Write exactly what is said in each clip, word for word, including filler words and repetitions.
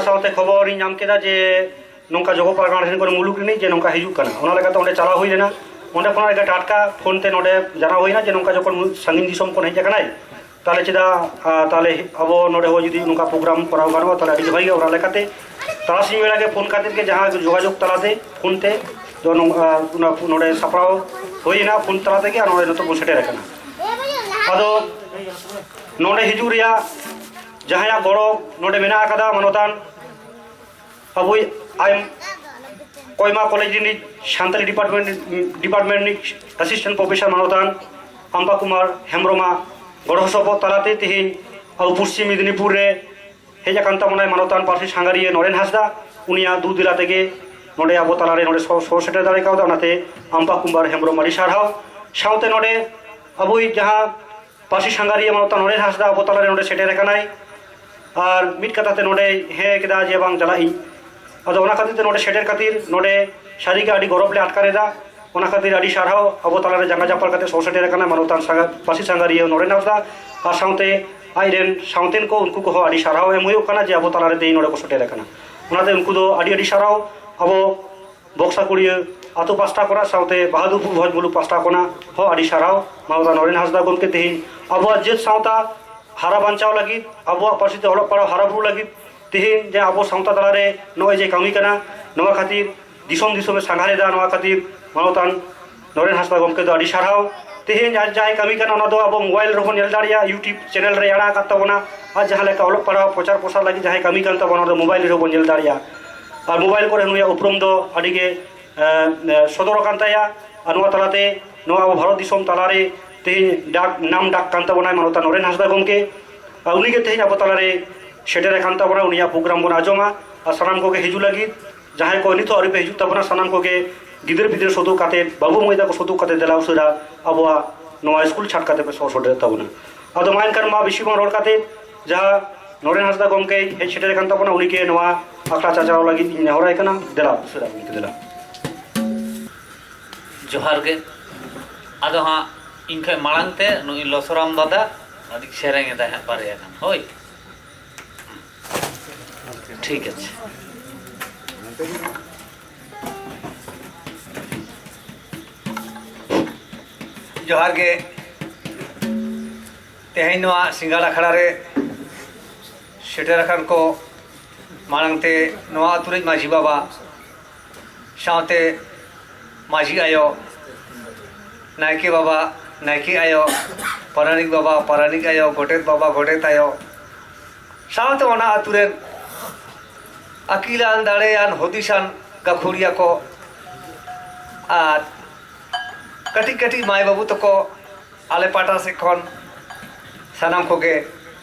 ᱥᱟᱶᱛᱮ ᱠᱷᱚᱵᱚᱨᱤᱧ ᱧᱟᱢ ᱠᱮᱫᱟ ᱡᱮ ᱱᱚᱝᱠᱟ ᱡᱚᱜᱚ ᱯᱟᱨᱜᱟᱱᱟ ᱴᱷᱮᱱ ᱠᱷᱚᱱ ᱢᱩᱞᱩᱠ ᱨᱤᱱᱤᱡ ᱡᱮ ᱱᱚᱝᱠᱟ ᱦᱤᱡᱩᱜ ᱠᱟᱱᱟ, ᱚᱱᱟ ᱞᱮᱠᱟᱛᱮ ᱚᱸᱰᱮ ᱪᱟᱞᱟᱣ ᱦᱩᱭ ᱞᱮᱱᱟ᱾ ᱚᱸᱰᱮ ᱠᱷᱚᱱᱟᱜ ᱜᱮ ᱴᱟᱴᱠᱟ ᱯᱷᱳᱱ ᱛᱮ ᱱᱚᱰᱮ ᱡᱟᱱᱟᱣ ᱦᱩᱭᱱᱟ ᱡᱮ ᱱᱚᱝᱠᱟ ᱡᱚᱠᱷᱚᱱ ᱥᱟᱺᱜᱤᱧ ᱫᱤᱥᱚᱢ ᱠᱷᱚᱱ ᱦᱮᱡ ᱟᱠᱟᱱᱟᱭ, ᱛᱟᱦᱚᱞᱮ ᱪᱮᱫᱟᱜ, ᱟᱨ ᱛᱟᱦᱚᱞᱮ ᱟᱵᱚ ᱱᱚᱰᱮ ᱦᱚᱸ ᱡᱩᱫᱤ ᱱᱚᱝᱠᱟ ᱯᱨᱳᱜᱨᱟᱢ ᱠᱚᱨᱟᱣ ᱜᱟᱱᱚᱜᱼᱟ, ᱛᱟᱦᱚᱞᱮ ᱟᱹᱰᱤ ᱵᱷᱟᱹᱜᱤ᱾ ᱚᱱᱟ ᱞᱮᱠᱟᱛᱮ ᱛᱟᱨᱟᱥᱤᱧ ᱵᱮᱲᱟ ᱜᱮ ᱯᱷᱳᱱ ᱠᱟᱛᱮ ᱜᱮ ᱡᱟᱦᱟᱸ ᱡᱳᱜᱟᱡᱳᱜᱽ ᱛᱟᱞᱟᱛᱮ ᱯᱷᱳᱱ ᱛᱮ ᱫᱚ ᱱᱚᱝ-, ᱟᱨ ᱚᱱᱟ ᱱᱚᱰᱮ ᱥᱟᱯᱲᱟᱣ ᱦᱩᱭᱮᱱᱟ ᱯᱷᱳᱱ ᱛᱟᱞᱟ ᱛᱮᱜᱮ, ᱟᱨ ᱱᱚᱰᱮ ᱱᱤᱛᱚᱜ ᱵᱚᱱ ᱥᱮᱴᱮᱨ ᱟᱠᱟᱱᱟ᱾ ᱟᱫᱚ ᱱᱚᱰᱮ ᱦᱤᱡᱩᱜ ᱨᱮᱭᱟᱜ ᱡᱟᱦᱟᱸᱭᱟᱜ ᱜᱚᱲᱚ ᱱᱚᱰᱮ ᱢᱮᱱᱟᱜ ᱟᱠᱟᱫᱟ, ᱢᱟᱱᱚᱛᱟᱱ ᱟᱵᱚᱭᱤᱡ ᱟᱭ-, ᱠᱚᱭᱢᱟ ᱠᱚᱞᱮᱡᱽ ᱨᱤᱱᱤᱡ ᱥᱟᱱᱛᱟᱲᱤ ᱰᱤᱯᱟᱨᱴᱢᱮᱱᱴ, ᱰᱤᱯᱟᱨᱴᱢᱮᱱᱴ ᱨᱤᱱᱤᱡ ᱮᱥᱤᱥᱴᱮᱱᱴ ᱯᱨᱚᱯᱷᱮᱥᱚᱨ ᱢᱟᱱᱚᱛᱟᱱ ᱟᱢᱯᱟ ᱠᱩᱢᱟᱨ ᱦᱮᱢᱵᱨᱚᱢᱟᱜ ᱜᱚᱲᱚ ᱥᱚᱯᱚᱦᱚᱫ ᱛᱟᱞᱟᱛᱮ ᱛᱮᱦᱮᱧ ᱟᱵᱚ ᱯᱚᱥᱪᱤᱢ ᱢᱮᱫᱽᱱᱤᱯᱩᱨ ᱨᱮ ᱦᱮᱡ ᱟᱠᱟᱱ ᱛᱟᱵᱚᱱᱟᱭ ᱢᱟᱱᱚᱛᱟᱱ ᱯᱟᱹᱨᱥᱤ ᱥᱟᱸᱜᱷᱟᱨᱤᱭᱟᱹ ᱱᱚᱨᱮᱱ ᱦᱟᱸᱥᱫᱟ᱾ ᱩᱱᱤᱭᱟᱜ ᱫᱩ ᱫᱮᱞᱟ ᱛᱮᱜᱮ ᱱᱚᱰᱮ ᱟᱵᱚ ᱛᱟᱞᱟᱨᱮ ᱱᱚᱰᱮ ᱥᱚ-, ᱥᱚᱦᱚᱨ ᱥᱮᱴᱮᱨ ᱫᱟᱲᱮ ᱠᱟᱣᱫᱟ, ᱚᱱᱟᱛᱮ ᱟᱢᱯᱟ ᱠᱩᱢᱟᱨ ᱦᱮᱢᱵᱨᱚᱢ ᱟᱹᱰᱤ ᱥᱟᱨᱦᱟᱣ᱾ ᱥᱟᱶᱛᱮ ᱱᱚᱰᱮ ᱟᱵᱚᱭᱤᱡ ᱡᱟᱦᱟᱸ ᱯᱟᱹᱨᱥᱤ ᱥᱟᱸᱜᱷᱟᱨᱤᱭᱟᱹ ᱢᱟᱱᱚᱛᱟᱱ ᱱᱚᱨᱮᱱ ᱦᱟᱸᱥᱫᱟ ᱟᱵᱚ ᱛᱟᱞᱟᱨᱮ ᱱᱚᱰᱮ ᱥᱮᱴᱮᱨ ᱟᱠᱟᱱᱟᱭ᱾ ᱟᱨ ᱢᱤᱫ ᱠᱟᱛᱷᱟ ᱛᱮ ᱱᱚᱰᱮ ᱦᱮᱸ ᱠᱮᱫᱟ ᱡᱮ ᱵᱟᱝ ᱪᱟᱞᱟᱜ ᱤᱧ᱾ ᱟᱫᱚ ᱚᱱᱟ ᱠᱷᱟᱹᱛᱤᱨ ᱛᱮ ᱱᱚᱰᱮ ᱥᱮᱴᱮᱨ ᱠᱷᱟᱹᱛᱤᱨ ᱱᱚᱰᱮ ᱥᱟᱹᱨᱤᱜᱮ ᱟᱹᱰᱤ ᱜᱚᱨᱚᱵᱽ ᱞᱮ ᱟᱴᱠᱟᱨ ᱮᱫᱟ᱾ ᱚᱱᱟ ᱠᱷᱟᱹᱛᱤᱨ ᱟᱹᱰᱤ ᱥᱟᱨᱦᱟᱣ ᱟᱵᱚ ᱛᱟᱞᱟᱨᱮ ᱡᱟᱸᱜᱟ ᱡᱟᱯᱟᱲ ᱠᱟᱛᱮ ᱥᱚᱦᱚᱨ ᱥᱮᱴᱮᱨ ᱟᱠᱟᱱᱟ ᱢᱟᱱᱚᱛᱟᱱ ᱥᱟᱸᱜᱷᱟ-, ᱯᱟᱹᱨᱥᱤ ᱥᱟᱸᱜᱷᱟᱨᱤᱭᱟᱹ ᱱᱚᱨᱮᱱ ᱦᱟᱸᱥᱫᱟ ᱟᱨ ᱥᱟᱶᱛᱮ ᱟᱡ ᱨᱮᱱ ᱥᱟᱶᱛᱮᱱ ᱠᱚ, ᱩᱱᱠᱩ ᱠᱚᱦᱚᱸ ᱟᱹᱰᱤ ᱥᱟᱨᱦᱟᱣ ᱮᱢ ᱦᱩᱭᱩᱜ ᱠᱟᱱᱟ ᱡᱮ ᱟᱵᱚ ᱛᱟᱞᱟᱨᱮ ᱛᱮᱦᱮᱧ ᱱᱚᱰᱮ ᱠᱚ ᱥᱮᱴᱮᱨ ᱟᱠᱟᱱᱟ᱾ ᱚᱱᱟᱛᱮ ᱩᱱᱠᱩ ᱫᱚ ᱟᱹᱰᱤ ᱟᱹᱰᱤ ᱥᱟᱨᱦᱟᱣ᱾ ᱟᱵᱚ ᱵᱚᱠᱥᱟ ᱠᱩᱲᱤᱭᱟᱹ ᱟᱛᱳ ᱯᱟᱥᱴᱟ ᱠᱷᱚᱱᱟᱜ ᱥᱟᱶᱛᱮ ᱵᱟᱦᱟᱫᱩᱨᱯᱩᱨ ᱵᱷᱚᱸᱡᱽ ᱢᱩᱞᱩᱠ ᱯᱟᱥᱴᱟ ᱠᱷᱚᱱᱟᱜ ᱦᱚᱸ ᱟᱹᱰᱤ ᱥᱟᱨᱦᱟᱣ ᱢᱟᱱᱚᱛᱟᱱ ᱱᱚᱨᱮᱱ ᱦᱟᱸᱥᱫᱟ ᱜᱚᱢᱠᱮ ᱛᱮᱦᱮᱧ ᱟᱵᱚᱣᱟᱜ ᱡᱟᱹᱛ ᱥᱟᱶᱛᱟ ᱦᱟᱨᱟ ᱵᱟᱧᱪᱟᱣ ᱞᱟᱹᱜᱤᱫ, ᱟᱵᱚᱣᱟᱜ ᱯᱟᱹᱨᱥᱤ ᱛᱮ ᱚᱞᱚᱜ ᱯᱟᱲᱦᱟᱣ ᱦᱟᱨᱟ ᱵᱩᱨᱩ ᱞᱟᱹᱜᱤᱫ ᱛᱮᱦᱮᱧ ᱡᱮ ᱟᱵᱚ ᱥᱟᱶᱛᱟ ᱛᱟᱞᱟᱨᱮ ᱱᱚᱜᱼᱚᱭ ᱡᱮ ᱠᱟᱹᱢᱤ ᱠᱟᱱᱟ, ᱱᱚᱣᱟ ᱠᱷᱟᱹᱛᱤᱨ ᱫᱤᱥᱚᱢ ᱫᱤᱥᱚᱢᱮ ᱥᱟᱸᱜᱷᱟᱨ ᱮᱫᱟ, ᱱᱚᱣᱟ ᱠᱷᱟᱹᱛᱤᱨ ᱢᱟᱱᱚᱛᱟᱱ ᱱᱚᱨᱮᱱ ᱦᱟᱸᱥᱫᱟ ᱜᱚᱢᱠᱮ ᱫᱚ ᱟᱹᱰᱤ ᱥᱟᱨᱦᱟᱣ᱾ ᱛᱮᱦᱮᱧ ᱟᱡ ᱡᱟᱦᱟᱸᱭ ᱠᱟᱹᱢᱤ ᱠᱟᱱᱟ, ᱚᱱᱟ ᱫᱚ ᱟᱵᱚ ᱢᱳᱵᱟᱭᱤᱞ ᱨᱮᱦᱚᱸ ᱧᱮᱞ ᱫᱟᱲᱮᱭᱟᱜᱼᱟ, YouTube ᱪᱮᱱᱮᱞ ᱨᱮ ᱟᱲᱟᱜ ᱟᱠᱟᱫ ᱛᱟᱵᱚᱱᱟ᱾ ᱟᱨ ᱡᱟᱦᱟᱸ ᱞᱮᱠᱟ ᱚᱞᱚᱜ ᱯᱟᱲᱦᱟᱣ ᱯᱨᱚᱪᱟᱨ ᱯᱨᱚᱥᱟᱨ ᱞᱟᱹᱜᱤᱫ ᱡᱟᱦᱟᱸᱭ ᱠᱟᱹᱢᱤ ᱠᱟᱱ ᱛᱟᱵᱚᱱᱟ, ᱚᱱᱟ ᱫᱚ ᱢᱳᱵᱟᱭᱤᱞ ᱨᱮᱦᱚᱸ ᱵᱚᱱ ᱧᱮᱞ ᱫᱟᱲᱮᱭᱟᱜᱼᱟ᱾ ᱟᱨ ᱢᱳᱵᱟᱭᱤᱞ ᱠᱚᱨᱮ ᱱᱩᱭᱟᱜ ᱩᱯᱨᱩᱢ ᱫᱚ ᱟᱹᱰᱤ ᱜᱮ, ᱮ, ᱮ, ᱥᱚᱫᱚᱨ ᱟᱠᱟᱱ ᱛᱟᱭᱟ᱾ ᱟᱨ ᱱᱚᱣᱟ ᱛᱟᱞᱟᱛᱮ ᱱᱚᱣᱟ ᱟᱵᱚ ᱵᱷᱟᱨᱚᱛ ᱫᱤᱥᱚᱢ ᱛᱟᱞᱟᱨᱮ ᱛᱮᱦᱮᱧ ᱰᱟᱠ, ᱱᱟᱢ ᱰᱟᱠ ᱠᱟᱱ ᱛᱟᱵᱚᱱᱟᱭ ᱢᱟᱱᱚᱛᱟᱱ ᱱᱚᱨᱮᱱ ᱦᱟᱸᱥᱫᱟ ᱜᱚᱢᱠᱮ᱾ ᱟᱨ ᱩᱱᱤᱜᱮ ᱛᱮᱦᱮᱧ ᱟᱵᱚ ᱛᱟᱞᱟᱨᱮ ᱥᱮᱴᱮᱨ ᱟᱠᱟᱱ ᱛᱟᱵᱚᱱᱟ, ᱩᱱᱤᱭᱟᱜ ᱯᱨᱳᱜᱨᱟᱢ ᱵᱚᱱ ᱟᱸᱡᱚᱢᱟ᱾ ᱟᱨ ᱥᱟᱱᱟᱢ ᱠᱚᱜᱮ ᱦᱤᱡᱩᱜ ᱞᱟᱹᱜᱤᱫ, ᱡᱟᱦᱟᱸᱭ ᱠᱚ ᱱᱤᱛᱚᱜ ᱟᱹᱣᱨᱤ ᱯᱮ ᱦᱤᱡᱩᱜ ᱛᱟᱵᱚᱱᱟ, ᱥᱟᱱᱟᱢ ᱠᱚᱜᱮ ᱜᱤᱫᱟᱹᱨ ᱯᱤᱫᱟᱹᱨ ᱥᱩᱫᱩ ᱠᱟᱛᱮ, ᱵᱟᱹᱵᱩ ᱢᱟᱹᱭ ᱛᱟᱠᱚ ᱥᱩᱫᱩ ᱠᱟᱛᱮ, ᱫᱮᱞᱟ ᱩᱥᱟᱹᱨᱟ ᱟᱵᱚᱣᱟᱜ ᱱᱚᱣᱟ ᱥᱠᱩᱞ ᱪᱷᱟᱴ ᱠᱟᱛᱮ ᱯᱮ ᱥᱚᱦᱚᱨ ᱥᱮᱴᱮᱨ ᱛᱟᱵᱚᱱᱟ᱾ ᱟᱫᱚ ᱢᱟ ᱮᱱᱠᱷᱟᱱ ᱢᱟ ᱵᱮᱥᱤ ᱵᱟᱝ ᱨᱚᱲ ᱠᱟᱛᱮ, ᱡᱟᱦᱟᱸ ᱱᱚᱨᱮᱱ ᱦᱟᱸᱥᱫᱟ ᱜᱚᱢᱠᱮᱭ ᱦᱮᱡ ᱥᱮᱴᱮᱨ ᱟᱠᱟᱱ ᱛᱟᱵᱚᱱᱟ, ᱩᱱᱤᱜᱮ ᱱᱚᱣᱟ ᱟᱠᱷᱲᱟ ᱪᱟᱪᱟᱞᱟᱣ ᱞᱟᱹᱜᱤᱫ ᱤᱧ ᱱᱮᱦᱚᱨᱟᱭ ᱠᱟᱱᱟ᱾ ᱫᱮᱞᱟ ᱩᱥᱟᱹᱨᱟ ᱜᱚᱢᱠᱮ, ᱫᱮᱞᱟ᱾ ᱡᱚᱦᱟᱨ ᱜᱮ᱾ ᱟᱫᱚ ᱦᱟᱸᱜ ᱤᱧ ᱠᱷᱚᱱ ᱢᱟᱲᱟᱝ ᱛᱮ ᱱᱩᱭ ᱞᱚᱥᱚᱨᱟᱢ ᱫᱟᱫᱟ ᱟᱹᱰᱤ ᱥᱮᱨᱮᱧ ᱮᱫᱟᱭ ᱦᱟᱸᱜ ᱵᱟᱨᱭᱟ ᱜᱟᱱ, ᱦᱳᱭ᱾ ᱴᱷᱤᱠ ᱟᱪᱷᱮ᱾ ᱡᱚᱦᱟᱨ ᱜᱮ᱾ ᱛᱮᱦᱮᱧ ᱱᱚᱣᱟ ᱥᱤᱸᱜᱟᱲ ᱟᱠᱷᱲᱟ ᱨᱮ ᱥᱮᱴᱮᱨ ᱟᱠᱟᱱ ᱠᱚ, ᱢᱟᱲᱟᱝ ᱛᱮ ᱱᱚᱣᱟ ᱟᱹᱛᱩ ᱨᱤᱡ ᱢᱟᱹᱡᱷᱤ ᱵᱟᱵᱟ, ᱥᱟᱶᱛᱮ ᱢᱟᱹᱡᱷᱤ ᱟᱭᱳ, ᱱᱟᱭᱠᱮ ᱵᱟᱵᱟ, ᱱᱟᱭᱠᱮ ᱟᱭᱳ, ᱯᱟᱨᱟᱱᱤᱠ ᱵᱟᱵᱟ, ᱯᱟᱨᱟᱱᱤᱠ ᱟᱭᱳ, ᱜᱚᱰᱮᱛ ᱵᱟᱵᱟ, ᱜᱚᱰᱮᱛ ᱟᱭᱳ, ᱥᱟᱶᱛᱮ ᱚᱱᱟ ᱟᱹᱛᱩ ᱨᱮᱱ ᱟᱹᱠᱤᱞᱟᱱ, ᱫᱟᱲᱮᱭᱟᱱ, ᱦᱩᱫᱤᱥᱟᱱ ᱜᱟᱹᱠᱷᱩᱲᱤᱭᱟᱹ ᱠᱚ ᱟᱨ ᱠᱟᱹᱴᱤᱡ ᱠᱟᱹᱴᱤᱡ ᱢᱟᱹᱭ ᱵᱟᱹᱵᱩ ᱛᱟᱠᱚ, ᱟᱞᱮ ᱯᱟᱦᱴᱟ ᱥᱮᱫ ᱠᱷᱚᱱ ᱥᱟᱱᱟᱢ ᱠᱚᱜᱮ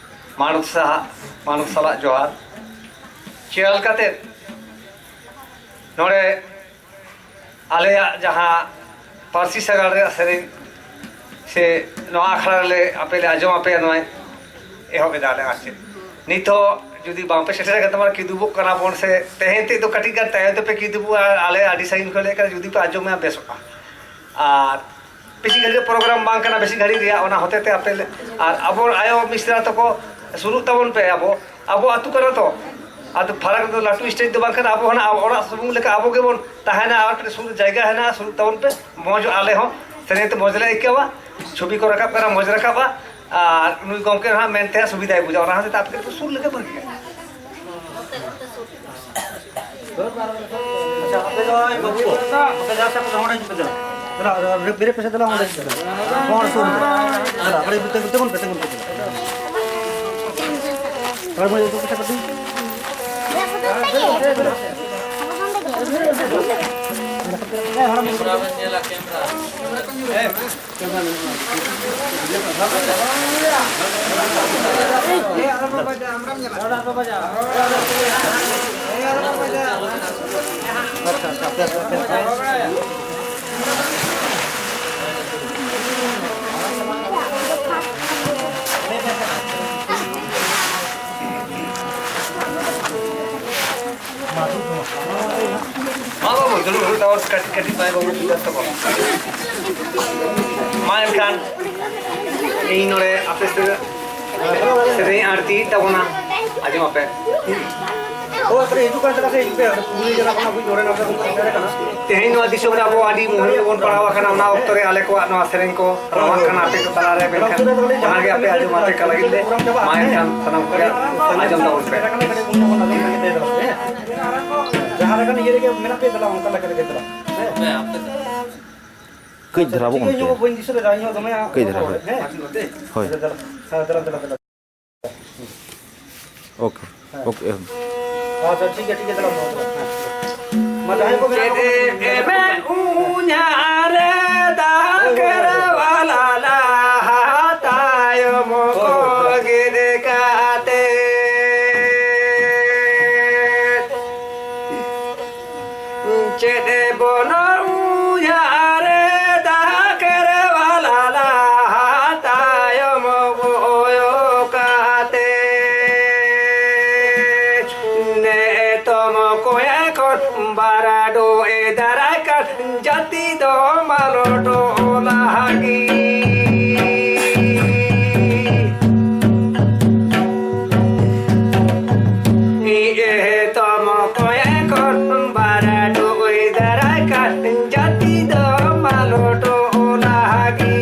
ᱢᱟᱱᱚᱛ ᱥᱟᱦᱟᱜ, ᱢᱟᱱᱚᱛ ᱥᱟᱞᱟᱜ ᱡᱚᱦᱟᱨ᱾ ᱪᱮᱫ ᱞᱮᱠᱟᱛᱮ ᱱᱚᱰᱮ ᱟᱞᱮᱭᱟᱜ ᱡᱟᱦᱟᱸ ᱯᱟᱹᱨᱥᱤ ᱥᱟᱜᱟᱲ ᱨᱮᱭᱟᱜ ᱥᱮᱨᱮᱧ ᱥᱮ ᱱᱚᱣᱟ ᱟᱠᱷᱲᱟ ᱨᱮᱞᱮ ᱟᱯᱮ ᱞᱮ ᱟᱸᱡᱚᱢ ᱟᱯᱮᱭᱟ, ᱱᱚᱣᱟ ᱮᱦᱚᱵ ᱮᱫᱟ ᱞᱮ᱾ ᱟᱨ ᱪᱮᱫ ᱱᱤᱛ ᱦᱚᱸ ᱡᱩᱫᱤ ᱵᱟᱝ ᱯᱮ ᱥᱮᱴᱮᱨ ᱟᱠᱟᱱ ᱛᱟᱵᱚᱱᱟ, ᱠᱤᱫᱩᱵᱚᱜ ᱠᱟᱱᱟ ᱵᱚᱱ ᱥᱮ ᱛᱮᱦᱮᱧ ᱛᱮᱫ ᱫᱚ ᱠᱟᱹᱴᱤᱡ ᱜᱟᱱ ᱛᱟᱭᱚᱢ ᱛᱮᱯᱮ ᱠᱤᱫᱩᱵᱚᱜᱼᱟ, ᱟᱨ ᱟᱞᱮ ᱟᱹᱰᱤ ᱥᱟᱺᱜᱤᱧ ᱠᱷᱚᱱ ᱞᱮ ᱦᱮᱡ ᱟᱠᱟᱱᱟ, ᱡᱩᱫᱤ ᱯᱮ ᱟᱸᱡᱚᱢᱟ ᱵᱮᱥᱚᱜᱼᱟ᱾ ᱟᱨ ᱵᱮᱥᱤ ᱜᱷᱟᱹᱲᱤᱡ ᱯᱨᱳᱜᱨᱟᱢ ᱵᱟᱝ ᱠᱟᱱᱟ, ᱵᱮᱥᱤ ᱜᱷᱟᱹᱲᱤᱡ ᱨᱮᱭᱟᱜ, ᱚᱱᱟ ᱦᱚᱛᱮ ᱛᱮ ᱟᱯᱮ ᱞᱮ, ᱟᱨ ᱟᱵᱚ ᱟᱭᱳ ᱢᱤᱥᱨᱟ ᱛᱟᱠᱚ ᱥᱩᱨᱩᱜ ᱛᱟᱵᱚᱱ ᱯᱮ᱾ ᱟᱵᱚ, ᱟᱵᱚ ᱟᱹᱛᱩ ᱠᱟᱱᱟ ᱛᱚ, ᱟᱫᱚ ᱯᱷᱟᱨᱟᱠ ᱫᱚ ᱞᱟᱹᱴᱩ ᱥᱴᱮᱡᱽ ᱫᱚ ᱵᱟᱝ ᱠᱟᱱᱟ, ᱟᱵᱚ ᱦᱟᱱᱟ ᱚᱲᱟᱜ ᱥᱩᱢᱩᱝ ᱞᱮᱠᱟ ᱟᱵᱚ ᱜᱮᱵᱚᱱ ᱛᱟᱦᱮᱱᱟ, ᱟᱨ ᱢᱤᱫᱴᱮᱱ ᱥᱩᱨ ᱡᱟᱭᱜᱟ ᱦᱮᱱᱟᱜᱼᱟ, ᱥᱩᱨᱩᱜ ᱛᱟᱵᱚᱱ ᱯᱮ᱾ ᱢᱚᱡᱽ, ᱟᱞᱮ ᱦᱚᱸ ᱥᱮᱨᱮᱧ ᱛᱮ ᱢᱚᱡᱽ ᱞᱮ ᱟᱹᱭᱠᱟᱹᱣᱟ, ᱪᱷᱚᱵᱤ ᱠᱚ ᱨᱟᱠᱟᱵ ᱠᱟᱱᱟ, ᱢᱚᱡᱽ ᱨᱟᱠᱟᱵᱼᱟ, ᱟᱨ ᱱᱩᱭ ᱜᱚᱢᱠᱮ ᱦᱟᱸᱜ ᱢᱮᱱᱛᱮ ᱦᱟᱸᱜ ᱥᱩᱵᱤᱫᱷᱟᱭ ᱵᱩᱡᱟ, ᱚᱱᱟ ᱦᱚᱛᱮ ᱛᱮ ᱟᱯᱮ ᱠᱟᱹᱴᱤᱡ ᱥᱩᱨ ᱞᱮᱠᱟ ᱵᱷᱟᱹᱜᱤᱜᱼᱟ᱾ ᱟᱪᱪᱷᱟ, ᱟᱯᱮ ᱫᱚ ᱵᱟᱹᱵᱩ, ᱟᱯᱮ ᱡᱟᱦᱟᱸ ᱥᱮᱫ ᱯᱮ ᱚᱸᱰᱮ ᱦᱤᱡᱩᱜ ᱯᱮ, ᱫᱮᱞᱟ᱾ ᱫᱮᱞᱟ, ᱵᱮᱨᱮᱫ ᱯᱮᱥᱮ, ᱫᱮᱞᱟ, ᱚᱸᱰᱮ ᱦᱤᱡᱩᱜ ᱯᱮ᱾ ᱦᱚᱲ ᱥᱩᱨ ᱨᱮ᱾ ᱫᱮᱞᱟ, ᱠᱟᱹᱴᱤᱡ ᱛᱤᱸᱜᱩᱱ ᱯᱮ, ᱛᱤᱸᱜᱩᱱ ᱯᱮ, ᱛᱤᱸᱜᱩᱱ ᱯᱮ᱾ ᱦᱚᱲ ᱢᱚᱡᱽ ᱩᱫᱩᱜ ᱯᱮᱥᱮ ᱠᱟᱹᱴᱤᱡ᱾ ᱦᱮᱸ, ᱦᱚᱲ ᱢᱚᱡᱽ ᱩᱫᱩᱜ ᱯᱮᱥᱮ᱾ ᱢᱟ ᱵᱟᱹᱵᱩ, ᱫᱩᱲᱩᱵ, ᱫᱩᱲᱩᱵ, ᱛᱟᱵᱚᱱ ᱠᱟᱹᱴᱤᱡ ᱠᱟᱹᱴᱤᱡ ᱢᱟᱹᱭ ᱵᱟᱹᱵᱩ ᱜᱤᱫᱟᱹᱨ ᱛᱟᱵᱚᱱ᱾ ᱢᱟ ᱮᱱᱠᱷᱟᱱ ᱤᱧ ᱱᱚᱰᱮ ᱟᱯᱮ ᱥᱮᱫ ᱥᱮᱨᱮᱧ ᱟᱬᱛᱤᱭᱮᱫ ᱛᱟᱵᱚᱱᱟ, ᱟᱸᱡᱚᱢ ᱟᱯᱮ᱾ ᱛᱮᱦᱮᱧ ᱱᱚᱣᱟ ᱫᱤᱥᱚᱢ ᱨᱮ ᱟᱵᱚ ᱟᱹᱰᱤ ᱢᱩᱦᱤᱢ ᱨᱮᱵᱚᱱ ᱯᱟᱲᱟᱣ ᱟᱠᱟᱱᱟ, ᱚᱱᱟ ᱚᱠᱛᱚ ᱨᱮ ᱟᱞᱮ ᱠᱚᱣᱟᱜ ᱱᱚᱣᱟ ᱥᱮᱨᱮᱧ ᱠᱚ ᱨᱟᱣᱟᱜ ᱠᱟᱱᱟ ᱟᱯᱮ ᱠᱚ ᱛᱟᱞᱟᱨᱮ, ᱢᱮᱱᱠᱷᱟᱱ ᱚᱱᱟᱜᱮ ᱟᱯᱮ ᱟᱸᱡᱚᱢ ᱟᱯᱮ ᱠᱚ ᱞᱟᱹᱜᱤᱫ ᱞᱮ ᱢᱟ ᱮᱱᱠᱷᱟᱱ ᱥᱟᱱᱟᱢ ᱠᱚᱜᱮ ᱟᱸᱡᱚᱢ ᱛᱟᱵᱚᱱ ᱯᱮ᱾ ᱡᱟᱦᱟᱸ ᱞᱮᱠᱟᱱ ᱤᱭᱟᱹ ᱨᱮᱜᱮ ᱢᱮᱱᱟᱜ ᱯᱮ ᱛᱟᱞᱟᱝ, ᱚᱱᱠᱟ ᱞᱮᱠᱟ ᱨᱮᱜᱮ ᱛᱟᱞᱟᱝ᱾ ᱠᱟᱹᱡ ᱫᱷᱟᱨᱟ ᱵᱚᱱ ᱚᱱᱛᱮ᱾ ᱠᱟᱹᱡ ᱫᱷᱟᱨᱟ, ᱦᱳᱭ᱾ ᱦᱳᱭ᱾ ᱫᱮᱞᱟ, ᱦᱮᱸ, ᱫᱮᱞᱟ, ᱫᱮᱞᱟ, ᱫᱮᱞᱟ᱾ ᱳᱠᱮ, ᱳᱠᱮ, ᱮᱦᱚᱵ᱾ ᱟᱪᱪᱷᱟ, ᱴᱷᱤᱠ ᱜᱮᱭᱟ, ᱴᱷᱤᱠ ᱜᱮᱭᱟ, ᱫᱮᱞᱟ, ᱢᱟ, ᱫᱮᱞᱟ᱾ ᱦᱮᱸ᱾ ᱢᱟ, ᱡᱟᱦᱟᱸᱭ ᱠᱚ ᱢᱮᱱᱟᱜ ᱠᱚ ᱪᱮᱫ ᱮᱢ ᱩᱧᱦᱟᱨᱮ ᱫᱟᱜ ᱦᱳᱭ, ᱦᱳᱭ, ᱦᱳᱭ᱾ ᱨᱮᱣᱟᱞᱟ ᱞᱟᱦᱟ ᱛᱟᱭᱚᱢ ᱦᱳᱭ, ᱦᱳᱭ, ᱠᱚ ᱫᱮᱞᱟ᱾ ᱜᱤᱰᱤ ᱠᱟᱛᱮ᱾ ᱪᱮᱫ ᱵᱚᱱ ᱩᱭᱦᱟᱹᱨ ᱫᱟ ᱠᱮᱨᱣᱟᱞᱟ ᱞᱟᱦᱟ ᱛᱟᱭᱚᱢ ᱠᱚᱭᱚᱜ ᱠᱟᱛᱮ? ᱱᱮᱛᱚᱢ ᱠᱚᱭᱮ ᱠᱷᱚᱱ ᱵᱟᱨᱟᱰᱚ ᱮ ᱫᱟᱨᱟᱭ ᱠᱟᱱ ᱡᱟᱹᱛᱤ ᱫᱚ ᱢᱟᱞᱚᱴᱚᱜ ᱞᱟᱦᱟᱜᱤ᱾ ᱮᱛᱚᱢ ᱠᱚᱭᱮ ᱠᱷᱚᱱ ᱵᱟᱨᱟᱰᱚ ᱮ ᱫᱟᱨᱟᱭ ᱠᱟᱱ ᱡᱟᱹᱛᱤ ᱫᱚ ᱢᱟᱞᱚᱴᱚᱜ ᱞᱟᱦᱟᱜᱤ᱾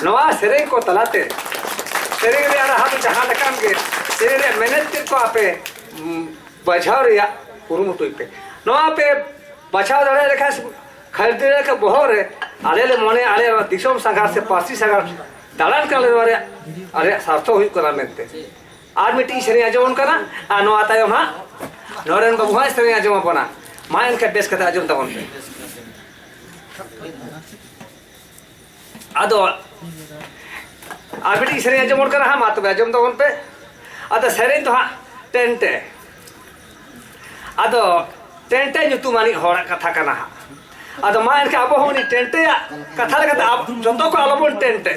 ᱱᱚᱣᱟ ᱥᱮᱨᱮᱧ ᱠᱚ ᱛᱟᱞᱟᱛᱮ ᱥᱮᱨᱮᱧ ᱨᱮᱭᱟᱜ ᱨᱟᱦᱟ ᱫᱚ ᱡᱟᱦᱟᱸ ᱞᱮᱠᱟᱱ ᱜᱮ, ᱥᱮᱨᱮᱧ ᱨᱮᱭᱟᱜ ᱢᱮᱱᱮᱛ ᱛᱮᱫ ᱠᱚ ᱟᱯᱮ, ᱩᱢ, ᱵᱟᱡᱷᱟᱣ ᱨᱮᱭᱟᱜ ᱠᱩᱨᱩᱢᱩᱴᱩᱭ ᱯᱮ᱾ ᱱᱚᱣᱟ ᱯᱮ ᱵᱟᱪᱷᱟᱣ ᱫᱟᱲᱮᱭᱟᱜ ᱞᱮᱠᱷᱟᱱ, ᱠᱷᱟᱹᱨᱫᱤ ᱞᱮᱠᱟ ᱵᱚᱦᱚᱜ ᱨᱮ, ᱟᱞᱮ ᱞᱮ ᱢᱚᱱᱮᱭᱟ ᱟᱞᱮ ᱱᱚᱣᱟ ᱫᱤᱥᱚᱢ ᱥᱟᱸᱜᱷᱟᱨ ᱥᱮ ᱯᱟᱹᱨᱥᱤ ᱥᱟᱸᱜᱷᱟᱨ ᱫᱟᱬᱟᱱ ᱠᱟᱱᱟ ᱞᱮ, ᱱᱚᱣᱟ ᱨᱮᱭᱟᱜ ᱟᱞᱮᱭᱟᱜ ᱥᱟᱨᱛᱷᱚ ᱦᱩᱭᱩᱜ ᱠᱟᱱᱟ ᱢᱮᱱᱛᱮ᱾ ᱟᱨ ᱢᱤᱫᱴᱤᱡ ᱥᱮᱨᱮᱧ ᱟᱸᱡᱚᱢᱚᱜ ᱠᱟᱱᱟ, ᱟᱨ ᱱᱚᱣᱟ ᱛᱟᱭᱚᱢ ᱦᱟᱸᱜ ᱱᱚᱨᱮᱱ ᱵᱟᱹᱵᱩ ᱦᱟᱸᱜ ᱥᱮᱨᱮᱧ ᱟᱸᱡᱚᱢ ᱟᱵᱚᱱᱟ᱾ ᱢᱟ ᱮᱱᱠᱷᱟᱱ ᱵᱮᱥ ᱠᱟᱛᱮ ᱟᱸᱡᱚᱢ ᱛᱟᱵᱚᱱ ᱯᱮ᱾ ᱟᱫᱚ ᱟᱨ ᱢᱤᱫᱴᱤᱡ ᱥᱮᱨᱮᱧ ᱟᱸᱡᱚᱢᱚᱜ ᱠᱟᱱᱟ ᱦᱟᱸᱜ, ᱢᱟ ᱛᱚᱵᱮ ᱟᱸᱡᱚᱢ ᱛᱟᱵᱚᱱ ᱯᱮ᱾ ᱟᱫᱚ ᱥᱮᱨᱮᱧ ᱫᱚ ᱦᱟᱸᱜ ᱴᱮᱱᱴᱮ᱾ ᱟᱫᱚ ᱴᱮᱱᱴᱮ ᱧᱩᱛᱩᱢᱟᱱᱤᱡ ᱦᱚᱲᱟᱜ ᱠᱟᱛᱷᱟ ᱠᱟᱱᱟ ᱦᱟᱸᱜ᱾ ᱟᱫᱚ ᱢᱟ ᱮᱱᱠᱷᱟᱱ ᱟᱵᱚ ᱦᱚᱸ ᱩᱱᱤ ᱴᱮᱱᱴᱮᱭᱟᱜ ᱠᱟᱛᱷᱟ ᱞᱮᱠᱟᱛᱮ ᱟᱵᱚ ᱡᱚᱛᱚ ᱠᱚ ᱟᱞᱚᱵᱚᱱ ᱴᱮᱱᱴᱮ᱾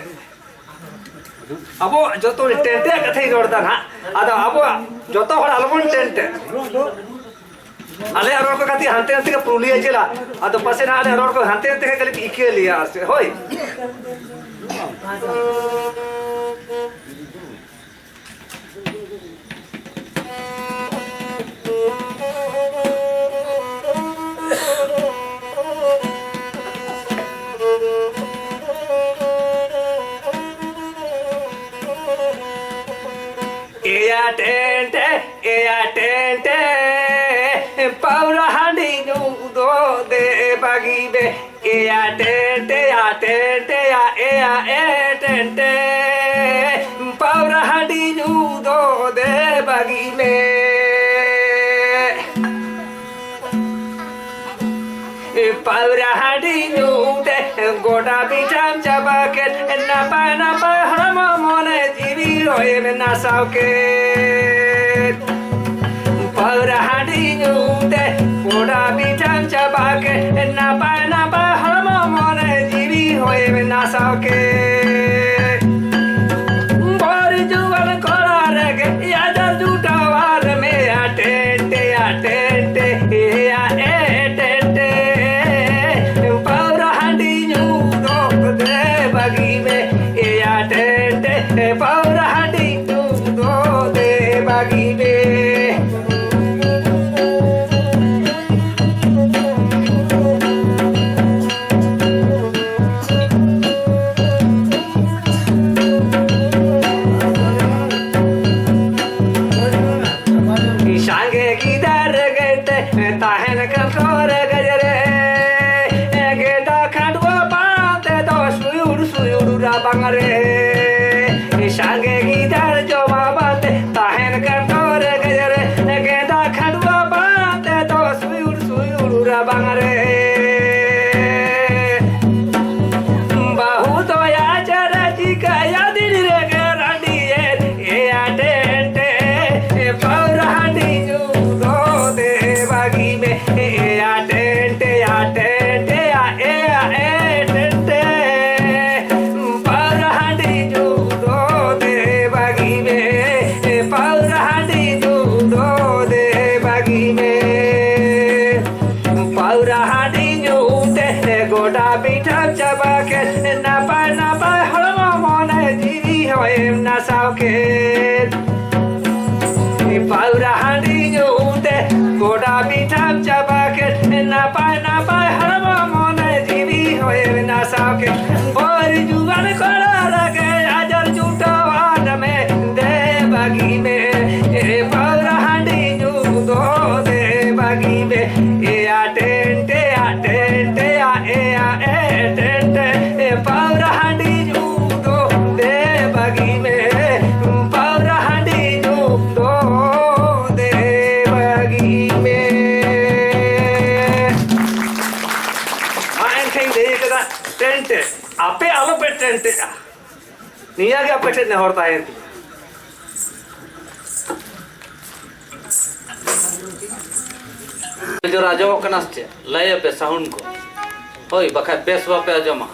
ᱟᱵᱚ ᱡᱚᱛᱚ ᱩᱱᱤ ᱴᱮᱱᱴᱮᱭᱟᱜ ᱠᱟᱛᱷᱟᱧ ᱨᱚᱲ ᱮᱫᱟ ᱦᱟᱸᱜ᱾ ᱟᱫᱚ ᱟᱵᱚᱣᱟᱜ ᱡᱚᱛᱚ ᱦᱚᱲ ᱟᱞᱚᱵᱚᱱ ᱴᱮᱱᱴᱮ᱾ ᱟᱞᱮᱭᱟᱜ ᱨᱚᱲ ᱠᱚ ᱠᱟᱹᱴᱤᱡ ᱦᱟᱱᱛᱮ ᱱᱟᱛᱮ ᱜᱮ ᱯᱩᱨᱩᱞᱤᱭᱟᱹ ᱡᱮᱞᱟ, ᱟᱫᱚ ᱯᱟᱥᱮ ᱱᱟᱦᱟᱜ ᱟᱞᱮᱭᱟᱜ ᱨᱚᱲ ᱠᱚ ᱦᱟᱱᱛᱮ ᱱᱟᱛᱮ ᱜᱮ ᱠᱟᱹᱴᱤᱡ ᱤᱠᱟᱹ ᱞᱮᱭᱟ ᱟᱨ ᱪᱮᱫ, ᱦᱳᱭ᱾ ᱮᱭᱟ ᱴᱮᱱᱴᱮ, ᱮᱭᱟ ᱴᱮᱱᱴᱮ, ᱯᱟᱣᱨᱟ ᱦᱟᱺᱰᱤ ᱧᱩ ᱫᱚ ᱫᱮ ᱵᱟᱹᱜᱤ ᱢᱮ᱾ ᱮᱭᱟ ᱴᱮᱱᱴᱮ, ᱭᱟ ᱴᱮᱱᱴᱮ, ᱭᱟ ᱮᱭᱟ ᱮ ᱴᱮᱱᱴᱮ, ᱯᱟᱣᱨᱟ ᱦᱟᱺᱰᱤ ᱧᱩ ᱫᱚ ᱫᱮ ᱵᱟᱹᱜᱤ ᱢᱮ᱾ ᱯᱟᱣᱨᱟ ᱦᱟᱺᱰᱤ ᱧᱩ ᱛᱮ ᱜᱚᱴᱟ ᱵᱤᱴᱟᱢ ᱪᱟᱵᱟ ᱠᱮᱫ, ᱱᱟᱯᱟᱭ ᱱᱟᱯᱟᱭ ᱦᱚᱲᱢᱚ ᱢᱚᱱᱮ ᱡᱤᱣᱤ ᱨᱚᱭᱮᱢ ᱱᱟᱥᱟᱣ ᱠᱮᱫ᱾ ᱯᱟᱣᱨᱟ ᱦᱟᱺᱰᱤ ᱧᱩ ᱛᱮ ᱜᱚᱴᱟ ᱵᱤᱴᱟᱢ ᱪᱟᱵᱟ ᱠᱮᱫ, ᱱᱟᱯᱟᱭ ᱱᱟᱯᱟᱭ ᱦᱚᱲᱢᱚ ᱢᱚᱱᱮ ᱡᱤᱣᱤ ᱦᱚᱭᱮᱢ ᱱᱟᱥᱟᱣ ᱠᱮᱫ᱾ ᱵᱚᱨ ᱡᱩᱣᱟᱹᱱ ᱠᱚᱲᱟ ᱨᱮᱜᱮ ᱟᱡᱟᱨ ᱡᱩᱴᱟᱣ ᱟᱨ ᱢᱮᱭᱟ ᱴᱮᱱᱴᱮ, ᱭᱟ ᱴᱮᱱᱴᱮ, ᱮᱭᱟ ᱮ ᱴᱮᱱᱴᱮ, ᱯᱟᱣᱨᱟ ᱦᱟᱺᱰᱤ ᱧᱩ ᱫᱚ ᱫᱮ ᱵᱟᱹᱜᱤ ᱢᱮ᱾ ᱮᱭᱟ ᱴᱮᱱᱴᱮ, ᱯᱟᱣᱨᱟ ᱦᱟᱺᱰᱤ ᱧᱩ ᱫᱚ ᱫᱮ ᱵᱟᱹᱜᱤ ᱠᱟᱱᱴᱚᱨ ᱜᱟᱡᱟᱲ ᱨᱮ, ᱜᱮᱸᱫᱟ ᱠᱷᱟᱹᱰᱣᱟᱹ ᱵᱟᱸᱫᱮ ᱫᱚ ᱥᱩᱭᱩᱲ ᱥᱩᱭᱩᱲ ᱨᱟᱵᱟᱝ ᱨᱮ᱾ ᱥᱟᱸᱜᱮ ᱜᱤᱫᱟᱹᱨ ᱡᱚᱢᱟ ᱵᱟᱸᱫᱮ ᱛᱟᱦᱮᱱ ᱠᱟᱱᱴᱚᱨ ᱜᱟᱡᱟᱲ ᱨᱮ, ᱜᱮᱸᱫᱟ ᱠᱷᱟᱹᱰᱣᱟᱹ ᱵᱟᱸᱫᱮ ᱫᱚ ᱥᱩᱭᱩᱲ ᱥᱩᱭᱩᱲ ᱨᱟᱵᱟᱝ ᱨᱮ᱾ ᱵᱟᱹᱦᱩ ᱫᱚᱭᱟ ᱪᱮᱫ ᱮ ᱪᱤᱠᱟᱹᱭᱟ ᱫᱤᱱ ᱨᱮᱜᱮ ᱨᱟᱺᱰᱤᱭᱮᱱ ᱮᱭᱟ ᱴᱮᱱᱴᱮ᱾ ᱯᱟᱹᱣᱨᱟᱹ ᱦᱟᱺᱰᱤ ᱧᱩ ᱫᱚ ᱫᱮ ᱵᱟᱹᱜᱤ ᱢᱮ ᱮᱭᱟ ᱴᱮᱱᱴᱮ, ᱭᱟ ᱴᱮᱱᱴᱮ, ᱭᱟ ᱮᱭᱟ ᱮ ᱴᱮᱱᱴᱮ᱾ ᱯᱟᱹᱣᱨᱟᱹ ᱦᱟᱺᱰᱤ ᱧᱩ ᱫᱚ ᱫᱮ ᱵᱟᱹᱜᱤ ᱢᱮ, ᱯᱟᱹᱣᱨᱟᱹ ᱦᱟᱺᱰᱤ ᱧᱩ ᱫᱚ ᱫᱮ ᱵᱟᱹᱜᱤ ᱢᱮ᱾ ᱯᱟᱹᱣᱨᱟᱹ ᱦᱟᱺᱰᱤ ᱧᱩ ᱛᱮ ᱜᱚᱰᱟ ᱵᱤᱴᱷᱟᱹᱢ ᱪᱟᱵᱟ ᱠᱮᱫ, ᱱᱟᱯᱟᱭ ᱱᱟᱯᱟᱭ ᱦᱚᱲᱢᱚ ᱢᱚᱱᱮ ᱡᱤᱣᱤ ᱦᱚᱸᱭᱮᱢ ᱱᱟᱥᱟᱣ ᱠᱮᱫ᱾ ᱯᱟᱹᱣᱨᱟᱹ ᱦᱟᱺᱰᱤ ᱧᱩ ᱛᱮ ᱜᱚᱰᱟ ᱵᱤᱴᱷᱟᱹᱢ ᱪᱟᱵᱟ ᱠᱮᱫ, ᱱᱟᱯᱟᱭ ᱱᱟᱯᱟᱭ ᱦᱚᱲᱢᱚ ᱢᱚᱱᱮ ᱡᱤᱣᱤ ᱦᱚᱸᱭᱮᱢ ᱱᱟᱥᱟᱣ ᱠᱮᱫ᱾ ᱵᱚᱨ ᱡᱩᱣᱟᱹᱱ ᱠᱚᱲᱟ ᱨᱮᱜᱮ ᱟᱡᱟᱨ ᱡᱩᱴᱟᱹᱣᱟᱱ ᱢᱮ, ᱫᱮ ᱵᱟᱹᱜᱤ ᱢᱮ᱾ ᱮ ᱯᱟᱹᱣᱨᱟᱹ ᱦᱟᱺᱰᱤ ᱧᱩ ᱫᱚ ᱫᱮ ᱵᱟᱹᱜᱤ ᱢᱮ᱾ ᱮᱭᱟ ᱴᱮᱱᱴᱮ, ᱭᱟ ᱴᱮᱱᱴᱮ, ᱭᱟ ᱮᱭᱟ ᱮ ᱴᱮᱱᱴᱮ᱾ ᱮ ᱯᱟᱹᱣᱨᱟᱹ ᱦᱟᱺᱰᱤ ᱧᱩ ᱫᱚ ᱫᱮ ᱵᱟᱹᱜᱤ ᱢᱮ᱾ ᱯᱟᱹᱣᱨᱟᱹ ᱦᱟᱺᱰᱤ ᱧᱩ ᱫᱚ ᱫᱮ ᱵᱟᱹᱜᱤ ᱢᱮ᱾ ᱢᱟ ᱮᱱᱠᱷᱟᱱ ᱤᱧ ᱞᱟᱹᱭ ᱠᱟᱫᱟ ᱴᱮᱱᱴᱮ, ᱟᱯᱮ ᱟᱞᱚᱯᱮ ᱴᱮᱱᱴᱮᱜᱼᱟ᱾ ᱱᱤᱭᱟᱹ ᱜᱮ ᱟᱯᱮ ᱴᱷᱮᱱ ᱱᱮᱦᱚᱨ ᱛᱟᱦᱮᱸᱭᱮᱱ ᱛᱤᱧᱟ᱾ ᱡᱳᱨ ᱟᱸᱡᱚᱢᱚᱜ ᱠᱟᱱᱟ ᱥᱮ ᱪᱮᱫ? ᱞᱟᱹᱭ ᱟᱯᱮ ᱥᱟᱣᱩᱱᱰ ᱠᱚ᱾ ᱦᱳᱭ, ᱵᱟᱠᱷᱟᱡ ᱵᱮᱥ ᱵᱟᱯᱮ ᱟᱸᱡᱚᱢᱟ᱾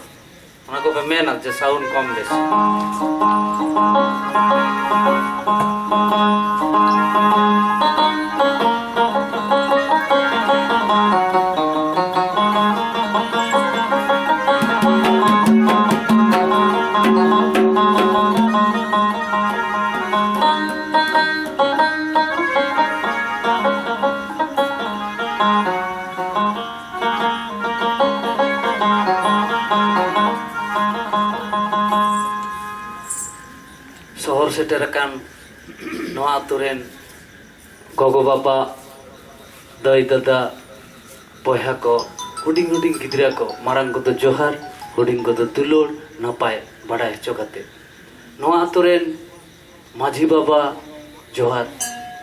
ᱚᱱᱟ ᱠᱚᱯᱮ ᱢᱮᱱᱟ ᱡᱮ ᱥᱟᱣᱩᱱᱰ ᱠᱚᱢ ᱵᱮᱥ᱾ ᱥᱚᱦᱚᱨ ᱥᱮᱴᱮᱨ ᱟᱠᱟᱱ ᱱᱚᱣᱟ ᱟᱛᱳ ᱨᱮᱱ ᱜᱚᱜᱚ ᱵᱟᱵᱟ, ᱫᱟᱹᱭ ᱫᱟᱫᱟ, ᱵᱚᱭᱦᱟ ᱠᱚ, ᱦᱩᱰᱤᱧ ᱦᱩᱰᱤᱧ ᱜᱤᱫᱽᱨᱟᱹ ᱠᱚ, ᱢᱟᱨᱟᱝ ᱠᱚᱫᱚ ᱡᱚᱦᱟᱨ, ᱦᱩᱰᱤᱧ ᱠᱚᱫᱚ ᱫᱩᱞᱟᱹᱲ, ᱱᱟᱯᱟᱭ ᱵᱟᱲᱟᱭ ᱦᱚᱪᱚ ᱠᱟᱛᱮ, ᱱᱚᱣᱟ ᱟᱛᱳ ᱨᱮᱱ ᱢᱟᱹᱡᱷᱤ ᱵᱟᱵᱟ ᱡᱚᱦᱟᱨ,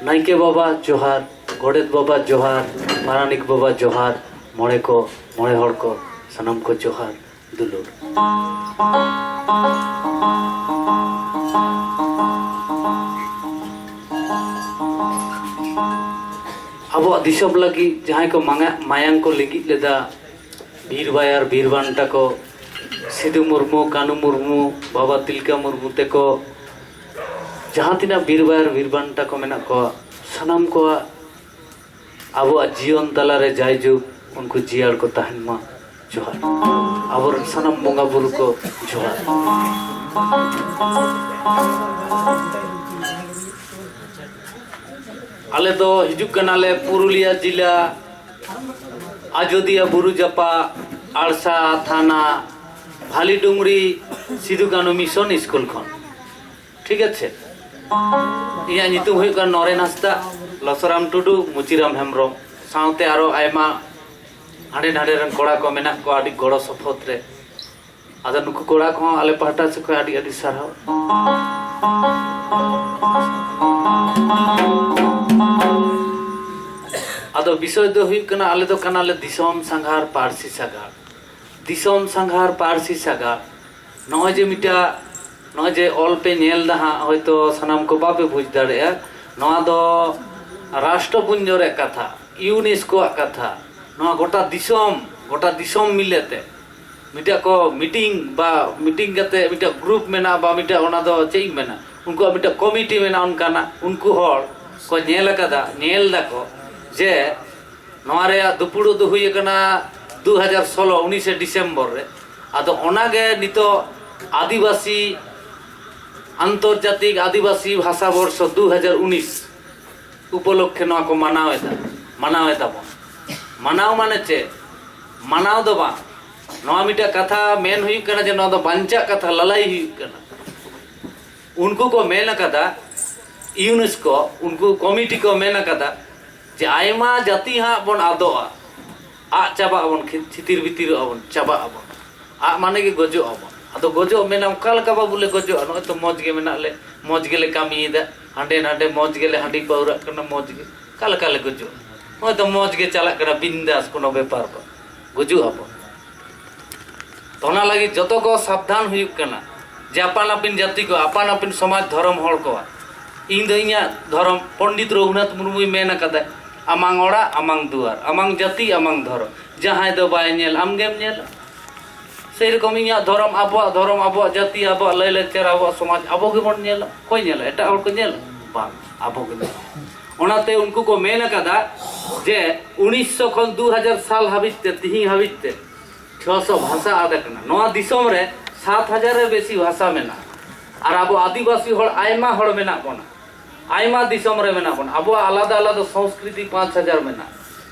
ᱱᱟᱭᱠᱮ ᱵᱟᱵᱟ ᱡᱚᱦᱟᱨ, ᱜᱚᱰᱮᱛ ᱵᱟᱵᱟ ᱡᱚᱦᱟᱨ, ᱯᱟᱨᱟᱱᱤᱠ ᱵᱟᱵᱟ ᱡᱚᱦᱟᱨ, ᱢᱚᱬᱮ ᱠᱚ, ᱢᱚᱬᱮ ᱦᱚᱲ ᱠᱚ, ᱥᱟᱱᱟᱢ ᱠᱚ ᱡᱚᱦᱟᱨ, ᱫᱩᱞᱟᱹᱲ᱾ ᱟᱵᱚᱣᱟᱜ ᱫᱤᱥᱚᱢ ᱞᱟᱹᱜᱤᱫ ᱡᱟᱦᱟᱸᱭ ᱠᱚ ᱢᱟᱝᱟ-, ᱢᱟᱭᱟᱝ ᱠᱚ ᱞᱤᱸᱜᱤᱫ ᱞᱮᱫᱟ, ᱵᱤᱨ ᱵᱟᱭᱟᱨ ᱵᱤᱨ ᱵᱟᱱᱴᱟ ᱠᱚ, ᱥᱤᱫᱩ ᱢᱩᱨᱢᱩ, ᱠᱟᱹᱱᱩ ᱢᱩᱨᱢᱩ, ᱵᱟᱵᱟ ᱛᱤᱞᱠᱟᱹ ᱢᱩᱨᱢᱩ ᱛᱮᱠᱚ, ᱡᱟᱦᱟᱸ ᱛᱤᱱᱟᱹᱜ ᱵᱤᱨ ᱵᱟᱭᱟᱨ ᱵᱤᱨ ᱵᱟᱱᱴᱟ ᱠᱚ ᱢᱮᱱᱟᱜ ᱠᱚᱣᱟ, ᱥᱟᱱᱟᱢ ᱠᱚᱣᱟᱜ ᱟᱵᱚᱣᱟᱜ ᱡᱤᱭᱚᱱ ᱛᱟᱞᱟᱨᱮ ᱡᱟᱭᱡᱩᱜᱽ ᱩᱱᱠᱩ ᱡᱤᱭᱟᱹᱲ ᱠᱚ ᱛᱟᱦᱮᱱ ᱢᱟ᱾ ᱡᱚᱦᱟᱨ᱾ ᱟᱵᱚᱨᱮᱱ ᱥᱟᱱᱟᱢ ᱵᱚᱸᱜᱟ ᱵᱩᱨᱩ ᱠᱚ ᱡᱚᱦᱟᱨ᱾ ᱟᱞᱮ ᱫᱚ ᱦᱤᱡᱩᱜ ᱠᱟᱱᱟᱞᱮ ᱯᱩᱨᱩᱞᱤᱭᱟᱹ ᱡᱤᱞᱟ, ᱟᱡᱚᱫᱤᱭᱟᱹ ᱵᱩᱨᱩ ᱡᱟᱯᱟᱜ, ᱟᱲᱥᱟ ᱛᱷᱟᱱᱟ, ᱵᱷᱟᱞᱤᱰᱩᱝᱨᱤ ᱥᱤᱫᱩ ᱠᱟᱹᱱᱩ ᱢᱤᱥᱚᱱ ᱥᱠᱩᱞ ᱠᱷᱚᱱ᱾ ᱴᱷᱤᱠ ᱟᱪᱷᱮ? ᱤᱧᱟᱹᱜ ᱧᱩᱛᱩᱢ ᱦᱩᱭᱩᱜ ᱠᱟᱱᱟ ᱱᱚᱨᱮᱱ ᱦᱟᱸᱥᱫᱟ, ᱞᱚᱥᱚᱨᱟᱢ ᱴᱩᱰᱩ, ᱢᱩᱪᱤᱨᱟᱢ ᱦᱮᱢᱵᱨᱚᱢ, ᱥᱟᱶᱛᱮ ᱟᱨᱚ ᱟᱭᱢᱟ ᱦᱟᱸᱰᱮ ᱱᱟᱸᱰᱮ ᱨᱮᱱ ᱠᱚᱲᱟ ᱠᱚ ᱢᱮᱱᱟᱜ ᱠᱚᱣᱟ ᱟᱹᱰᱤ ᱜᱚᱲᱚ ᱥᱚᱯᱚᱦᱚᱫ ᱨᱮ᱾ ᱟᱫᱚ ᱱᱩᱠᱩ ᱠᱚᱲᱟ ᱠᱚᱦᱚᱸ ᱟᱞᱮ ᱯᱟᱦᱴᱟ ᱥᱮᱫ ᱠᱷᱚᱱ ᱟᱹᱰᱤ ᱟᱹᱰᱤ ᱥᱟᱨᱦᱟᱣ᱾ ᱟᱫᱚ ᱵᱤᱥᱚᱭ ᱫᱚ ᱦᱩᱭᱩᱜ ᱠᱟᱱᱟ, ᱟᱞᱮ ᱫᱚ ᱠᱟᱱᱟᱞᱮ ᱫᱤᱥᱚᱢ ᱥᱟᱸᱜᱷᱟᱨ, ᱯᱟᱹᱨᱥᱤ ᱥᱟᱸᱜᱷᱟᱨ᱾ ᱫᱤᱥᱚᱢ ᱥᱟᱸᱜᱷᱟᱨ, ᱯᱟᱹᱨᱥᱤ ᱥᱟᱸᱜᱷᱟᱨ᱾ ᱱᱚᱜᱼᱚᱭ ᱡᱮ ᱢᱤᱫᱴᱟᱜ, ᱱᱚᱜᱼᱚᱭ ᱡᱮ ᱚᱞ ᱯᱮ ᱧᱮᱞ ᱮᱫᱟ ᱦᱟᱸᱜ, ᱦᱚᱭᱛᱚ ᱥᱟᱱᱟᱢ ᱠᱚ ᱵᱟᱯᱮ ᱵᱩᱡᱽ ᱫᱟᱲᱮᱭᱟᱜᱼᱟ᱾ ᱱᱚᱣᱟ ᱫᱚ ᱨᱟᱥᱴᱨᱚᱯᱩᱧᱡᱚ ᱨᱮᱭᱟᱜ ᱠᱟᱛᱷᱟ, ᱤᱭᱩᱱᱮᱥᱠᱳᱣᱟᱜ ᱠᱟᱛᱷᱟ᱾ ᱱᱚᱣᱟ ᱜᱚᱴᱟ ᱫᱤᱥᱚᱢ, ᱜᱚᱴᱟ ᱫᱤᱥᱚᱢ ᱢᱤᱞᱮ ᱛᱮ ᱢᱤᱫᱴᱟᱜ ᱠᱚ ᱢᱤᱴᱤᱝ ᱵᱟ ᱢᱤᱴᱤᱝ ᱠᱟᱛᱮ ᱢᱤᱫᱴᱟᱜ ᱜᱨᱩᱯ ᱢᱮᱱᱟᱜᱼᱟ, ᱵᱟ ᱢᱤᱫᱴᱟᱜ, ᱚᱱᱟ ᱫᱚ ᱪᱮᱫ ᱤᱧ ᱢᱮᱱᱟ, ᱩᱱᱠᱩᱣᱟᱜ ᱢᱤᱫᱴᱟᱜ ᱠᱚᱢᱤᱴᱤ ᱢᱮᱱᱟᱜᱼᱟ᱾ ᱚᱱᱠᱟᱱᱟᱜ ᱩᱱᱠᱩ ᱦᱚᱲ ᱠᱚ ᱧᱮᱞ ᱟᱠᱟᱫᱟ, ᱧᱮᱞ ᱫᱟᱠᱚ ᱡᱮ ᱱᱚᱣᱟ ᱨᱮᱭᱟᱜ ᱫᱩᱯᱩᱲᱩᱵ ᱫᱚ ᱦᱩᱭ ᱟᱠᱟᱱᱟ ᱫᱩ ᱦᱟᱡᱟᱨ ᱥᱳᱞᱳ, ᱩᱱᱤᱥᱮ ᱰᱤᱥᱮᱢᱵᱚᱨ ᱨᱮ᱾ ᱟᱫᱚ ᱚᱱᱟᱜᱮ ᱱᱤᱛᱚᱜ ᱟᱹᱫᱤᱵᱟᱹᱥᱤ, ᱟᱱᱛᱚᱨᱡᱟᱛᱤᱠ ᱟᱹᱫᱤᱵᱟᱹᱥᱤ ᱵᱷᱟᱥᱟ ᱵᱚᱨᱥᱚ ᱫᱩ ᱦᱟᱡᱟᱨ ᱩᱱᱤᱥ ᱩᱯᱚᱞᱚᱠᱠᱷᱮ ᱱᱚᱣᱟ ᱠᱚ ᱢᱟᱱᱟᱣ ᱮᱫᱟ, ᱢᱟᱱᱟᱣ ᱮᱫᱟ ᱵᱚᱱ᱾ ᱢᱟᱱᱟᱣ ᱢᱟᱱᱮ ᱪᱮᱫ? ᱢᱟᱱᱟᱣ ᱫᱚ ᱵᱟᱝ, ᱱᱚᱣᱟ ᱢᱤᱫᱴᱟᱝ ᱠᱟᱛᱷᱟ ᱢᱮᱱ ᱦᱩᱭᱩᱜ ᱠᱟᱱᱟ ᱡᱮ ᱱᱚᱣᱟ ᱫᱚ ᱵᱟᱧᱪᱟᱜ ᱠᱟᱛᱷᱟ ᱞᱟᱞᱟᱭ ᱦᱩᱭᱩᱜ ᱠᱟᱱᱟ᱾ ᱩᱱᱠᱩ ᱠᱚ ᱢᱮᱱ ᱟᱠᱟᱫᱟ, ᱤᱭᱩᱱᱮᱥᱠᱳ, ᱩᱱᱠᱩ ᱠᱚᱢᱤᱴᱤ ᱠᱚ ᱢᱮᱱ ᱟᱠᱟᱫᱟ ᱡᱮ ᱟᱭᱢᱟ ᱡᱟᱹᱛᱤ ᱦᱟᱸᱜ ᱵᱚᱱ ᱟᱫᱚᱜᱼᱟ, ᱟᱜ ᱪᱟᱵᱟᱜ ᱟᱵᱚᱱ, ᱠᱷᱤ-, ᱪᱷᱤᱛᱤᱨ ᱵᱷᱤᱛᱤᱨᱚᱜ ᱟᱵᱚᱱ, ᱪᱟᱵᱟᱜ ᱟᱵᱚᱱ᱾ ᱟᱜ ᱢᱟᱱᱮ ᱜᱮ ᱜᱚᱡᱚᱜ ᱟᱵᱚᱱ᱾ ᱟᱫᱚ ᱜᱚᱡᱚᱜ ᱢᱮᱱᱟ, ᱚᱠᱟ ᱞᱮᱠᱟ ᱵᱟᱵᱩ ᱞᱮ ᱜᱚᱡᱚᱜᱼᱟ? ᱱᱚᱜᱼᱚᱭ ᱛᱚ ᱢᱚᱡᱽ ᱜᱮ ᱢᱮᱱᱟᱜ ᱞᱮ, ᱢᱚᱡᱽ ᱜᱮᱞᱮ ᱠᱟᱹᱢᱤᱭᱮᱫᱟ, ᱦᱟᱸᱰᱮ ᱱᱟᱰᱮ ᱢᱚᱡᱽ ᱜᱮᱞᱮ ᱦᱟᱺᱰᱤ ᱯᱟᱹᱣᱨᱟᱹᱜ ᱠᱟᱱᱟ, ᱢᱚᱡᱽ ᱜᱮ᱾ ᱚᱠᱟ ᱞᱮᱠᱟ ᱞᱮ ᱜᱚᱡᱚᱜᱼᱟ? ᱱᱚᱜᱼᱚᱭ ᱛᱚ ᱢᱚᱡᱽ ᱜᱮ ᱪᱟᱞᱟᱜ ᱠᱟᱱᱟ, ᱵᱤᱱᱫᱟᱥ, ᱠᱳᱱᱳ ᱵᱮᱯᱟᱨ ᱵᱟᱝ᱾ ᱜᱚᱡᱚᱜ ᱟᱵᱚᱱ᱾ ᱛᱚ ᱚᱱᱟ ᱞᱟᱹᱜᱤᱫ ᱡᱚᱛᱚ ᱠᱚ ᱥᱟᱵᱫᱷᱟᱱ ᱦᱩᱭᱩᱜ ᱠᱟᱱᱟ, ᱡᱮ ᱟᱯᱟᱱ ᱟᱹᱯᱤᱱ ᱡᱟᱹᱛᱤ ᱠᱚ, ᱟᱯᱟᱱ ᱟᱹᱯᱤᱱ ᱥᱚᱢᱟᱡᱽ, ᱫᱷᱚᱨᱚᱢ, ᱦᱚᱲ ᱠᱚᱣᱟᱜ᱾ ᱤᱧ ᱫᱚ ᱤᱧᱟᱹᱜ ᱫᱷᱚᱨᱚᱢ, ᱯᱚᱱᱰᱤᱛ ᱨᱚᱜᱷᱩᱱᱟᱛᱷ ᱢᱩᱨᱢᱩᱭ ᱢᱮᱱ ᱟᱠᱟᱫᱟ, "ᱟᱢᱟᱝ ᱚᱲᱟᱜ, ᱟᱢᱟᱝ ᱫᱩᱣᱟᱨ, ᱟᱢᱟᱝ ᱡᱟᱹᱛᱤ, ᱟᱢᱟᱝ ᱫᱷᱚᱨᱚᱢ, ᱡᱟᱦᱟᱸᱭ ᱫᱚ ᱵᱟᱭ ᱧᱮᱞ, ᱟᱢ ᱜᱮᱢ ᱧᱮᱞᱟ᱾" ᱥᱮᱭ ᱨᱚᱠᱚᱢ ᱤᱧᱟᱹᱜ ᱫᱷᱚᱨᱚᱢ, ᱟᱵᱚᱣᱟᱜ ᱫᱷᱚᱨᱚᱢ, ᱟᱵᱚᱣᱟᱜ ᱡᱟᱹᱛᱤ, ᱟᱵᱚᱣᱟᱜ ᱞᱟᱹᱭᱼᱞᱟᱠᱪᱟᱨ, ᱟᱵᱚᱣᱟᱜ ᱥᱚᱢᱟᱡᱽ ᱟᱵᱚ ᱜᱮᱵᱚᱱ ᱧᱮᱞᱟ᱾ ᱚᱠᱚᱭ ᱧᱮᱞᱟ? ᱮᱴᱟᱜ ᱦᱚᱲ ᱠᱚ ᱧᱮᱞᱟ? ᱵᱟᱝ, ᱟᱵᱚ ᱜᱮ ᱧᱮᱞᱟ᱾ ᱚᱱᱟᱛᱮ ᱩᱱᱠᱩ ᱠᱚ ᱢᱮᱱ ᱟᱠᱟᱫᱟ ᱡᱮ ᱩᱱᱤᱥᱥᱚ ᱠᱷᱚᱱ ᱫᱩ ᱦᱟᱡᱟᱨ ᱥᱟᱞ ᱦᱟᱹᱵᱤᱡ ᱛᱮ, ᱛᱤᱦᱤᱧ ᱦᱟᱹᱵᱤᱡ ᱛᱮ ᱪᱷᱚᱥᱚ ᱵᱷᱟᱥᱟ ᱟᱫ ᱟᱠᱟᱱᱟ᱾ ᱱᱚᱣᱟ ᱫᱤᱥᱚᱢ ᱨᱮ ᱥᱟᱛ ᱦᱟᱡᱟᱨ ᱨᱮ ᱵᱮᱥᱤ ᱵᱷᱟᱥᱟ ᱢᱮᱱᱟᱜᱼᱟ᱾ ᱟᱨ ᱟᱵᱚ ᱟᱹᱫᱤᱵᱟᱹᱥᱤ ᱦᱚᱲ ᱟᱭᱢᱟ ᱦᱚᱲ ᱢᱮᱱᱟᱜ ᱵᱚᱱᱟ, ᱟᱭᱢᱟ ᱫᱤᱥᱚᱢ ᱨᱮ ᱢᱮᱱᱟᱜ ᱵᱚᱱᱟ᱾ ᱟᱵᱚᱣᱟᱜ ᱟᱞᱟᱫᱟ ᱟᱞᱟᱫᱟ ᱥᱚᱝᱥᱠᱨᱤᱛᱤ ᱯᱟᱸᱪ ᱦᱟᱡᱟᱨ ᱢᱮᱱᱟᱜᱼᱟ,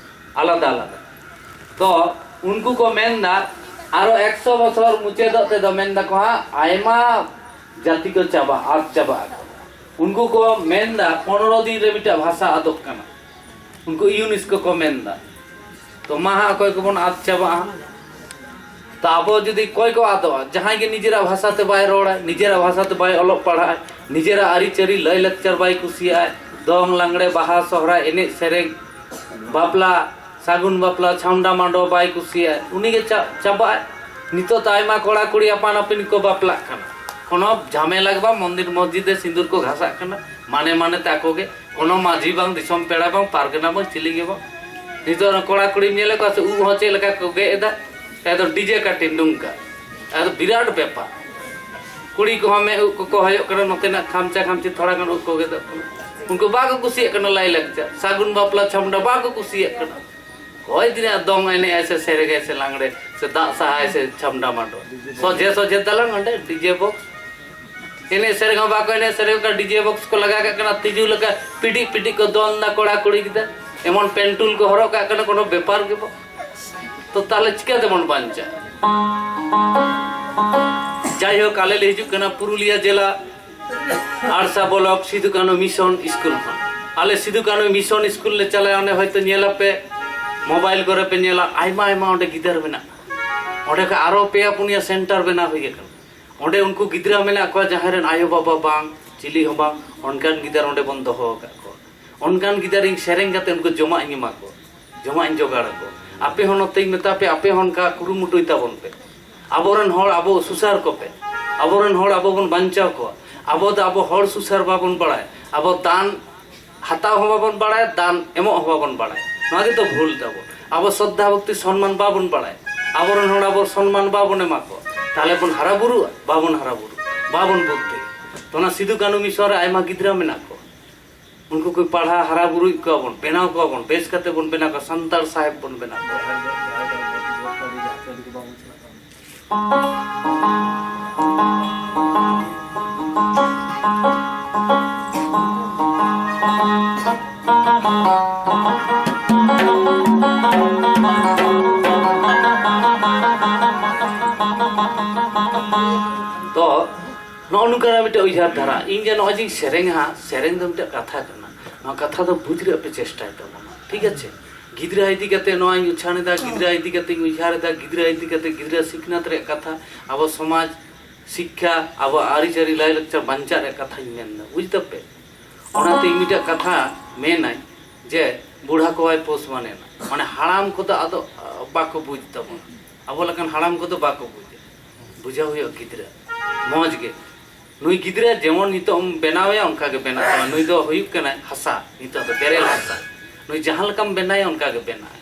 ᱟᱞᱟᱫᱟ ᱟᱞᱟᱫᱟ᱾ ᱛᱚ ᱩᱱᱠᱩ ᱠᱚ ᱢᱮᱱᱫᱟ ᱟᱨᱚ ᱮᱠᱥᱚ ᱵᱚᱪᱷᱚᱨ ᱢᱩᱪᱟᱹᱫᱚᱜ ᱛᱮᱫᱚ ᱢᱮᱱ ᱫᱟᱠᱚ ᱦᱟᱸᱜ ᱟᱭᱢᱟ ᱡᱟᱹᱛᱤ ᱠᱚ ᱪᱟᱵᱟ, ᱟᱫ ᱪᱟᱵᱟᱜ ᱟᱠᱚ᱾ ᱩᱱᱠᱩ ᱠᱚ ᱢᱮᱱᱫᱟ ᱯᱚᱱᱨᱚ ᱫᱤᱱ ᱨᱮ ᱢᱤᱫᱴᱟᱝ ᱵᱷᱟᱥᱟ ᱟᱫᱚᱜ ᱠᱟᱱᱟ, ᱩᱱᱠᱩ ᱤᱭᱩᱱᱮᱥᱠᱳ ᱠᱚ ᱢᱮᱱᱫᱟ᱾ ᱛᱚ ᱢᱟ ᱦᱟᱸᱜ ᱚᱠᱚᱭ ᱠᱚᱵᱚᱱ ᱟᱫ ᱪᱟᱵᱟᱜᱼᱟ? ᱛᱚ ᱟᱵᱚ ᱡᱩᱫᱤ ᱚᱠᱚᱭ ᱠᱚ ᱟᱫᱚᱜᱼᱟ? ᱡᱟᱦᱟᱸᱭ ᱜᱮ ᱱᱤᱡᱮᱨᱟᱜ ᱵᱷᱟᱥᱟ ᱛᱮ ᱵᱟᱭ ᱨᱚᱲᱟ, ᱱᱤᱡᱮᱨᱟᱜ ᱵᱷᱟᱥᱟ ᱛᱮ ᱵᱟᱭ ᱚᱞᱚᱜ ᱯᱟᱲᱦᱟᱜᱼᱟ, ᱱᱤᱡᱮᱨᱟᱜ ᱟᱹᱨᱤᱪᱟᱹᱞᱤ ᱞᱟᱹᱭ ᱞᱟᱠᱪᱟᱨ ᱵᱟᱭ ᱠᱩᱥᱤᱭᱟᱜᱼᱟ, ᱫᱚᱝ ᱞᱟᱜᱽᱲᱮ ᱵᱟᱦᱟ ᱥᱚᱦᱨᱟᱭ ᱮᱱᱮᱡ ᱥᱮᱨᱮᱧ, ᱵᱟᱯᱞᱟ, ᱥᱟᱹᱜᱩᱱ ᱵᱟᱯᱞᱟ, ᱪᱷᱟᱢᱰᱟ ᱢᱟᱰᱚ ᱵᱟᱭ ᱠᱩᱥᱤᱭᱟᱜᱼᱟ, ᱩᱱᱤ ᱜᱮ ᱪᱟ-, ᱪᱟᱵᱟᱜᱼᱟᱭ᱾ ᱱᱤᱛᱚᱜ ᱫᱚ ᱟᱭᱢᱟ ᱠᱚᱲᱟ ᱠᱩᱲᱤ ᱟᱯᱟᱱ ᱟᱹᱯᱤᱱ ᱠᱚ ᱵᱟᱯᱞᱟᱜ ᱠᱟᱱᱟ, ᱠᱳᱱᱳ ᱡᱷᱟᱢᱮᱞᱟ ᱜᱮ ᱵᱟᱝ, ᱢᱚᱱᱫᱤᱨ ᱢᱚᱥᱡᱤᱫ ᱨᱮ ᱥᱤᱸᱫᱩᱨ ᱠᱚ ᱜᱷᱟᱥᱟᱜ ᱠᱟᱱᱟ, ᱢᱟᱱᱮ ᱢᱟᱱᱮ ᱛᱮ ᱟᱠᱚ ᱜᱮ, ᱠᱳᱱᱳ ᱢᱟᱹᱡᱷᱤ ᱵᱟᱝ, ᱫᱤᱥᱚᱢ ᱯᱮᱲᱟ ᱵᱟᱝ, ᱯᱟᱨᱜᱟᱱᱟ ᱵᱟᱝ, ᱪᱤᱞᱤ ᱜᱮ ᱵᱟᱝ᱾ ᱱᱤᱛᱚᱜ ᱚᱱᱟ ᱠᱚᱲᱟ ᱠᱩᱲᱤᱢ ᱧᱮᱞᱮᱫ ᱠᱚᱣᱟ ᱥᱮ, ᱩᱵ ᱦᱚᱸ ᱪᱮᱫ ᱞᱮᱠᱟ ᱠᱚ ᱜᱮᱫ ᱮᱫᱟ, ᱮᱠᱫᱚᱢ ᱰᱤᱡᱮ ᱠᱟᱴᱤᱱ ᱱᱚᱝᱠᱟ, ᱟᱫᱚ ᱵᱤᱨᱟᱴ ᱵᱮᱯᱟᱨ᱾ ᱠᱩᱲᱤ ᱠᱚᱦᱚᱸ ᱢᱮᱫ ᱩᱵ ᱠᱚᱠᱚ ᱦᱚᱭᱚᱜ ᱠᱟᱱᱟ, ᱱᱚᱛᱮᱱᱟᱜ ᱠᱷᱟᱢᱪᱟ ᱠᱷᱟᱢᱪᱤ ᱛᱷᱚᱲᱟ ᱜᱟᱱ ᱩᱵ ᱠᱚ ᱜᱮᱫᱚᱜ ᱠᱟᱱᱟ᱾ ᱩᱱᱠᱩ ᱵᱟᱠᱚ ᱠᱩᱥᱤᱭᱟᱜ ᱠᱟᱱᱟ ᱞᱟᱭᱼᱞᱟᱠᱪᱟᱨ, ᱥᱟᱹᱜᱩᱱ ᱵᱟᱯᱞᱟ ᱪᱷᱟᱢᱰᱟ ᱵᱟᱠᱚ ᱠᱩᱥᱤᱭᱟᱜ ᱠᱟᱱᱟ᱾ ᱦᱳᱭ ᱛᱤᱱᱟᱹᱜ ᱫᱚᱝ ᱮᱱᱮᱡ ᱟᱭ ᱥᱮ ᱥᱮᱨᱮᱧ ᱟᱭ ᱥᱮ ᱞᱟᱜᱽᱲᱮ ᱥᱮ ᱫᱟᱜ ᱥᱟᱦᱟᱭ ᱥᱮ ᱪᱷᱟᱢᱰᱟ ᱢᱟᱰᱚ, ᱥᱚᱡᱷᱮ ᱥᱚᱡᱷᱮ ᱫᱟᱞᱟᱝ ᱚᱸᱰᱮ ᱰᱤᱡᱮ ᱵᱚᱠᱥ᱾ ᱮᱱᱮᱡ ᱥᱮᱨᱮᱧ ᱦᱚᱸ ᱵᱟᱠᱚ ᱮᱱᱮᱡ ᱥᱮᱨᱮᱧ ᱠᱟᱱᱟ, ᱰᱤᱡᱮ ᱵᱚᱠᱥ ᱠᱚ ᱞᱟᱜᱟᱣ ᱠᱟᱜ ᱠᱟᱱᱟ, ᱛᱤᱡᱩ ᱞᱮᱠᱟ ᱯᱤᱰᱤᱜ ᱯᱤᱰᱤᱜ ᱠᱚ ᱫᱚᱱ ᱫᱟ ᱠᱚᱲᱟ ᱠᱩᱲᱤ ᱜᱤᱫᱟᱹᱨ, ᱮᱢᱚᱱ ᱯᱮᱱᱴᱩᱞ ᱠᱚ ᱦᱚᱨᱚᱜ ᱠᱟᱜ ᱠᱟᱱᱟ, ᱠᱳᱱᱳ ᱵᱮᱯᱟᱨ ᱜᱮ ᱵᱟᱝ᱾ ᱛᱚ ᱛᱟᱦᱞᱮ ᱪᱤᱠᱟᱹ ᱛᱮᱵᱚᱱ ᱵᱟᱧᱪᱟᱜᱼᱟ? ᱡᱟᱭᱦᱳᱠ, ᱟᱞᱮ ᱞᱮ ᱦᱤᱡᱩᱜ ᱠᱟᱱᱟ ᱯᱩᱨᱩᱞᱤᱭᱟᱹ ᱡᱮᱞᱟ Arsha block Sido Kanhu mission school ᱠᱷᱚᱱ᱾ ᱟᱞᱮ ᱥᱤᱫᱩ ᱠᱟᱹᱱᱦᱩ ᱢᱤᱥᱚᱱ ᱥᱠᱩᱞ ᱞᱮ ᱪᱟᱞᱟᱜᱼᱟ, ᱚᱸᱰᱮ ᱦᱚᱭᱛᱳ ᱧᱮᱞ ᱟᱯᱮ ᱢᱳᱵᱟᱭᱤᱞ ᱠᱚᱨᱮ ᱯᱮ ᱧᱮᱞᱟ, ᱟᱭᱢᱟ ᱟᱭᱢᱟ ᱚᱸᱰᱮ ᱜᱤᱫᱟᱹᱨ ᱢᱮᱱᱟᱜ ᱠᱚᱣᱟ᱾ ᱚᱸᱰᱮ ᱠᱷᱚᱱ ᱟᱨᱚ ᱯᱮᱭᱟ ᱯᱩᱱᱭᱟ ᱥᱮᱱᱴᱟᱨ ᱵᱮᱱᱟᱣ ᱦᱩᱭ ᱟᱠᱟᱱᱟ᱾ ᱚᱸᱰᱮ ᱩᱱᱠᱩ ᱜᱤᱫᱽᱨᱟᱹ ᱢᱮᱱᱟᱜ ᱠᱚᱣᱟ ᱡᱟᱦᱟᱸᱭ ᱨᱮᱱ ᱟᱭᱳ ᱵᱟᱵᱟ ᱵᱟᱝ, ᱪᱤᱞᱤ ᱦᱚᱸ ᱵᱟᱝ, ᱚᱱᱠᱟᱱ ᱜᱤᱫᱟᱹᱨ ᱚᱸᱰᱮ ᱵᱚᱱ ᱫᱚᱦᱚ ᱟᱠᱟᱫ ᱠᱚᱣᱟ᱾ ᱚᱱᱠᱟᱱ ᱜᱤᱫᱟᱹᱨ ᱤᱧ ᱥᱮᱨᱮᱧ ᱠᱟᱛᱮ ᱩᱱᱠᱩ ᱡᱚᱢᱟᱜ ᱤᱧ ᱮᱢᱟ ᱠᱚᱣᱟ, ᱡᱚᱢᱟᱜ ᱤᱧ ᱡᱚᱜᱟᱲ ᱟᱠᱚᱣᱟ᱾ ᱟᱯᱮ ᱦᱚᱸ ᱱᱚᱛᱮᱧ ᱢᱮᱛᱟ ᱯᱮ, ᱟᱯᱮ ᱦᱚᱸ ᱚᱱᱠᱟ ᱠᱩᱨᱩᱢᱩᱴᱩᱭ ᱛᱟᱵᱚᱱ ᱯᱮ᱾ ᱟᱵᱚᱨᱮᱱ ᱦᱚᱲ ᱟᱵᱚ ᱥᱩᱥᱟᱹᱨ ᱠᱚᱯᱮ, ᱟᱵᱚᱨᱮᱱ ᱦᱚᱲ ᱟᱵᱚ ᱵᱚᱱ ᱵᱟᱧᱪᱟᱣ ᱠᱚᱣᱟ᱾ ᱟᱵᱚ ᱫᱚ ᱟᱵᱚ ᱦᱚᱲ ᱥᱩᱥᱟᱹᱨ ᱵᱟᱵᱚᱱ ᱵᱟᱲᱟᱭ, ᱟᱵᱚ ᱫᱟᱱ ᱦᱟᱛᱟᱣ ᱦᱚᱸ ᱵᱟᱵᱚᱱ ᱵᱟᱲᱟᱭᱟ, ᱫᱟᱱ ᱮᱢᱚᱜ ᱦᱚᱸ ᱵᱟᱵᱚᱱ ᱵᱟᱲᱟᱭᱟ᱾ ᱱᱚᱣᱟ ᱜᱮᱛᱚ ᱵᱷᱩᱞ ᱛᱟᱵᱚ᱾ ᱟᱵᱚ ᱥᱨᱚᱫᱷᱟ ᱵᱷᱚᱠᱛᱤ ᱥᱚᱱᱢᱟᱱ ᱵᱟᱵᱚᱱ ᱵᱟᱲᱟᱭᱟ, ᱟᱵᱚᱨᱮᱱ ᱦᱚᱲ ᱟᱵᱚ ᱥᱚᱱᱢᱟᱱ ᱵᱟᱵᱚᱱ ᱮᱢᱟ ᱠᱚᱣᱟ, ᱛᱟᱦᱞᱮ ᱵᱚᱱ ᱦᱟᱨᱟ ᱵᱩᱨᱩᱜᱼᱟ? ᱵᱟᱵᱚᱱ ᱦᱟᱨᱟ ᱵᱩᱨᱩᱜᱼᱟ, ᱵᱟᱵᱚᱱ ᱵᱩᱫᱽᱫᱷᱤ᱾ ᱛᱚ ᱚᱱᱟ ᱥᱤᱫᱩ ᱠᱟᱹᱱᱩ ᱢᱤᱥᱚᱱ ᱨᱮ ᱟᱭᱢᱟ ᱜᱤᱫᱽᱨᱟᱹ ᱢᱮᱱᱟᱜ ᱠᱚᱣᱟ, ᱩᱱᱠᱩ ᱠᱚ ᱯᱟᱲᱦᱟᱣ ᱦᱟᱨᱟ ᱵᱩᱨᱩᱭᱮᱫ ᱠᱚᱣᱟ ᱵᱚᱱ, ᱵᱮᱱᱟᱣ ᱠᱚᱣᱟ ᱵᱚᱱ, ᱵᱮᱥ ᱠᱟᱛᱮ ᱵᱚᱱ ᱵᱮᱱᱟᱣ ᱠᱚᱣᱟ, ᱥᱟᱱᱛᱟᱲ ᱥᱟᱦᱮᱵᱽ ᱵᱚᱱ ᱵᱮᱱᱟᱣ ᱠᱚᱣᱟ᱾ ᱛᱚ ᱱᱚᱜᱼᱚ ᱱᱚᱝᱠᱟᱱᱟᱜ ᱢᱤᱫᱴᱮᱱ ᱩᱭᱦᱟᱹᱨ ᱫᱷᱟᱨᱟ᱾ ᱤᱧ ᱡᱮ ᱱᱚᱜᱼᱚᱭ ᱡᱮᱧ ᱥᱮᱨᱮᱧᱟ ᱦᱟᱸᱜ, ᱥᱮᱨᱮᱧ ᱫᱚ ᱢᱤᱫᱴᱮᱱ ᱠᱟᱛᱷᱟ ᱠᱟᱱᱟ, ᱱᱚᱣᱟ ᱠᱟᱛᱷᱟ ᱫᱚ ᱵᱩᱡᱽ ᱨᱮᱭᱟᱜ ᱯᱮ ᱪᱮᱥᱴᱟᱭ ᱛᱟᱵᱚᱱᱟ, ᱴᱷᱤᱠ ᱟᱪᱷᱮ? ᱜᱤᱫᱽᱨᱟᱹ ᱤᱫᱤ ᱠᱟᱛᱮ ᱱᱚᱣᱟᱧ ᱩᱪᱷᱟᱹᱱ ᱮᱫᱟ, ᱜᱤᱫᱽᱨᱟᱹ ᱤᱫᱤ ᱠᱟᱛᱮᱧ ᱩᱭᱦᱟᱹᱨ ᱮᱫᱟ, ᱜᱤᱫᱽᱨᱟᱹ ᱤᱫᱤ ᱠᱟᱛᱮ ᱜᱤᱫᱽᱨᱟᱹ ᱥᱤᱠᱷᱱᱟᱹᱛ ᱨᱮᱭᱟᱜ ᱠᱟᱛᱷᱟ, ᱟᱵᱚ ᱥᱚᱢᱟᱡᱽ, ᱥᱤᱠᱠᱷᱟ, ᱟᱵᱚ ᱟᱹᱨᱤᱪᱟᱹᱞᱤ, ᱞᱟᱭᱼᱞᱟᱠᱪᱟᱨ ᱵᱟᱧᱪᱟᱜ ᱨᱮᱭᱟᱜ ᱠᱟᱛᱷᱟᱧ ᱢᱮᱱ ᱮᱫᱟ, ᱵᱩᱡᱽ ᱫᱟᱯᱮ? ᱚᱱᱟᱛᱮ ᱤᱧ ᱢᱤᱫᱴᱮᱱ ᱠᱟᱛᱷᱟ ᱢᱮᱱᱟᱹᱧ ᱡᱮ, "ᱵᱩᱲᱦᱟ ᱠᱚᱣᱟᱭ ᱯᱳᱥ ᱢᱟᱱᱮ ᱱᱟ", ᱢᱟᱱᱮ ᱦᱟᱲᱟᱢ ᱠᱚᱫᱚ ᱟᱫᱚ, ᱟ, ᱵᱟᱠᱚ ᱵᱩᱡᱽ ᱛᱟᱵᱚᱱᱟ᱾ ᱟᱵᱚ ᱞᱮᱠᱟᱱ ᱦᱟᱲᱟᱢ ᱠᱚᱫᱚ ᱵᱟᱠᱚ ᱵᱩᱡᱟ᱾ ᱵᱩᱡᱷᱟᱹᱣ ᱦᱩᱭᱩᱜᱼᱟ ᱜᱤᱫᱽᱨᱟᱹ ᱢᱚᱡᱽ ᱜᱮ᱾ ᱱᱩᱭ ᱜᱤᱫᱽᱨᱟᱹ ᱡᱮᱢᱚᱱ ᱱᱤᱛᱚᱜ ᱮᱢ ᱵᱮᱱᱟᱣᱮᱭᱟ, ᱚᱱᱠᱟ ᱜᱮ ᱵᱮᱱᱟᱜ ᱛᱟᱢᱟ᱾ ᱱᱩᱭ ᱫᱚ ᱦᱩᱭᱩᱜ ᱠᱟᱱᱟᱭ ᱦᱟᱥᱟ, ᱱᱤᱛᱚᱜ ᱫᱚ ᱵᱮᱨᱮᱞ ᱦᱟᱥᱟ᱾ ᱱᱩᱭ ᱡᱟᱦᱟᱸ ᱞᱮᱠᱟᱢ ᱵᱮᱱᱟᱭᱟ, ᱚᱱᱠᱟ ᱜᱮ ᱵᱮᱱᱟᱜᱼᱟᱭ᱾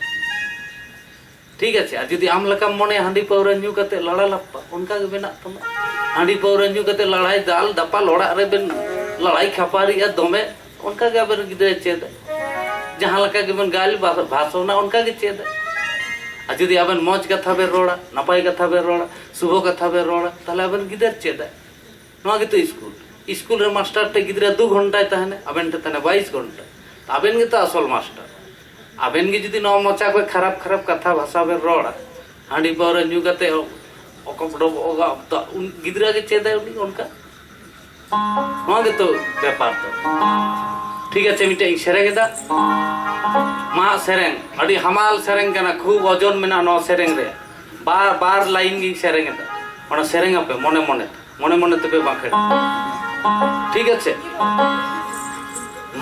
ᱴᱷᱤᱠ ᱟᱪᱷᱮ? ᱟᱨ ᱡᱩᱫᱤ ᱟᱢ ᱞᱮᱠᱟᱢ ᱢᱚᱱᱮᱭᱟ ᱦᱟᱺᱰᱤ ᱯᱟᱹᱣᱨᱟᱹ ᱧᱩ ᱠᱟᱛᱮ ᱞᱟᱲᱟ ᱞᱟᱯᱯᱟ, ᱚᱱᱠᱟ ᱜᱮ ᱵᱮᱱᱟᱜ ᱛᱟᱢᱟ᱾ ᱦᱟᱺᱰᱤ ᱯᱟᱹᱣᱨᱟᱹ ᱧᱩ ᱠᱟᱛᱮ ᱞᱟᱲᱟᱭ ᱫᱟᱞ ᱫᱟᱯᱟᱞ, ᱚᱲᱟᱜ ᱨᱮᱵᱮᱱ ᱞᱟᱲᱟᱭ ᱠᱷᱟᱯᱟᱨᱤᱜᱼᱟ ᱫᱚᱢᱮ, ᱚᱱᱠᱟ ᱜᱮ ᱟᱵᱮᱱ ᱜᱤᱫᱽᱨᱟᱹᱭ ᱪᱮᱫᱟ᱾ ᱡᱟᱦᱟᱸ ᱞᱮᱠᱟ ᱜᱮᱵᱮᱱ ᱜᱟᱭ ᱵᱷᱟ-, ᱵᱷᱟᱥᱚᱱᱟ, ᱚᱱᱠᱟ ᱜᱮ ᱪᱮᱫᱟ᱾ ᱟᱨ ᱡᱩᱫᱤ ᱟᱵᱮᱱ ᱢᱚᱡᱽ ᱠᱟᱛᱷᱟ ᱵᱮᱱ ᱨᱚᱲᱟ, ᱱᱟᱯᱟᱭ ᱠᱟᱛᱷᱟ ᱵᱮᱱ ᱨᱚᱲᱟ, ᱥᱩᱵᱷᱚ ᱠᱟᱛᱷᱟ ᱵᱮᱱ ᱨᱚᱲᱟ, ᱛᱟᱦᱞᱮ ᱟᱵᱮᱱ ᱜᱤᱫᱟᱹᱨ ᱪᱮᱫᱟᱭ᱾ ᱱᱚᱣᱟ ᱜᱮᱛᱚ ᱤᱥᱠᱩᱞ᱾ ᱤᱥᱠᱩᱞ ᱨᱮ ᱢᱟᱥᱴᱟᱨ ᱴᱷᱮᱱ ᱜᱤᱫᱽᱨᱟᱹ ᱫᱩ ᱜᱷᱚᱱᱴᱟᱭ ᱛᱟᱦᱮᱱᱟ, ᱟᱵᱮᱱ ᱴᱷᱮᱱ ᱛᱟᱦᱮᱱᱟ ᱵᱟᱭᱤᱥ ᱜᱷᱚᱱᱴᱟ᱾ ᱟᱵᱮᱱ ᱜᱮᱛᱚ ᱟᱥᱚᱞ ᱢᱟᱥᱴᱟᱨ᱾ ᱟᱵᱮᱱ ᱜᱮ ᱡᱩᱫᱤ ᱱᱚᱣᱟ ᱢᱚᱪᱟ ᱠᱷᱚᱱ ᱠᱷᱟᱨᱟᱯ ᱠᱷᱟᱨᱟᱯ ᱠᱟᱛᱷᱟ ᱵᱷᱟᱥᱟ ᱵᱮᱱ ᱨᱚᱲᱟ, ᱦᱟᱺᱰᱤ ᱯᱟᱹᱣᱨᱟᱹ ᱧᱩ ᱠᱟᱛᱮ ᱚᱠᱚᱯ ᱰᱚᱵᱚᱜᱼᱟ, ᱛᱚ ᱩᱱ-, ᱜᱤᱫᱽᱨᱟᱹ ᱜᱮ ᱪᱮᱫᱟᱭ ᱩᱱᱤ ᱚᱱᱠᱟ᱾ ᱱᱚᱣᱟ ᱜᱮᱛᱚ ᱵᱮᱯᱟᱨ ᱫᱚ᱾ ᱴᱷᱤᱠ ᱟᱪᱷᱮ, ᱢᱤᱫᱴᱮᱡ ᱤᱧ ᱥᱮᱨᱮᱧ ᱮᱫᱟ᱾ ᱟᱢᱟᱜ ᱥᱮᱨᱮᱧ ᱟᱹᱰᱤ ᱦᱟᱢᱟᱞ ᱥᱮᱨᱮᱧ ᱠᱟᱱᱟ, ᱠᱷᱩᱵ ᱳᱡᱚᱱ ᱢᱮᱱᱟᱜᱼᱟ ᱱᱚᱣᱟ ᱥᱮᱨᱮᱧ ᱨᱮ᱾ ᱵᱟᱨ ᱵᱟᱨ ᱞᱟᱭᱤᱱ ᱜᱤᱧ ᱥᱮᱨᱮᱧ ᱮᱫᱟ, ᱚᱱᱟ ᱥᱮᱨᱮᱧ ᱟᱯᱮ ᱢᱚᱱᱮ ᱢᱚᱱᱮ ᱛᱮ, ᱢᱚᱱᱮ ᱢᱚᱱᱮ ᱛᱮᱯᱮ ᱵᱟᱸᱠᱷᱮᱲ᱾ ᱴᱷᱤᱠ ᱟᱪᱷᱮ?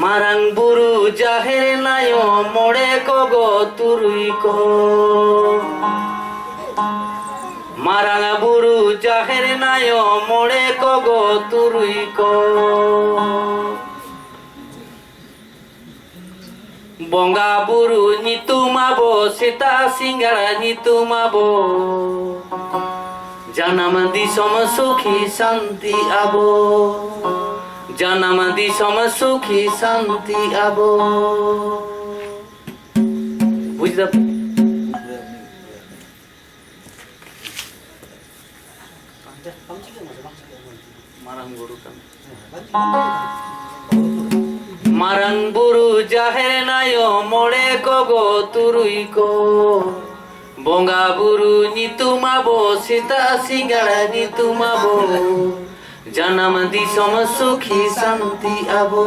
ᱢᱟᱨᱟᱝ ᱵᱩᱨᱩ ᱡᱟᱦᱮᱨ ᱟᱭᱳ ᱢᱚᱬᱮ ᱠᱚ ᱜᱚ ᱛᱩᱨᱩᱭ ᱠᱚ, ᱢᱟᱨᱟᱝ ᱵᱩᱨᱩ ᱡᱟᱦᱮᱨ ᱟᱭᱳ ᱢᱚᱬᱮ ᱠᱚ ᱜᱚ ᱛᱩᱨᱩᱭ ᱠᱚ᱾ ᱵᱚᱸᱜᱟ ᱵᱩᱨᱩ ᱧᱩᱛᱩᱢ ᱟᱵᱚ, ᱥᱮᱛᱟᱜ ᱥᱤᱸᱜᱟᱲ ᱧᱩᱛᱩᱢ ᱟᱵᱚ, ᱡᱟᱱᱟᱢ ᱫᱤᱥᱚᱢ ᱥᱩᱠᱷᱤ ᱥᱟᱱᱛᱤ ᱟᱵᱚ, ᱡᱟᱱᱟᱢ ᱫᱤᱥᱚᱢ ᱥᱩᱠᱷᱤ ᱥᱟᱱᱛᱤ ᱟᱵᱚ᱾ ᱵᱩᱡᱽ ᱫᱟᱯᱮ? ᱢᱟᱨᱟᱝ ᱵᱩᱨᱩ ᱠᱟᱱᱟ᱾ ᱢᱟᱨᱟᱝ ᱵᱩᱨᱩ ᱡᱟᱦᱮᱨ ᱟᱭᱳ ᱢᱚᱬᱮ ᱠᱚ ᱜᱚ ᱛᱩᱨᱩᱭ ᱠᱚ, ᱵᱚᱸᱜᱟ ᱵᱩᱨᱩ ᱧᱩᱛᱩᱢ ᱟᱵᱚ, ᱥᱮᱛᱟᱜ ᱥᱤᱸᱜᱟᱲ ᱧᱩᱛᱩᱢ ᱟᱵᱚ, ᱡᱟᱱᱟᱢ ᱫᱤᱥᱚᱢ ᱥᱩᱠᱷᱤ ᱥᱟᱱᱛᱤ ᱟᱵᱚ᱾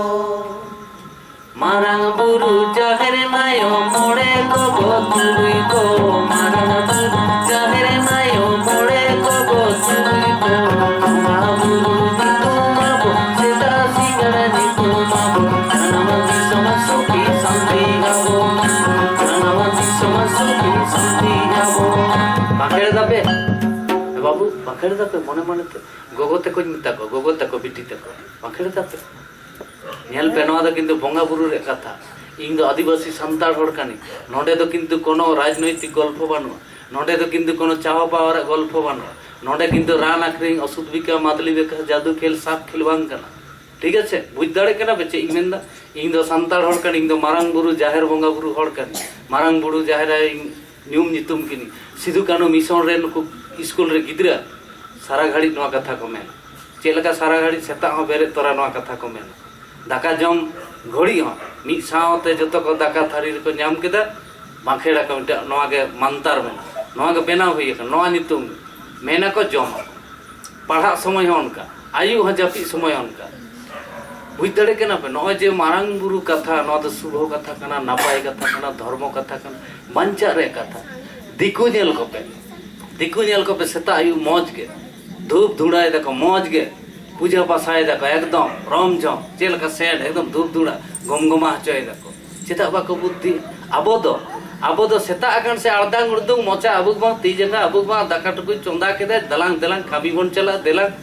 ᱢᱟᱨᱟᱝ ᱵᱩᱨᱩ ᱡᱟᱦᱮᱨ ᱟᱭᱳ ᱢᱚᱬᱮ ᱠᱚ ᱜᱚ ᱛᱩᱨᱩᱭ ᱠᱚ, ᱢᱟᱨᱟᱝ ᱵᱩᱨᱩ ᱡᱟᱦᱮᱨ ᱟᱭᱳ ᱢᱚᱬᱮ ᱠᱚ ᱜᱚ ᱛᱩᱨᱩᱭ ᱠᱚ, ᱵᱚᱸᱜᱟ ᱵᱩᱨᱩ ᱧᱩᱛᱩᱢ ᱟᱵᱚ, ᱥᱮᱛᱟᱜ ᱥᱤᱸᱜᱟᱲ ᱧᱩᱛᱩᱢ ᱟᱵᱚ, ᱡᱟᱱᱟᱢ ᱫᱤᱥᱚᱢ ᱥᱩᱠᱷᱤ ᱥᱟᱱᱛᱤ ᱟᱵᱚ, ᱡᱟᱱᱟᱢ ᱫᱤᱥᱚᱢ ᱥᱩᱠᱷᱤ ᱥᱟᱱᱛᱤ ᱟᱵᱚ᱾ ᱵᱟᱸᱠᱷᱮᱲ ᱫᱟᱯᱮ? ᱮ ᱵᱟᱹᱵᱩ, ᱵᱟᱸᱠᱷᱮᱲ ᱫᱟᱯᱮ ᱢᱚᱱᱮ ᱢᱚᱱᱮ ᱛᱮ? ᱜᱚᱜᱚ ᱛᱟᱠᱚᱧ ᱢᱮᱛᱟ ᱠᱚᱣᱟ, ᱜᱚᱜᱚ ᱛᱟᱠᱚ, ᱵᱤᱴᱤ ᱛᱟᱠᱚ, ᱵᱟᱸᱠᱷᱮᱲ ᱫᱟᱯᱮ? ᱧᱮᱞ ᱯᱮ, ᱱᱚᱣᱟ ᱫᱚ ᱠᱤᱱᱛᱩ ᱵᱚᱸᱜᱟ ᱵᱩᱨᱩ ᱨᱮᱭᱟᱜ ᱠᱟᱛᱷᱟ᱾ ᱤᱧ ᱫᱚ ᱟᱹᱫᱤᱵᱟᱹᱥᱤ ᱥᱟᱱᱛᱟᱲ ᱦᱚᱲ ᱠᱟᱹᱱᱟᱹᱧ᱾ ᱱᱚᱰᱮ ᱫᱚ ᱠᱤᱱᱛᱩ ᱠᱳᱱᱳ ᱨᱟᱡᱽᱱᱳᱭᱛᱤᱠ ᱜᱚᱞᱯᱷᱚ ᱵᱟᱹᱱᱩᱜᱼᱟ, ᱱᱚᱰᱮ ᱫᱚ ᱠᱤᱱᱛᱩ ᱠᱳᱱᱳ ᱪᱟᱣ ᱯᱟᱣ ᱨᱮᱭᱟᱜ ᱜᱚᱞᱯᱷᱚ ᱵᱟᱹᱱᱩᱜᱼᱟ᱾ ᱱᱚᱰᱮ ᱠᱤᱱᱛᱩ ᱨᱟᱱ ᱟᱹᱠᱷᱨᱤᱧ, ᱚᱥᱩᱫᱷ ᱵᱤᱠᱟ, ᱢᱟᱫᱞᱤ ᱵᱮᱠᱟ, ᱡᱟᱫᱩ ᱠᱷᱮᱞ, ᱥᱟᱯ ᱠᱷᱮᱞ ᱵᱟᱝ ᱠᱟᱱᱟ᱾ ᱴᱷᱤᱠ ᱟᱪᱷᱮ? ᱵᱩᱡᱽ ᱫᱟᱲᱮᱭᱟᱜ ᱠᱟᱱᱟ ᱯᱮ ᱪᱮᱫ ᱤᱧ ᱢᱮᱱᱫᱟ? ᱤᱧ ᱫᱚ ᱥᱟᱱᱛᱟᱲ ᱦᱚᱲ ᱠᱟᱹᱱᱟᱹᱧ, ᱤᱧ ᱫᱚ ᱢᱟᱨᱟᱝ ᱵᱩᱨᱩ, ᱡᱟᱦᱮᱨ ᱵᱚᱸᱜᱟ ᱵᱩᱨᱩ ᱦᱚᱲ ᱠᱟᱹᱱᱟᱹᱧ᱾ ᱢᱟᱨᱟᱝ ᱵᱩᱨᱩ, ᱡᱟᱦᱮᱨ ᱟᱭᱳ ᱧᱩᱢ ᱧᱩᱛᱩᱢ ᱠᱤᱱᱤᱧ᱾ ᱥᱤᱫᱩ ᱠᱟᱹᱱᱦᱩ ᱢᱤᱥᱚᱱ ᱨᱮ ᱱᱩᱠᱩ ᱥᱠᱩᱞ ᱨᱮ ᱜᱤᱫᱽᱨᱟᱹ ᱥᱟᱨᱟ ᱜᱷᱟᱹᱲᱤᱡ ᱱᱚᱣᱟ ᱠᱟᱛᱷᱟ ᱠᱚ ᱢᱮᱱᱟ᱾ ᱪᱮᱫ ᱞᱮᱠᱟ ᱥᱟᱨᱟ ᱜᱷᱟᱹᱲᱤᱡ ᱥᱮᱛᱟᱜ ᱦᱚᱸ ᱵᱮᱨᱮᱫ ᱛᱚᱨᱟ ᱱᱚᱣᱟ ᱠᱟᱛᱷᱟ ᱠᱚ ᱢᱮᱱᱟ᱾ ᱫᱟᱠᱟ ᱡᱚᱢ ᱜᱷᱟᱹᱲᱤᱡ ᱦᱚᱸ ᱢᱤᱫ ᱥᱟᱶᱛᱮ ᱡᱚᱛᱚ ᱠᱚ ᱫᱟᱠᱟ ᱛᱷᱟᱹᱨᱤ ᱨᱮᱠᱚ ᱧᱟᱢ ᱠᱮᱫᱟ, ᱵᱟᱸᱠᱷᱮᱲ ᱟᱠᱚ ᱢᱤᱫᱴᱟᱝ, ᱱᱚᱣᱟ ᱜᱮ ᱢᱟᱱᱛᱟᱨ ᱢᱮᱱᱟᱜᱼᱟ, ᱱᱚᱣᱟ ᱜᱮ ᱵᱮᱱᱟᱣ ᱦᱩᱭ ᱟᱠᱟᱱᱟ, ᱱᱚᱣᱟ ᱧᱩᱛᱩᱢ ᱜᱮ᱾ ᱢᱮᱱᱟᱠᱚ ᱡᱚᱢ ᱟᱠᱚ᱾ ᱯᱟᱲᱦᱟᱜ ᱥᱚᱢᱚᱭ ᱦᱚᱸ ᱚᱱᱠᱟ, ᱟᱹᱭᱩᱵ ᱦᱚᱸ ᱡᱟᱹᱯᱤᱫ ᱥᱚᱢᱚᱭ ᱦᱚᱸ ᱚᱱᱠᱟ᱾ ᱵᱩᱡᱽ ᱫᱟᱲᱮ ᱠᱟᱱᱟ ᱯᱮ? ᱱᱚᱜᱼᱚᱭ ᱡᱮ ᱢᱟᱨᱟᱝ ᱵᱩᱨᱩ ᱠᱟᱛᱷᱟ, ᱱᱚᱣᱟ ᱫᱚ ᱥᱩᱵᱷᱚ ᱠᱟᱛᱷᱟ ᱠᱟᱱᱟ, ᱱᱟᱯᱟᱭ ᱠᱟᱛᱷᱟ ᱠᱟᱱᱟ, ᱫᱷᱚᱨᱢᱚ ᱠᱟᱛᱷᱟ ᱠᱟᱱᱟ, ᱵᱟᱧᱪᱟᱜ ᱨᱮᱭᱟᱜ ᱠᱟᱛᱷᱟ᱾ ᱫᱤᱠᱩ ᱧᱮᱞ ᱠᱚᱯᱮ, ᱫᱤᱠᱩ ᱧᱮᱞ ᱠᱚᱯᱮ, ᱥᱮᱛᱟᱜ ᱟᱹᱭᱩᱵ ᱢᱚᱡᱽ ᱜᱮ, ᱫᱷᱩᱯ ᱫᱷᱩᱲᱟᱭ ᱫᱟᱠᱚ ᱢᱚᱡᱽ ᱜᱮ, ᱯᱩᱡᱟᱹ ᱯᱟᱥᱟᱭ ᱫᱟᱠᱚ ᱮᱠᱫᱚᱢ ᱨᱚᱢ ᱡᱷᱚᱢ, ᱪᱮᱫ ᱞᱮᱠᱟ ᱥᱮᱱᱴ, ᱮᱠᱫᱚᱢ ᱫᱷᱩᱯ ᱫᱷᱩᱲᱟ ᱜᱚᱢᱜᱚᱢᱟ ᱦᱚᱪᱚᱭ ᱫᱟᱠᱚ᱾ ᱪᱮᱫᱟᱜ ᱵᱟᱠᱚ ᱵᱩᱫᱽᱫᱷᱤ? ᱟᱵᱚ ᱫᱚ, ᱟᱵᱚ ᱫᱚ ᱥᱮᱛᱟᱜ ᱟᱠᱟᱱ ᱥᱮ ᱟᱲᱫᱟᱝ ᱩᱲᱫᱩᱝ ᱢᱚᱪᱟ ᱟᱹᱵᱩᱠ ᱵᱟᱝ, ᱛᱤ ᱡᱟᱸᱜᱟ ᱟᱹᱵᱩᱠ ᱵᱟᱝ, ᱫᱟᱠᱟ ᱴᱩᱠᱩᱡ ᱪᱚᱸᱫᱟ ᱠᱮᱫᱟᱭ, ᱫᱮᱞᱟᱝ ᱫᱮᱞᱟᱝ ᱠᱟᱹᱢᱤ ᱵᱚᱱ ᱪᱟᱞᱟᱜᱼᱟ, ᱫᱮᱞᱟᱝ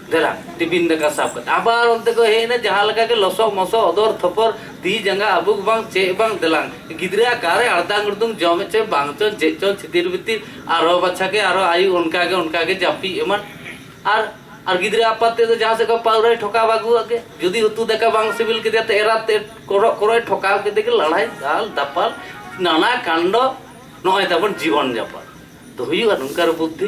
ᱫᱮᱞᱟᱝ ᱴᱤᱯᱷᱤᱱ ᱫᱟᱠᱟ ᱥᱟᱵ ᱠᱟᱛᱮ ᱟᱵᱟᱨ ᱚᱱᱛᱮ ᱠᱚ ᱦᱮᱡ ᱮᱱᱟ, ᱡᱟᱦᱟᱸ ᱞᱮᱠᱟ ᱜᱮ ᱞᱚᱥᱚᱜ ᱢᱚᱥᱚᱜ ᱚᱫᱚᱨ ᱛᱷᱚᱯᱚᱨ, ᱛᱤ ᱡᱟᱸᱜᱟ ᱟᱹᱵᱩᱠ ᱵᱟᱝ ᱪᱮᱫ ᱵᱟᱝ, ᱫᱮᱞᱟᱝ ᱜᱤᱫᱽᱨᱟᱹ ᱚᱠᱟᱨᱮ ᱟᱲᱫᱟᱝ ᱩᱲᱫᱩᱝ ᱡᱚᱢᱮᱫ ᱪᱚᱭ ᱵᱟᱝ ᱪᱚ ᱪᱮᱫ ᱪᱚ ᱪᱷᱤᱛᱤᱨ ᱵᱤᱛᱤᱨ, ᱟᱨᱦᱚᱸ ᱵᱟᱪᱷᱟ ᱜᱮ ᱟᱨᱦᱚᱸ ᱟᱭᱩ ᱚᱱᱠᱟ ᱜᱮ ᱚᱱᱠᱟ ᱜᱮ ᱡᱟᱹᱯᱤᱫ ᱮᱢᱟᱱ᱾ ᱟᱨ, ᱟᱨ ᱜᱤᱫᱽᱨᱟᱹ ᱟᱯᱟᱛ ᱛᱮᱫᱚ ᱡᱟᱦᱟᱸ ᱥᱮᱫ ᱠᱷᱚᱱ ᱯᱟᱹᱣᱨᱟᱹᱭ ᱴᱷᱚᱠᱟᱣ ᱟᱹᱜᱩᱣᱟᱜ ᱜᱮ, ᱡᱩᱫᱤ ᱩᱛᱩ ᱫᱟᱠᱟ ᱵᱟᱝ ᱥᱤᱵᱤᱞ ᱠᱮᱫᱮᱭᱟ ᱛᱚ ᱮᱨᱟᱛ ᱛᱮ ᱠᱚᱨᱚᱜ ᱠᱚᱨᱚᱜ ᱴᱷᱚᱠᱟᱣ ᱠᱮᱫᱮ ᱜᱮ, ᱞᱟᱲᱟᱭ ᱫᱟᱞ ᱫᱟᱯᱟᱞ ᱱᱟᱱᱟ ᱠᱟᱱᱰᱚ᱾ ᱱᱚᱜᱼᱚᱭ ᱛᱟᱵᱚᱱ ᱡᱤᱵᱚᱱ ᱡᱟᱯᱚᱱ ᱫᱚ ᱦᱩᱭᱩᱜᱼᱟ ᱱᱚᱝᱠᱟ ᱨᱮ ᱵᱩᱫᱽᱫᱷᱤ᱾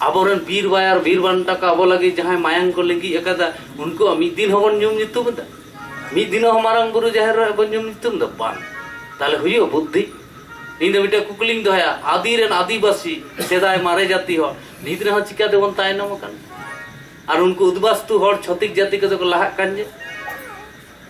ᱟᱵᱚᱨᱮᱱ ᱵᱤᱨ ᱵᱟᱭᱟᱨ ᱵᱤᱨ ᱵᱟᱱᱴᱟ ᱠᱚ ᱟᱵᱚ ᱞᱟᱹᱜᱤᱫ ᱡᱟᱦᱟᱸᱭ ᱢᱟᱭᱟᱝ ᱠᱚ ᱞᱤᱸᱜᱤ ᱟᱠᱟᱫᱟ, ᱩᱱᱠᱩᱣᱟᱜ ᱢᱤᱫ ᱫᱤᱱ ᱦᱚᱸᱵᱚᱱ ᱧᱩᱢ ᱧᱩᱛᱩᱢ ᱮᱫᱟ? ᱢᱤᱫ ᱫᱤᱱ ᱦᱚᱸ ᱢᱟᱨᱟᱝ ᱵᱩᱨᱩ ᱡᱟᱦᱮᱨ ᱨᱮ ᱵᱚᱱ ᱧᱩᱢ ᱧᱩᱛᱩᱢ ᱮᱫᱟ? ᱵᱟᱝ᱾ ᱛᱟᱦᱞᱮ ᱦᱩᱭᱩᱜᱼᱟ ᱵᱩᱫᱽᱫᱷᱤ? ᱤᱧ ᱫᱚ ᱢᱤᱫᱴᱮᱱ ᱠᱩᱠᱞᱤᱧ ᱫᱚᱦᱚᱭᱟ, ᱟᱹᱫᱤ ᱨᱮᱱ ᱟᱹᱫᱤᱵᱟᱹᱥᱤ ᱥᱮᱫᱟᱭ ᱢᱟᱨᱮ ᱡᱟᱹᱛᱤ ᱦᱚᱲ ᱱᱤᱛ ᱨᱮᱦᱚᱸ ᱪᱤᱠᱟᱹ ᱛᱮᱵᱚᱱ ᱛᱟᱭᱱᱚᱢ ᱟᱠᱟᱱᱟ? ᱟᱨ ᱩᱱᱠᱩ ᱩᱫᱵᱟᱥᱛᱩ ᱦᱚᱲ ᱪᱷᱚᱛᱤᱠ ᱡᱟᱹᱛᱤ ᱠᱚᱫᱚ ᱠᱚ ᱞᱟᱦᱟᱜ ᱠᱟᱱ ᱡᱮ?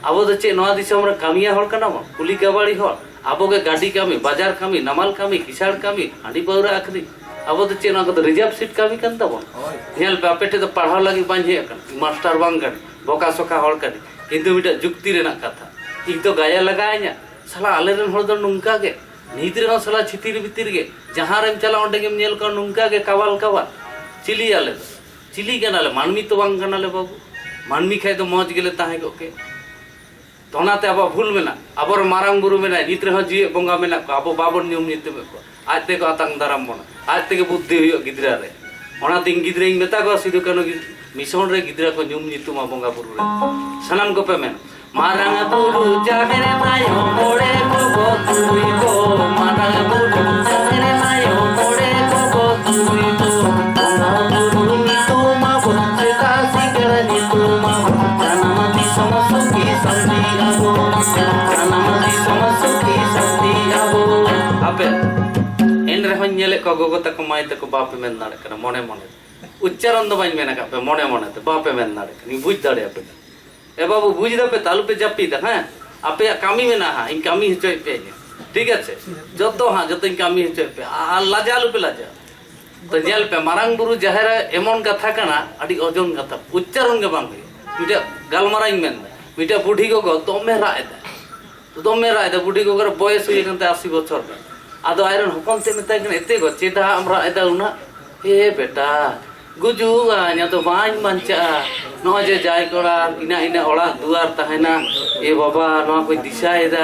ᱟᱵᱚ ᱫᱚ ᱪᱮᱫ ᱱᱚᱣᱟ ᱫᱤᱥᱚᱢ ᱨᱮ ᱠᱟᱹᱢᱤᱭᱟ ᱦᱚᱲ ᱠᱟᱱᱟ ᱵᱚᱱ? ᱠᱩᱞᱤ ᱠᱟᱵᱟᱲᱤ ᱦᱚᱲ? ᱟᱵᱚ ᱜᱮ ᱜᱟᱹᱰᱤ ᱠᱟᱹᱢᱤ, ᱵᱟᱡᱟᱨ ᱠᱟᱹᱢᱤ, ᱱᱟᱢᱟᱞ ᱠᱟᱹᱢᱤ, ᱠᱤᱥᱟᱬ ᱠᱟᱹᱢᱤ, ᱦᱟᱺᱰᱤ ᱯᱟᱹᱣᱨᱟᱹ ᱟᱹᱠᱷᱨᱤᱧ? ᱟᱵᱚ ᱫᱚ ᱪᱮᱫ ᱱᱚᱣᱟ ᱠᱚᱫᱚ ᱨᱤᱡᱟᱨᱵᱷ ᱥᱤᱴ ᱠᱟᱹᱢᱤ ᱠᱟᱱ ᱛᱟᱵᱚᱱ? ᱦᱳᱭ᱾ ᱧᱮᱞ ᱯᱮ, ᱟᱯᱮ ᱴᱷᱮᱱ ᱫᱚ ᱯᱟᱲᱦᱟᱣ ᱞᱟᱹᱜᱤᱫ ᱵᱟᱹᱧ ᱦᱮᱡ ᱟᱠᱟᱱᱟ, ᱢᱟᱥᱴᱟᱨ ᱵᱟᱝ ᱠᱟᱹᱱᱟᱹᱧ, ᱵᱚᱠᱟ ᱥᱚᱠᱟ ᱦᱚᱲ ᱠᱟᱹᱱᱟᱹᱧ, ᱠᱤᱱᱛᱩ ᱢᱤᱫᱴᱟᱝ ᱡᱩᱠᱛᱤ ᱨᱮᱱᱟᱜ ᱠᱟᱛᱷᱟ, ᱤᱧ ᱫᱚ ᱜᱟᱭᱟ ᱞᱟᱜᱟᱣᱤᱧᱟ᱾ ᱥᱟᱞᱟ ᱟᱞᱮᱨᱮᱱ ᱦᱚᱲ ᱫᱚ ᱱᱚᱝᱠᱟ ᱜᱮ, ᱱᱤᱛ ᱨᱮᱦᱚᱸ ᱥᱟᱞᱟ ᱪᱷᱤᱛᱤᱨ ᱵᱷᱤᱛᱤᱨ ᱜᱮ, ᱡᱟᱦᱟᱸ ᱨᱮᱢ ᱪᱟᱞᱟᱜ ᱚᱸᱰᱮ ᱜᱮᱢ ᱧᱮᱞ ᱠᱚᱣᱟ ᱱᱚᱝᱠᱟ ᱜᱮ ᱠᱟᱵᱟᱞ ᱠᱟᱵᱟᱞ᱾ ᱪᱤᱞᱤ ᱟᱞᱮ ᱫᱚ? ᱪᱤᱞᱤ ᱠᱟᱱᱟᱞᱮ? ᱢᱟᱹᱱᱢᱤ ᱛᱚ ᱵᱟᱝ ᱠᱟᱱᱟᱞᱮ ᱵᱟᱹᱵᱩ᱾ ᱢᱟᱹᱱᱢᱤ ᱠᱷᱟᱡ ᱫᱚ ᱢᱚᱡᱽ ᱜᱮᱞᱮ ᱛᱟᱦᱮᱸ ᱠᱚᱜ ᱠᱮ᱾ ᱛᱚ ᱚᱱᱟᱛᱮ ᱟᱵᱚᱣᱟᱜ ᱵᱷᱩᱞ ᱢᱮᱱᱟᱜᱼᱟ᱾ ᱟᱵᱚᱨᱮᱱ ᱢᱟᱨᱟᱝ ᱵᱩᱨᱩ ᱢᱮᱱᱟᱭ, ᱱᱤᱛ ᱨᱮᱦᱚᱸ ᱡᱤᱣᱮᱫ ᱵᱚᱸᱜᱟ ᱢᱮᱱᱟᱜ ᱠᱚᱣᱟ, ᱟᱵᱚ ᱵᱟᱵᱚᱱ ᱧᱩᱢ ᱧᱩᱛᱩᱢᱮᱫ ᱠᱚᱣᱟ᱾ ᱟᱡ ᱛᱮᱠᱚ ᱟᱛᱟᱝ ᱫᱟᱨᱟᱢ ᱵᱚᱱᱟ, ᱟᱡ ᱛᱮᱜᱮ ᱵᱩᱫᱽᱫᱷᱤ ᱦᱩᱭᱩᱜᱼᱟ ᱜᱤᱫᱽᱨᱟᱹ ᱨᱮ᱾ ᱚᱱᱟᱛᱮ ᱤᱧ ᱜᱤᱫᱽᱨᱟᱹᱧ ᱢᱮᱛᱟ ᱠᱚᱣᱟ, ᱥᱤᱫᱩ ᱠᱟᱹᱱᱦᱩ ᱜᱤ-, ᱢᱤᱥᱚᱱ ᱨᱮ ᱜᱤᱫᱽᱨᱟᱹ ᱠᱚ ᱧᱩᱢ ᱧᱩᱛᱩᱢᱟ ᱵᱚᱸᱜᱟ ᱵᱩᱨᱩ ᱨᱮ, ᱥᱟᱱᱟᱢ ᱠᱚᱯᱮ ᱢᱮᱱ, ᱢᱟᱨᱟᱝ ᱵᱩᱨᱩ ᱡᱟᱦᱮᱨ ᱟᱭᱳ ᱢᱚᱬᱮ ᱠᱚ ᱠᱚ ᱛᱩᱨᱩᱭ ᱠᱚ, ᱢᱟᱨᱟᱝ ᱵᱩᱨᱩ ᱡᱟᱦᱮᱨ ᱟᱭᱳ ᱢᱚᱬᱮ ᱠᱚ ᱠᱚ ᱛᱩᱨᱩᱭ ᱠᱚ, ᱵᱚᱸᱜᱟ ᱵᱩᱨᱩ ᱧᱩᱛᱩᱢ ᱟᱵᱚ, ᱥᱮᱛᱟ ᱥᱤᱸᱜᱟᱹᱲ ᱧᱩᱛᱩᱢ ᱟᱵᱚ, ᱥᱟᱱᱟᱢ ᱫᱤᱥᱚᱢ ᱥᱩᱠᱷᱤ ᱥᱟᱱᱛᱤ ᱟᱵᱚ, ᱥᱟᱱᱟᱢ ᱫᱤᱥᱚᱢ ᱥᱩᱠᱷᱤ ᱥᱟᱱᱛᱤ ᱟᱵᱚ᱾ ᱟᱯᱮ ᱮᱱ ᱨᱮᱦᱚᱸᱧ ᱧᱮᱞᱮᱫ ᱠᱚᱣᱟ, ᱜᱚᱜᱚ ᱛᱟᱠᱚ, ᱢᱟᱹᱭ ᱛᱟᱠᱚ, ᱵᱟᱯᱮ ᱢᱮᱱ ᱫᱟᱲᱮᱭᱟᱜ ᱠᱟᱱᱟ ᱢᱚᱱᱮ ᱢᱚᱱᱮ ᱛᱮ᱾ ᱩᱪᱪᱟᱨᱚᱱ ᱫᱚ ᱵᱟᱹᱧ ᱢᱮᱱ ᱟᱠᱟᱫ ᱯᱮ, ᱢᱚᱱᱮ ᱢᱚᱱᱮ ᱛᱮ ᱵᱟᱯᱮ ᱢᱮᱱ ᱫᱟᱲᱮᱭᱟᱜ ᱠᱟᱱᱟ, ᱤᱧ ᱵᱩᱡᱽ ᱫᱟᱲᱮᱭᱟᱯᱮ ᱠᱟᱱᱟ᱾ ᱮ ᱵᱟᱹᱵᱩ, ᱵᱩᱡᱽ ᱫᱟᱯᱮ ᱛᱚ, ᱟᱞᱚᱯᱮ ᱡᱟᱹᱯᱤᱫᱟ, ᱦᱮᱸ? ᱟᱯᱮᱭᱟᱜ ᱠᱟᱹᱢᱤ ᱢᱮᱱᱟᱜᱼᱟ ᱦᱟᱸᱜ, ᱤᱧ ᱠᱟᱹᱢᱤ ᱦᱚᱪᱚᱭᱮᱫ ᱯᱮᱭᱟ ᱤᱧ᱾ ᱴᱷᱤᱠ ᱟᱪᱷᱮ? ᱡᱚᱛᱚ ᱦᱟᱸᱜ, ᱡᱚᱛᱚᱧ ᱠᱟᱹᱢᱤ ᱦᱚᱪᱚᱭᱮᱫ ᱯᱮᱭᱟ᱾ ᱟ-, ᱟᱨ ᱞᱟᱡᱟ ᱟᱞᱚᱯᱮ ᱞᱟᱡᱟ᱾ ᱛᱚ ᱧᱮᱞ ᱯᱮ, ᱢᱟᱨᱟᱝ ᱵᱩᱨᱩ ᱡᱟᱦᱮᱨ ᱟᱭᱳ ᱮᱢᱚᱱ ᱠᱟᱛᱷᱟ ᱠᱟᱱᱟ, ᱟᱹᱰᱤ ᱳᱡᱚᱱ ᱠᱟᱛᱷᱟ, ᱩᱪᱪᱟᱨᱚᱱ ᱜᱮ ᱵᱟᱝ ᱦᱩᱭᱩᱜᱼᱟ᱾ ᱢᱤᱫᱴᱮᱡ ᱜᱟᱞᱢᱟᱨᱟᱣ ᱤᱧ ᱢᱮᱱᱫᱟ, ᱢᱤᱫᱴᱮᱡ ᱵᱩᱰᱷᱤ ᱜᱚᱜᱚ ᱫᱚᱢᱮ ᱨᱟᱜ ᱮᱫᱟ, ᱫᱚᱢᱮ ᱨᱟᱜ ᱮᱫᱟ᱾ ᱵᱩᱰᱷᱤ ᱜᱚᱜᱚ ᱨᱮ ᱵᱚᱭᱮᱥ ᱦᱩᱭ ᱟᱠᱟᱱ ᱛᱟᱭᱟ ᱟᱥᱤ ᱵᱚᱪᱷᱚᱨ ᱜᱟᱱ᱾ ᱟᱫᱚ ᱟᱡᱨᱮᱱ ᱦᱚᱯᱚᱱ ᱛᱮᱫ ᱢᱮᱛᱟᱭ ᱠᱟᱱᱟ, "ᱮᱛᱮ ᱜᱚ, ᱪᱮᱫᱟᱜ ᱮᱢ ᱨᱟᱜ ᱮᱫᱟ ᱩᱱᱟᱹᱜ? ᱮ ᱵᱮᱴᱟ, ᱜᱩᱡᱩᱜ ᱟᱹᱧ, ᱟᱫᱚ ᱵᱟᱹᱧ ᱵᱟᱧᱪᱟᱜᱼᱟ᱾ ᱱᱚᱜᱼᱚᱭ ᱡᱮ ᱡᱟᱭ ᱠᱚᱲᱟ, ᱤᱱᱟᱹ ᱤᱱᱟᱹ ᱚᱲᱟᱜ ᱫᱩᱣᱟᱨ ᱛᱟᱦᱮᱱᱟ, ᱮ ᱵᱟᱵᱟ, ᱱᱚᱣᱟ ᱠᱚᱧ ᱫᱤᱥᱟᱹᱭᱮᱫᱟ᱾"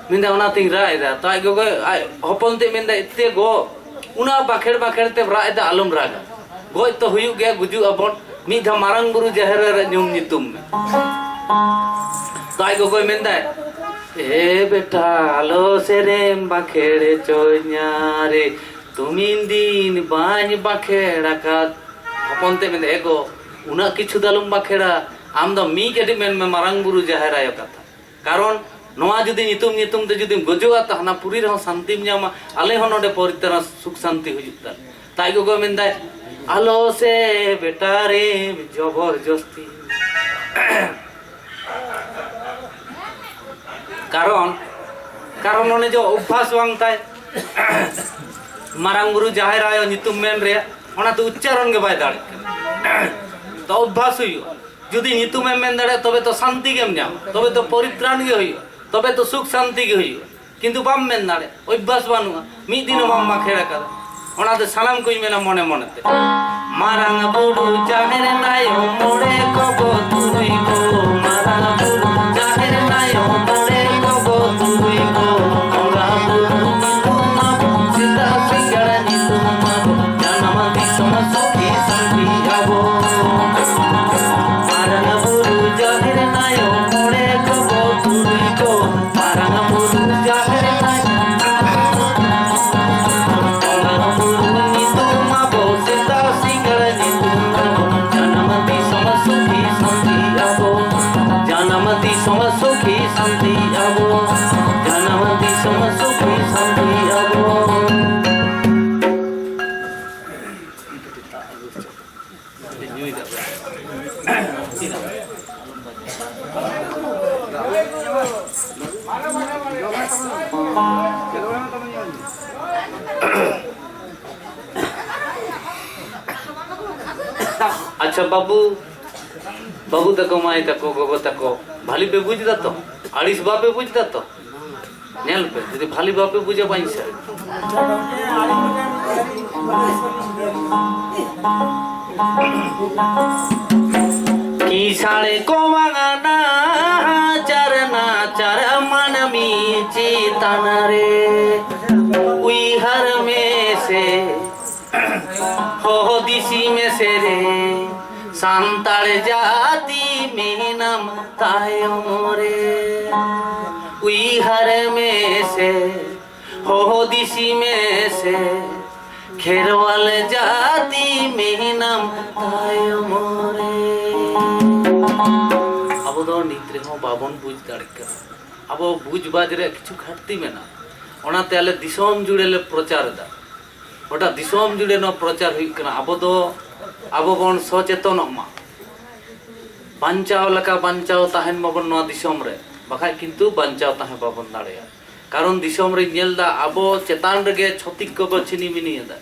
ᱢᱮᱱᱫᱟ, "ᱚᱱᱟᱛᱤᱧ ᱨᱟᱜ ᱮᱫᱟ᱾" ᱛᱚ ᱟᱡ ᱜᱚᱜᱚ, ᱟᱡ ᱦᱚᱯᱚᱱ ᱛᱮᱫ ᱢᱮᱱᱫᱟ, "ᱮᱛᱮ ᱜᱚ, ᱚᱱᱟ ᱵᱟᱠᱷᱮᱲ ᱵᱟᱠᱷᱮᱲ ᱛᱮᱢ ᱨᱟᱜ ᱮᱫᱟ, ᱟᱞᱚᱢ ᱨᱟᱜᱟ᱾ ᱜᱚᱡ ᱛᱚ ᱦᱩᱭᱩᱜ ᱜᱮᱭᱟ, ᱜᱩᱡᱩᱜ ᱟᱵᱚᱱ᱾ ᱢᱤᱫ ᱫᱷᱟᱣ ᱢᱟᱨᱟᱝ ᱵᱩᱨᱩ ᱡᱟᱦᱮᱨ ᱨᱮ ᱧᱩᱢ ᱧᱩᱛᱩᱢ ᱢᱮ᱾" ᱛᱚ ᱟᱡ ᱜᱚᱜᱚᱭ ᱢᱮᱱᱫᱟᱭ, "ᱮ ᱵᱮᱴᱟ, ᱟᱞᱚ ᱥᱮᱨᱮᱧ ᱵᱟᱠᱷᱮᱲ ᱦᱚᱪᱚᱧᱟ ᱨᱮ, ᱛᱩᱢᱤᱱ ᱫᱤᱱ ᱵᱟᱹᱧ ᱵᱟᱠᱷᱮᱲ ᱟᱠᱟᱫ᱾" ᱦᱚᱯᱚᱱ ᱛᱮᱫ ᱢᱮᱱᱫᱟ, "ᱮ ᱜᱚ, ᱩᱱᱟᱹᱜ ᱠᱤᱪᱷᱩ ᱫᱚ ᱟᱞᱚᱢ ᱵᱟᱠᱷᱮᱲᱟ, ᱟᱢ ᱫᱚ ᱢᱤᱫ ᱜᱷᱟᱹᱲᱤᱡ ᱢᱮᱱ ᱢᱮ ᱢᱟᱨᱟᱝ ᱵᱩᱨᱩ ᱡᱟᱦᱮᱨ ᱟᱭᱳ ᱠᱟᱛᱷᱟ᱾ ᱠᱟᱨᱚᱱ ᱱᱚᱣᱟ ᱡᱩᱫᱤ ᱧᱩᱛᱩᱢ ᱧᱩᱛᱩᱢ ᱛᱮ ᱡᱩᱫᱤᱢ ᱜᱚᱡᱚᱜᱼᱟ, ᱛᱚ ᱦᱟᱱᱟ ᱯᱩᱨᱤ ᱨᱮᱦᱚᱸ ᱥᱟᱱᱛᱤᱢ ᱧᱟᱢᱟ, ᱟᱞᱮ ᱦᱚᱸ ᱱᱚᱰᱮ ᱯᱚᱨᱤᱛᱨᱟᱱ ᱥᱩᱠ ᱥᱟᱱᱛᱤ ᱦᱩᱭᱩᱜ ᱛᱟᱞᱮ᱾" ᱛᱟᱭ ᱜᱚᱜᱚ ᱢᱮᱱᱫᱟᱭ, "ᱟᱞᱚ ᱥᱮ ᱵᱮᱴᱟ ᱨᱮ ᱡᱚᱵᱚᱨ ᱡᱚᱥᱛᱤ᱾" ᱠᱟᱨᱚᱱ, ᱠᱟᱨᱚᱱ ᱚᱱᱮ ᱡᱮ ᱚᱵᱵᱷᱟᱥ ᱵᱟᱝ ᱛᱟᱭ, ᱢᱟᱨᱟᱝ ᱵᱩᱨᱩ ᱡᱟᱦᱮᱨ ᱟᱭᱳ ᱧᱩᱛᱩᱢ ᱢᱮᱱ ᱨᱮᱭᱟᱜ, ᱚᱱᱟᱛᱮ ᱩᱪᱪᱟᱨᱚᱱ ᱜᱮ ᱵᱟᱭ ᱫᱟᱲᱮᱭᱟᱜ ᱠᱟᱱᱟ᱾ ᱛᱚ ᱚᱵᱵᱷᱟᱥ ᱦᱩᱭᱩᱜᱼᱟ᱾ ᱡᱩᱫᱤ ᱧᱩᱛᱩᱢᱮᱢ ᱢᱮᱱ ᱫᱟᱲᱮᱭᱟᱜᱼᱟ, ᱛᱚᱵᱮ ᱛᱚ ᱥᱟᱱᱛᱤ ᱜᱮᱢ ᱧᱟᱢᱟ, ᱛᱚᱵᱮ ᱛᱚ ᱯᱚᱨᱤᱛᱨᱟᱱ ᱜᱮ ᱦᱩᱭᱩᱜᱼᱟ, ᱛᱚᱵᱮ ᱛᱚ ᱥᱩᱠ ᱥᱟᱱᱛᱤ ᱜᱮ ᱦᱩᱭᱩᱜᱼᱟ᱾ ᱠᱤᱱᱛᱩ ᱵᱟᱢ ᱢᱮᱱ ᱫᱟᱲᱮᱭᱟᱜᱼᱟ, ᱚᱵᱵᱷᱟᱥ ᱵᱟᱹᱱᱩᱜᱼᱟ, ᱢᱤᱫ ᱫᱤᱱ ᱦᱚᱸ ᱵᱟᱢ ᱵᱟᱠᱷᱮᱲ ᱟᱠᱟᱫᱟ᱾ ᱚᱱᱟᱛᱮ ᱥᱟᱱᱟᱢ ᱠᱚᱧ ᱢᱮᱱᱟ ᱢᱚᱱᱮ ᱢᱚᱱᱮ ᱛᱮ, ᱢᱟᱨᱟᱝ ᱵᱩᱨᱩ ᱡᱟᱦᱮᱨ ᱟᱭᱳ ᱢᱚᱬᱮ ᱠᱚ ᱠᱚ ᱛᱩᱨᱩᱭ ᱠᱚ, ᱢᱟᱨᱟᱝ ᱵᱩᱨᱩ ᱡᱟᱦᱮᱨ ᱟᱭᱳ ᱢᱚᱬᱮ ᱠᱚ ᱠᱚ ᱛᱩᱨᱩᱭ ᱠᱚ, ᱵᱚᱸᱜᱟ ᱵᱩᱨᱩ ᱧᱩᱛᱩᱢ ᱟᱵᱚ, ᱥᱮᱛᱟᱜ ᱥᱤᱸᱜᱟᱲ ᱧᱩᱛᱩᱢ ᱟᱵᱚ, ᱡᱟᱱᱟᱢ ᱫᱤᱥᱚᱢ ᱥᱩᱠᱷᱤ ᱥᱟᱱᱛᱤ ᱟᱵᱚ᱾ ᱢᱟᱨᱟᱝ ᱵᱩᱨᱩ ᱡᱟᱦᱮᱨ ᱟᱭᱳ ᱢᱚᱬᱮ ᱠᱚ ᱠᱚ ᱛᱩᱨᱩᱭ ᱠᱚ, ᱢᱟᱨᱟᱝ ᱵᱩᱨᱩ ᱡᱟᱦᱮᱨ ᱟᱭᱳ, ᱵᱚᱸᱜᱟ ᱵᱩᱨᱩ ᱧᱩᱛᱩᱢ ᱟᱵᱚ, ᱥᱮᱛᱟᱜ ᱥᱤᱸᱜᱟᱲ ᱧᱩᱛᱩᱢ ᱟᱵᱚ, ᱡᱟᱱᱟᱢ ᱫᱤᱥᱚᱢ ᱥᱩᱠᱷᱤ ᱥᱟᱱᱛᱤ ᱟᱵᱚ᱾ ᱟᱪᱪᱷᱟ ᱵᱟᱹᱵᱩ, ᱵᱟᱹᱵᱩ ᱛᱟᱠᱚ, ᱢᱟᱹᱭ ᱛᱟᱠᱚ, ᱜᱚᱜᱚ ᱛᱟᱠᱚ, ᱵᱷᱟᱞᱤ ᱯᱮ ᱵᱩᱡᱽ ᱫᱟ ᱛᱚ? ᱟᱹᱲᱤᱥ ᱵᱟᱯᱮ ᱵᱩᱡᱽ ᱫᱟ ᱛᱚ? ᱧᱮᱞ ᱯᱮ, ᱡᱩᱫᱤ ᱵᱷᱟᱞᱤ ᱵᱟᱯᱮ ᱵᱩᱡᱟ, ᱵᱟᱹᱧ ᱥᱮ᱾ ᱠᱤᱥᱟᱹᱬ ᱠᱚᱣᱟᱜ ᱱᱟᱦᱟᱪᱟᱨ ᱱᱟᱪᱟᱨ ᱢᱟᱹᱱᱢᱤ ᱪᱮᱛᱟᱱ ᱨᱮ ᱩᱭᱦᱟᱹᱨ ᱢᱮᱥᱮ, ᱦᱩᱫᱤᱥ ᱢᱮᱥᱮ ᱨᱮ, ᱥᱟᱱᱛᱟᱲ ᱡᱟᱹᱛᱤ ᱢᱮᱱᱟᱢ ᱛᱟᱭᱚᱢ ᱨᱮ᱾ ᱩᱭᱦᱟᱹᱨ ᱢᱮᱥᱮ, ᱦᱩᱫᱤᱥ ᱢᱮᱥᱮ, ᱠᱷᱮᱨᱣᱟᱞ ᱡᱟᱹᱛᱤ ᱢᱮᱱᱟᱢ ᱛᱟᱭᱚᱢ ᱨᱮ᱾ ᱟᱵᱚ ᱫᱚ ᱱᱤᱛ ᱨᱮᱦᱚᱸ ᱵᱟᱵᱚᱱ ᱵᱩᱡᱽ ᱫᱟᱲᱮᱜ ᱠᱟᱱᱟ᱾ ᱟᱵᱚ ᱵᱩᱡᱽ ᱵᱟᱡᱽ ᱨᱮ ᱠᱤᱪᱷᱩ ᱜᱷᱟᱴᱛᱤ ᱢᱮᱱᱟᱜᱼᱟ, ᱚᱱᱟᱛᱮ ᱟᱞᱮ ᱫᱤᱥᱚᱢ ᱡᱩᱲᱮ ᱞᱮ ᱯᱨᱚᱪᱟᱨ ᱮᱫᱟ᱾ ᱜᱚᱴᱟ ᱫᱤᱥᱚᱢ ᱡᱩᱲᱮ ᱱᱚᱣᱟ ᱯᱨᱚᱪᱟᱨ ᱦᱩᱭᱩᱜ ᱠᱟᱱᱟ᱾ ᱟᱵᱚ ᱫᱚ, ᱟᱵᱚ ᱵᱚᱱ ᱥᱚᱪᱮᱛᱚᱱᱚᱜ ᱢᱟ, ᱵᱟᱧᱪᱟᱣ ᱞᱮᱠᱟ ᱵᱟᱧᱪᱟᱣ ᱛᱟᱦᱮᱱ ᱢᱟᱵᱚᱱ ᱱᱚᱣᱟ ᱫᱤᱥᱚᱢ ᱨᱮ, ᱵᱟᱠᱷᱟᱡ ᱠᱤᱱᱛᱩ ᱵᱟᱧᱪᱟᱣ ᱛᱟᱦᱮᱸ ᱵᱟᱵᱚᱱ ᱫᱟᱲᱮᱭᱟᱜᱼᱟ᱾ ᱠᱟᱨᱚᱱ ᱫᱤᱥᱚᱢ ᱨᱮᱧ ᱧᱮᱞ ᱮᱫᱟ, ᱟᱵᱚ ᱪᱮᱛᱟᱱ ᱨᱮᱜᱮ ᱪᱷᱚᱛᱤᱠ ᱠᱚᱠᱚ ᱪᱷᱤᱱᱤ ᱢᱤᱱᱤ ᱮᱫᱟ,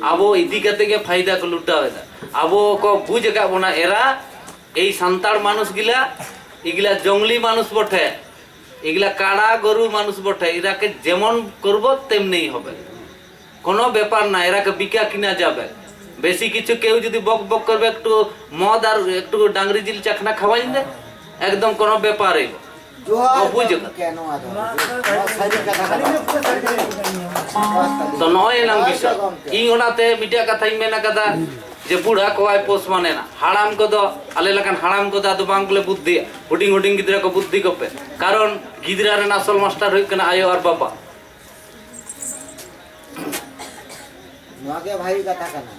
ᱟᱵᱚ ᱤᱫᱤ ᱠᱟᱛᱮ ᱜᱮ ᱯᱷᱟᱭᱫᱟ ᱠᱚ ᱞᱩᱴᱟᱣ ᱮᱫᱟ᱾ ᱟᱵᱚ ᱠᱚ ᱵᱩᱡᱽ ᱟᱠᱟᱫ ᱵᱚᱱᱟ ᱮᱨᱟ, ᱮᱭ ᱥᱟᱱᱛᱟᱲ ᱢᱟᱱᱩᱥ ᱜᱤᱞᱟ, ᱤᱜᱤᱞᱟ ᱡᱚᱝᱞᱤ ᱢᱟᱱᱩᱥ ᱵᱚᱴᱷᱮ, ᱮᱜলা ᱠᱟᱲᱟ ᱜᱚᱨᱩ মানুষ বটে, এরাকে যেমন করব তেমনি হবে। কোনো ব্যাপার না, এরাকে বিকা কিনা যাবে। বেশি কিছু কেউ যদি বক বক করবে, একটু মদ আর একটু ডাংরি জিল চাখনা খাওয়াইন দে, একদম কোনো ব্যাপারই না। ᱡᱚᱦᱟᱨ ᱚ, ᱵᱩᱡᱽ ᱜᱮ ᱟᱠᱟᱫ᱾ ᱜᱚᱢᱠᱮ, ᱱᱚᱣᱟ ᱫᱚ ᱱᱚᱣᱟ ᱥᱟᱹᱨᱤ ᱠᱟᱛᱷᱟ ᱠᱟᱱᱟ᱾ ᱛᱚ, ᱱᱚᱜᱼᱚᱭ ᱮᱱᱟᱝ ᱡᱚᱦᱟᱨ ᱜᱮ ᱵᱤᱥᱚᱭ᱾ ᱜᱚᱢᱠᱮ᱾ ᱤᱧ ᱚᱱᱟᱛᱮ ᱢᱤᱫᱴᱟᱝ ᱠᱟᱛᱷᱟᱧ ᱢᱮᱱ ᱟᱠᱟᱫᱟ ᱡᱮ ᱵᱩᱲᱦᱟ ᱠᱚᱣᱟᱭ ᱯᱳᱥ ᱢᱟᱱᱮ ᱱᱟ᱾ ᱦᱟᱲᱟᱢ ᱠᱚᱫᱚ, ᱟᱞᱮ ᱞᱮᱠᱟᱱ ᱦᱟᱲᱟᱢ ᱠᱚᱫᱚ ᱟᱫᱚ ᱵᱟᱝ ᱵᱚᱞᱮ ᱵᱩᱫᱽᱫᱷᱤᱭᱟ᱾ ᱦᱩᱰᱤᱧ ᱦᱩᱰᱤᱧ ᱜᱤᱫᱽᱨᱟᱹ ᱠᱚ ᱵᱩᱫᱽᱫᱷᱤ ᱠᱚᱯᱮ᱾ ᱠᱟᱨᱚᱱ ᱜᱤᱫᱽᱨᱟᱹ ᱨᱮᱱ ᱟᱥᱚᱞ ᱢᱟᱥᱴᱟᱨ ᱦᱩᱭᱩᱜ ᱠᱟᱱᱟ ᱟᱭᱳ ᱟᱨ ᱵᱟᱵᱟ᱾ ᱱᱚᱣᱟ ᱜᱮ ᱵᱷᱟᱹᱜᱤ ᱠᱟᱛᱷᱟ ᱠᱟᱱᱟ᱾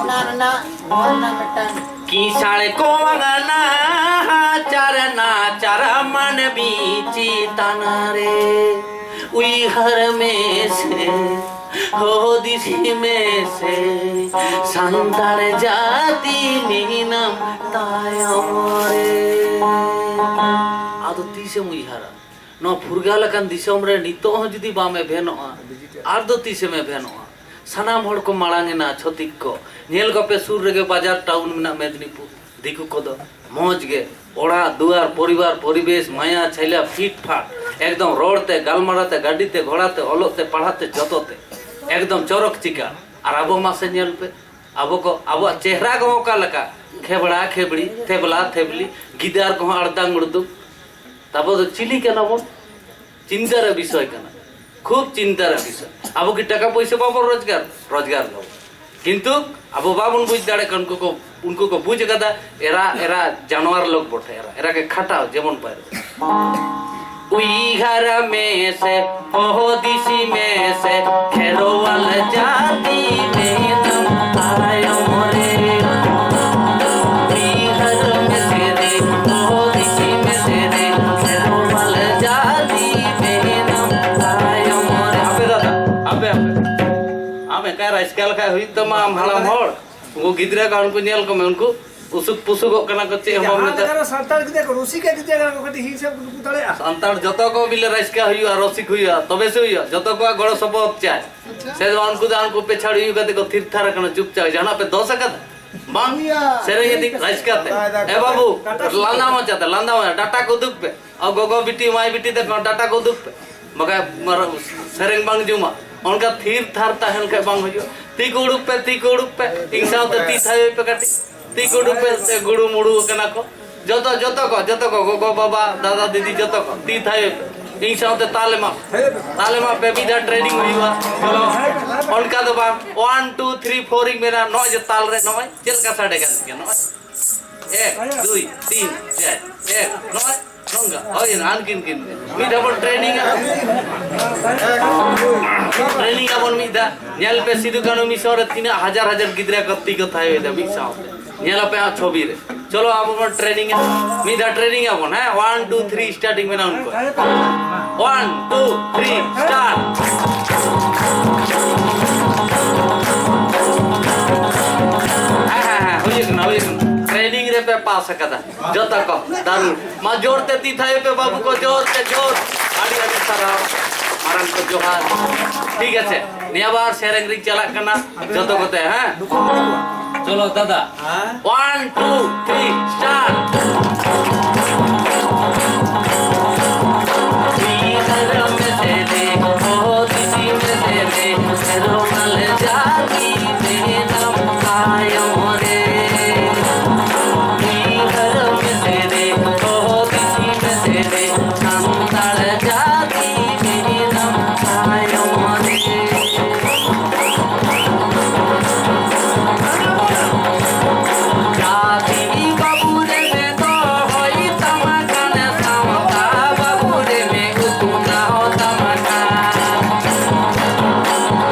ᱚᱱᱟ ᱨᱮᱱᱟᱜ, ᱱᱚᱣᱟ ᱨᱮᱱᱟᱜ ᱢᱤᱫᱴᱟᱝ ᱠᱤᱥᱟᱹᱬ ᱠᱚᱣᱟᱜ ᱱᱟᱦᱟᱪᱟᱨ ᱱᱟᱪᱟᱨ ᱢᱟᱹᱱᱢᱤ ᱪᱮᱛᱟᱱ ᱨᱮ ᱩᱭᱦᱟᱹᱨ ᱢᱮᱥᱮ, ᱦᱩᱫᱤᱥ ᱢᱮᱥᱮ, ᱥᱟᱱᱛᱟᱲ ᱡᱟᱹᱛᱤ ᱢᱮᱱᱟᱢ ᱛᱟᱭᱚᱢ ᱨᱮ᱾ ᱟᱫᱚ ᱛᱤᱥᱮᱢ ᱩᱭᱦᱟᱹᱨᱟ? ᱱᱚᱣᱟ ᱯᱷᱩᱨᱜᱟᱹᱞ ᱟᱠᱟᱱ ᱫᱤᱥᱚᱢ ᱨᱮ ᱱᱤᱛᱚᱜ ᱦᱚᱸ ᱡᱩᱫᱤ ᱵᱟᱢ ᱮᱵᱷᱮᱱᱚᱜᱼᱟ, ᱟᱨ ᱫᱚ ᱛᱤᱥᱮᱢ ᱮᱵᱷᱮᱱᱚᱜᱼᱟ? ᱥᱟᱱᱟᱢ ᱦᱚᱲ ᱠᱚ ᱢᱟᱲᱟᱝ ᱮᱱᱟ, ᱪᱷᱚᱛᱤᱠ ᱠᱚ᱾ ᱧᱮᱞ ᱠᱚᱯᱮ, ᱥᱩᱨ ᱨᱮᱜᱮ ᱵᱟᱡᱟᱨ ᱴᱟᱣᱩᱱ ᱢᱮᱱᱟᱜ ᱢᱮᱫᱽᱱᱤᱯᱩᱨ᱾ ᱫᱤᱠᱩ ᱠᱚᱫᱚ ᱢᱚᱡᱽ ᱜᱮ, ᱚᱲᱟᱜ ᱫᱩᱣᱟᱨ, ᱯᱚᱨᱤᱵᱟᱨ, ᱯᱚᱨᱤᱵᱮᱥ, ᱢᱟᱭᱟ ᱪᱷᱟᱭᱞᱟ ᱯᱷᱤᱴ ᱯᱷᱟᱴ, ᱮᱠᱫᱚᱢ ᱨᱚᱲ ᱛᱮ, ᱜᱟᱞᱢᱟᱨᱟᱣ ᱛᱮ, ᱜᱟᱹᱰᱤ ᱛᱮ, ᱜᱷᱚᱲᱟ ᱛᱮ, ᱚᱞᱚᱜ ᱛᱮ, ᱯᱟᱲᱦᱟᱜ ᱛᱮ, ᱡᱚᱛᱚ ᱛᱮ ᱮᱠᱫᱚᱢ ᱪᱚᱨᱚᱠ ᱪᱤᱠᱟᱹᱲ᱾ ᱟᱨ ᱟᱵᱚ ᱢᱟᱥᱮ ᱧᱮᱞ ᱯᱮ, ᱟᱵᱚ ᱠᱚ, ᱟᱵᱚᱣᱟᱜ ᱪᱮᱦᱨᱟ ᱠᱚᱦᱚᱸ ᱚᱠᱟ ᱞᱮᱠᱟ, ᱠᱷᱮᱵᱲᱟ ᱠᱷᱮᱵᱲᱤ, ᱛᱷᱮᱵᱞᱟ ᱛᱷᱮᱵᱞᱤ, ᱜᱤᱫᱟᱹᱨ ᱠᱚᱦᱚᱸ ᱟᱲᱫᱟᱝ ᱩᱲᱫᱩᱝ᱾ ᱟᱵᱚ ᱫᱚ ᱪᱤᱞᱤ ᱠᱟᱱᱟ ᱵᱚᱱ? ᱪᱤᱱᱛᱟᱹ ᱨᱮ ᱵᱤᱥᱚᱭ ᱠᱟᱱᱟ, ᱠᱷᱩᱵ ᱪᱤᱱᱛᱟᱹ ᱨᱮ ᱵᱤᱥᱚᱭ᱾ ᱟᱵᱚ ᱠᱤ ᱴᱟᱠᱟ ᱯᱚᱭᱥᱟ ᱵᱟᱵᱚᱱ ᱨᱳᱡᱽᱜᱟᱨ? ᱨᱳᱡᱽᱜᱟᱨ ᱫᱟᱵᱚᱱ, ᱠᱤᱱᱛᱩ ᱟᱵᱚ ᱵᱟᱵᱚᱱ ᱵᱩᱡᱽ ᱫᱟᱲᱮᱭᱟᱜ ᱠᱟᱱᱟ᱾ ᱩᱱᱠᱩ ᱠᱚ, ᱩᱱᱠᱩ ᱠᱚ ᱵᱩᱡᱽ ᱟᱠᱟᱫᱟ, ᱮᱨᱟ, ᱮᱨᱟ ᱡᱟᱱᱣᱟᱨ ᱞᱳᱠ ᱵᱚᱴᱷᱮ, ᱮᱨᱟ, ᱮᱨᱟ ᱜᱮ ᱠᱷᱟᱴᱟᱣ ᱡᱮᱢᱚᱱ ᱯᱟᱭᱨᱟ᱾ ᱩᱭᱦᱟᱹᱨ ᱢᱮᱥᱮ, ᱦᱩᱫᱤᱥ ᱢᱮᱥᱮ, ᱠᱷᱮᱨᱣᱟᱞ ᱡᱟᱹᱛᱤ ᱢᱮᱱᱟᱢ ᱛᱟᱭᱚᱢ ᱨᱮ᱾ ᱩᱭᱦᱟᱹᱨ ᱢᱮᱥᱮ ᱨᱮ, ᱦᱩᱫᱤᱥ ᱢᱮᱥᱮ ᱨᱮ, ᱠᱷᱮᱨᱣᱟᱞ ᱡᱟᱹᱛᱤ ᱢᱮᱱᱟᱢ ᱛᱟᱭᱚᱢ ᱨᱮ᱾ ᱟᱯᱮ ᱫᱟᱫᱟ, ᱟᱯᱮ, ᱟᱯᱮ᱾ ᱟᱢ ᱮᱠᱟᱭ ᱨᱟᱡᱽᱠᱟᱨ ᱞᱮᱠᱷᱟᱡ ᱦᱩᱭᱩᱜ ᱛᱟᱢᱟ, ᱟᱢ ᱦᱟᱲᱟᱢ ᱦᱚᱲ᱾ ᱩᱱᱠᱩ ᱜᱤᱫᱽᱨᱟᱹ ᱠᱚ, ᱩᱱᱠᱩ ᱧᱮᱞ ᱠᱚᱢᱮ, ᱩᱱᱠᱩ ᱩᱥᱩᱠ ᱯᱩᱥᱩᱠᱚᱜ ᱠᱟᱱᱟ ᱠᱚ, ᱪᱮᱫ ᱦᱚᱸ ᱵᱟᱢ ᱡᱟᱦᱟᱸ ᱢᱮᱛᱟ᱾ ᱞᱮᱠᱟᱱ ᱥᱟᱱᱛᱟᱲ ᱜᱤᱫᱽᱨᱟᱹ ᱠᱚ, ᱨᱩᱥᱤᱠᱟ ᱜᱤᱫᱽᱨᱟᱹ ᱠᱟᱱᱟ ᱠᱚ, ᱠᱟᱹᱴᱤᱡ ᱦᱤᱥᱟᱹᱵ ᱠᱚ ᱫᱟᱲᱮᱭᱟᱜᱼᱟ᱾ ᱥᱟᱱᱛᱟᱲ ᱡᱚᱛᱚ ᱠᱚ ᱵᱤᱞᱮ ᱨᱟᱹᱥᱠᱟᱹ ᱦᱩᱭᱩᱜᱼᱟ, ᱨᱚᱥᱤᱠ ᱦᱩᱭᱩᱜᱼᱟ, ᱛᱚᱵᱮ ᱥᱮ ᱦᱩᱭᱩᱜᱼᱟ, ᱡᱚᱛᱚ ᱠᱚᱣᱟᱜ ᱜᱚᱲᱚ ᱥᱚᱯᱚᱦᱚᱫ ᱪᱟᱭ᱾ ᱟᱪᱪᱷᱟ᱾ ᱥᱮ ᱩᱱᱠᱩ ᱫᱚ ᱩᱱᱠᱩ ᱯᱮᱪᱷᱟᱲ ᱦᱩᱭᱩᱜ ᱠᱟᱛᱮ ᱠᱚ ᱛᱷᱤᱨ ᱛᱷᱟᱨ ᱟᱠᱟᱱᱟ ᱪᱩᱯᱪᱟᱯ, ᱡᱟᱦᱟᱱᱟᱜ ᱯᱮ ᱫᱚᱥ ᱟᱠᱟᱫᱟ? ᱵᱟᱝ᱾ ᱦᱩᱭᱩᱜᱼᱟ᱾ ᱥᱮᱨᱮᱧ ᱤᱫᱤ ᱨᱟᱹᱥᱠᱟᱹ ᱛᱮ᱾ ᱮ ᱵᱟᱹᱵᱩ, ᱞᱟᱸᱫᱟ ᱢᱚᱪᱟᱛᱮ, ᱞᱟᱸᱫᱟ ᱢᱚᱪᱟ, ᱰᱟᱴᱟ ᱠᱚ ᱩᱫᱩᱜ ᱯᱮ᱾ ᱟᱨ ᱜᱚᱜᱚ ᱵᱤᱴᱤ, ᱢᱟᱭ ᱵᱤᱴᱤ ᱛᱟᱠᱚ ᱰᱟᱴᱟ ᱠᱚ ᱩᱫᱩᱜ ᱯᱮ, ᱵᱟᱠᱷᱟᱡ ᱢᱟᱨ-, ᱥᱮᱨᱮᱧ ᱵᱟᱝ ᱡᱩᱢᱟ᱾ ᱚᱱᱠᱟ ᱛᱷᱤᱨ ᱛᱷᱟᱨ ᱛᱟᱦᱮᱱ ᱠᱷᱟᱡ ᱵᱟᱝ ᱦᱩᱭᱩᱜᱼᱟ᱾ ᱛᱤ ᱠᱚ ᱩᱰᱩᱠ ᱯᱮ, ᱛᱤ ᱠᱚ ᱩᱰᱩᱠ ᱯᱮ, ᱤᱧ ᱥᱟᱶᱛᱮ ᱛᱤ ᱛᱷᱟᱭᱚᱭ ᱯᱮ ᱠᱟᱹᱴᱤᱡ᱾ ᱛᱤ ᱠᱚ ᱩᱰᱩᱠ ᱯᱮ, ᱥᱮ ᱜᱩᱲᱩ ᱢᱩᱲᱩ ᱟᱠᱟᱱᱟ ᱠᱚ᱾ ᱡᱚᱛᱚ, ᱡᱚᱛᱚ ᱠᱚ, ᱡᱚᱛᱚ ᱠᱚ, ᱜᱚᱜᱚ, ᱵᱟᱵᱟ, ᱫᱟᱫᱟ, ᱫᱤᱫᱤ, ᱡᱚᱛᱚ ᱠᱚ ᱛᱤ ᱛᱷᱟᱭᱚᱭ ᱯᱮ᱾ ᱤᱧ ᱥᱟᱶᱛᱮ ᱛᱟᱞ ᱮᱢᱟ ᱯᱮ᱾ ᱛᱟᱞ ᱮᱢᱟ ᱯᱮ, ᱢᱤᱫ ᱫᱷᱟᱣ ᱴᱨᱮᱱᱤᱝ ᱦᱩᱭᱩᱜᱼᱟ᱾ ᱪᱚᱞᱚ, ᱚᱱᱠᱟ ᱫᱚ ᱵᱟᱝ, one, two, three, four ᱤᱧ ᱢᱮᱱᱟ, ᱱᱚᱜᱼᱚᱭ ᱡᱮ ᱛᱟᱞ ᱨᱮ, ᱱᱚᱜᱼᱚᱭ ᱪᱮᱫ ᱞᱮᱠᱟ ᱥᱟᱰᱮ ᱠᱟᱱ ᱜᱮᱭᱟ, ᱱᱚᱜᱼᱚᱭ᱾ ᱮᱠ, ᱫᱩᱭ, ᱛᱤᱱ, ᱪᱟᱨ, ᱮᱠ, ᱱᱚᱜᱼᱚᱭ, ᱱᱚᱝᱠᱟ᱾ ᱦᱳᱭ, ᱟᱱᱠᱤᱱ ᱠᱤᱱ ᱜᱮ᱾ ᱢᱤᱫ ᱫᱷᱟᱣ ᱵᱚᱱ ᱴᱨᱮᱱᱤᱝᱟ᱾ ᱴᱨᱮᱱᱤᱝ ᱟᱵᱚᱱ ᱢᱤᱫ ᱫᱷᱟᱣ᱾ ᱧᱮᱞ ᱯᱮ, ᱥᱤᱫᱩ ᱠᱟᱹᱱᱦᱩ ᱢᱤᱥᱚᱱ ᱨᱮ ᱛᱤᱱᱟᱹᱜ ᱦᱟᱡᱟᱨ ᱦᱟᱡᱟᱨ ᱜᱤᱫᱽᱨᱟᱹ ᱠᱚ ᱛᱤ ᱠᱚ ᱛᱷᱟᱭᱚᱭᱮᱫᱟ ᱢᱤᱫ ᱥᱟᱶᱛᱮ᱾ ᱧᱮᱞ ᱟᱯᱮ ᱦᱟᱸᱜ ᱪᱷᱚᱵᱤ ᱨᱮ᱾ ᱪᱚᱞᱚ, ᱟᱵᱚ ᱵᱚᱱ ᱴᱨᱮᱱᱤᱝᱟ᱾ ᱢᱤᱫ ᱫᱷᱟᱣ ᱴᱨᱮᱱᱤᱝ ᱟᱵᱚᱱ, ᱦᱮᱸ? One, two, three, starting ᱢᱮᱱᱟ ᱩᱱᱠᱩ᱾ One, two, three, start. ᱦᱮᱸ, ᱦᱮᱸ, ᱦᱮᱸ, ᱦᱩᱭ ᱠᱟᱱᱟ, ᱦᱩᱭ ᱠᱟᱱᱟ᱾ ᱴᱨᱮᱱᱤᱝ ᱨᱮ ᱯᱟᱥ ᱟᱠᱟᱫᱟ᱾ ᱡᱚᱛᱚ ᱠᱚ ᱫᱟᱨᱩᱲ᱾ ᱢᱟ ᱡᱳᱨ ᱛᱮ ᱛᱤ ᱛᱷᱟᱭᱚ ᱯᱮ ᱵᱟᱹᱵᱩ ᱠᱚ, ᱡᱳᱨ ᱛᱮ ᱡᱳᱨ᱾ ᱟᱹᱰᱤ ᱟᱹᱰᱤ ᱥᱟᱨᱦᱟᱣ, ᱢᱟᱨᱟᱝ ᱠᱚ ᱡᱚᱦᱟᱨ᱾ ᱴᱷᱤᱠ ᱟᱪᱷᱮ, ᱱᱤᱭᱟᱹ ᱵᱟᱨ ᱥᱮᱨᱮᱧ ᱨᱤᱧ ᱪᱟᱞᱟᱜ ᱠᱟᱱᱟ ᱡᱚᱛᱚ ᱠᱚᱛᱮ, ᱦᱮᱸ? ᱪᱚᱞᱚ ᱫᱟᱫᱟ᱾ ᱦᱮᱸ? One, two, three, start. Santal ᱡᱟᱹᱛᱤ ᱢᱮᱱᱟᱢ ᱛᱟᱭᱚᱢ ᱨᱮ᱾ ᱡᱟᱹᱛᱤ ᱵᱟᱹᱵᱩ ᱨᱮ ᱢᱮ ᱫᱚᱦᱚᱭ ᱛᱟᱢᱟ ᱠᱷᱟᱱ ᱥᱟᱶᱛᱟ ᱵᱟᱹᱵᱩ ᱨᱮ ᱢᱮ ᱩᱛᱱᱟᱹᱣ ᱛᱟᱢᱟ ᱠᱷᱟᱱ᱾